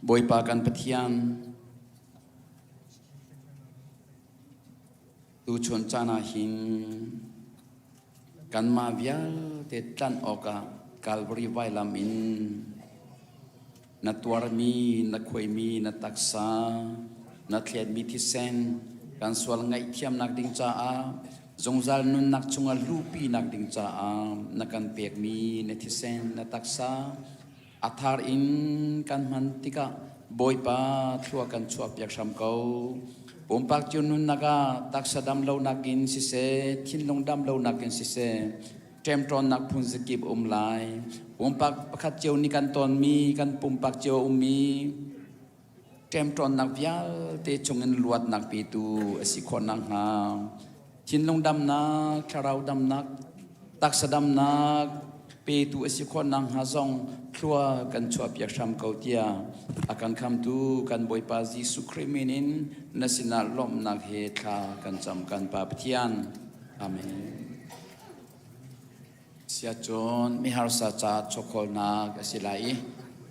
Bawipa kan Pathian, tuchun caan ah hin kanmah vialte tlanh awkah Calvary vailam in Na tuarmi, na khuaimi, na taksa, na thletmi thisen, kan sual ngaihthiamnak ding caah, zungzal nunnak chungah luhpinak ding caah na kan pekmi na thisen, na taksa, a thar in kan hman tikah Bawipa thlua kan chuahpiak hram ko. Pumpak cio nunnak ah taksa dam lonak in siseh, thinlung dam lonak in siseh, ṭemṭawnnak phun zakip um lai. Pumpak pakhat cio nih kan tonmi, kan pumpak cio ummi ṭemṭawnnak vialte chungin luatnak petu a si khawh nakhnga thinlung damnak, thlarau damnak, taksa damnak petu a si khawh nakhnga zong thlua kan chuahpiak hram ko tiah a kan khamtu kan Bawipa Jesuh Khrih min in na sinah lawmhnak he thla kan cam kan Pa Pathian. Amen. Siacun miharsa ca chawkhawlnak a si lai i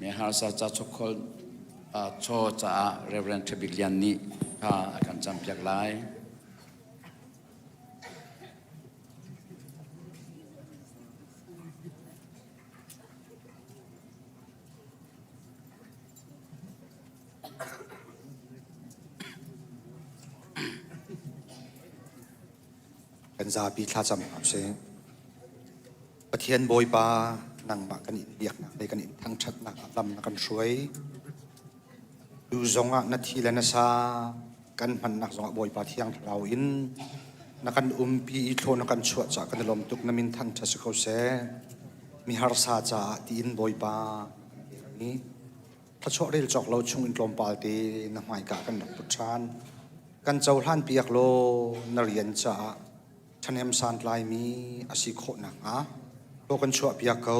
miharsa ca chawkhawl chaw caah Reverend Ṭha Bik Lian nih kha a kan campiak lai. Kan zapi thlacam hna usih. Pathian Bawipa, Nangmah kan in biaknak le kan in thangṭhatnak ah lam na kan hruai. Tu zongah na thi le na sa kan hmannak zongah Bawipa Thiang Thlarau in na kan umpi i thlaw na kan chuah caah kan i lawm tuk. Na min thangṭhat si ko seh. Mi harsa caah tiin Bawipa mi thluachuah rel cawk lo chung in tlawmpal te na hmaika kan rak put ṭhan. Kan cohlan piak law na rian caah ṭhahnem santlaimi a si khawh nakhnga hlaw kan chuahpiak ko.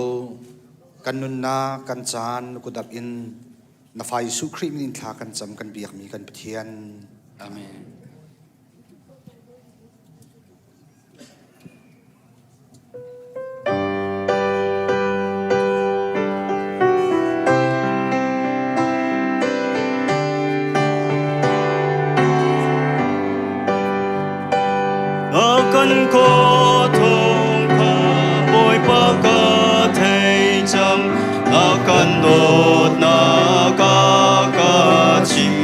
Kan nunnak, kan caan na kutap in na fa Jesuh Khrih min in thla kan cam kan biakmi kan Pathian. Amen. A kan ko thawng kha Bawipa ka thei cang a kan dawtnak a ka chim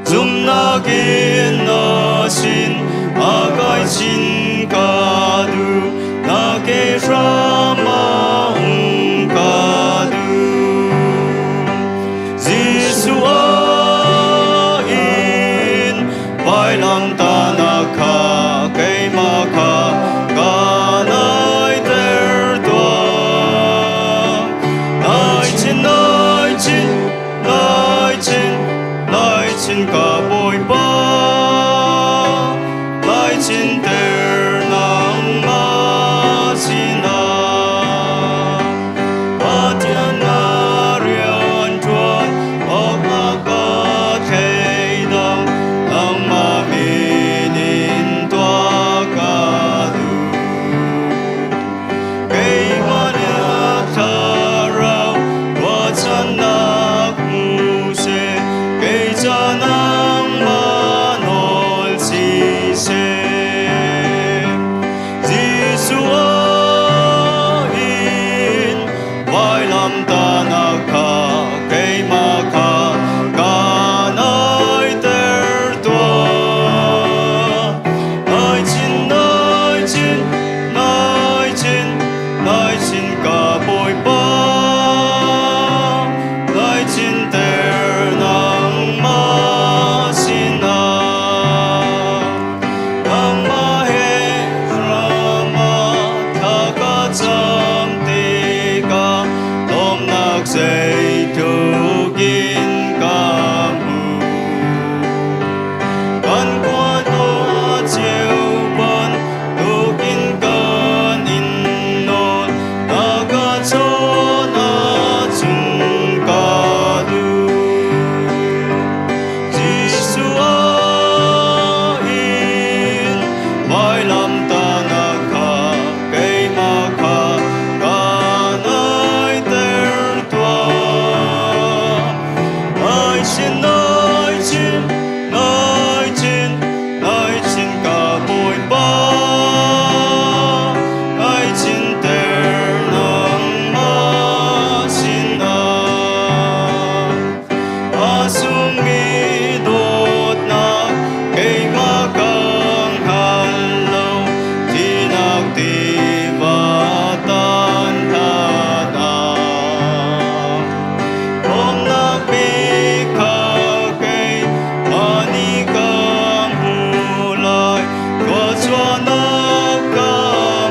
zumnak in na sin a kai chin ka duh na ke hram ah um ka duh Jesuh in vailamtahnak kha keimah kha ka naiter tuah. Nai chin, nai chin, nai chin, nai chin ka Bawipa. Nai chin ter nangmah sinah. Pathian na rianṭuan awkah ka thleidang nangmah min in tuah ka duh. Keimah na thlarau ruahchannak hmu seh, kei ca nangmah nawl siseh. Jesuh in vailamtahnak kha keimah kha ka naiter tuah. Nai chin, nai chin, nai chin, nai chin ka Bawipa. Nai chin ter nangmah sinah. Nangmah he ramah thla ka cam tikah lawmnak zeitluk in ka hmu. Kan khua a ceu bantukin kan in nawl, na ka chawn ahcun ka duh. Jesuh in vailamtahnak kha keimah kha ka naiter tuah. Nai chin, nai chin, nai chin, nai chin ka Bawipa. Nai chin ter nangmah sinah. A sungmi dawtnak keimah ka hngal lo, thihnak tiva tan than ah. Lawmnak bik kha keimah nih ka hmu lai, thluachuahnak ka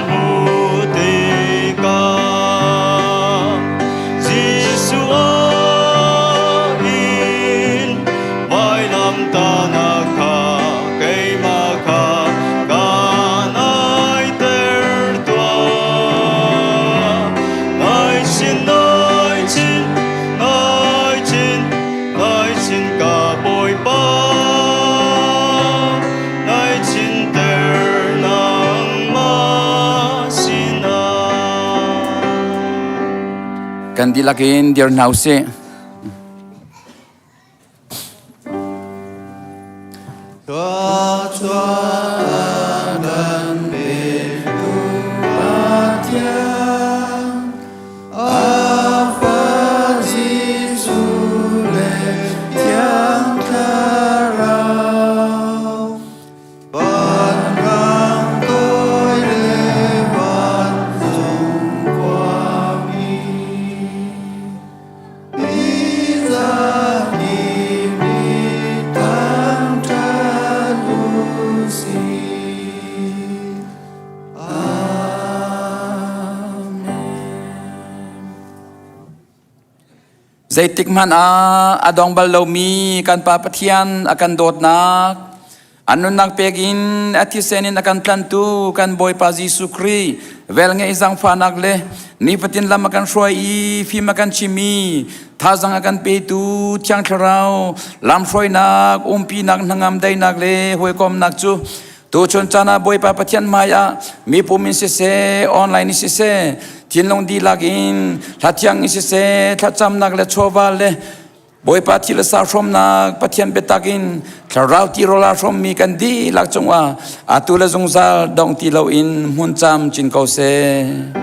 hmuh tikah. Jesuh in vailamtahnak kha keimah kha ka naiter tuah. Nai chin, nai chin, nai chin, nai chin ka Bawipa. Nai chin ter nangmah sinah. Kan dihlak in dir hna usih. Thluachuah kan pektu Pathian, a Fa Jesuh le Thiang Thlarau, Vanrang toi le vancung khua. Zeitik hmanh ah a dong bal lomi kan Pa Pathian a kan dawtnak, a nunnak pek in a thisen in a kan tlantu kan Bawipa Jesuh Khrih velngeih zaangfahnak le nifatin lam a kan hruai i fim a kan chimmi thazang a kan petu Thiang Thlarau lamhruainak, umpinak, hnangam daihnak le hawikomnak cu Tuchun caan ah Bawipa Pathian hmai ah mipum in siseh, online in siseh, thinlung dihlak in hla thiang in siseh, thlacamnak le chawva le Bawipa thil le sa hrawmnak Pathian biatak in thlarau tirawl aa hrawmmi kan dihlak cungah atu le zungzal dong ti loin hmun cam cin ko seh.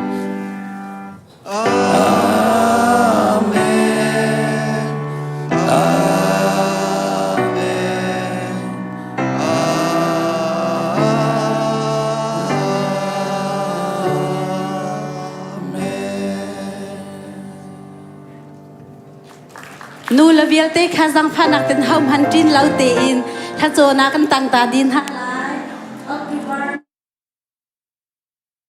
Nu le vialte kha zangfahnak ten ho hman ṭin lo tein thlacawnak kan tang ta din ha.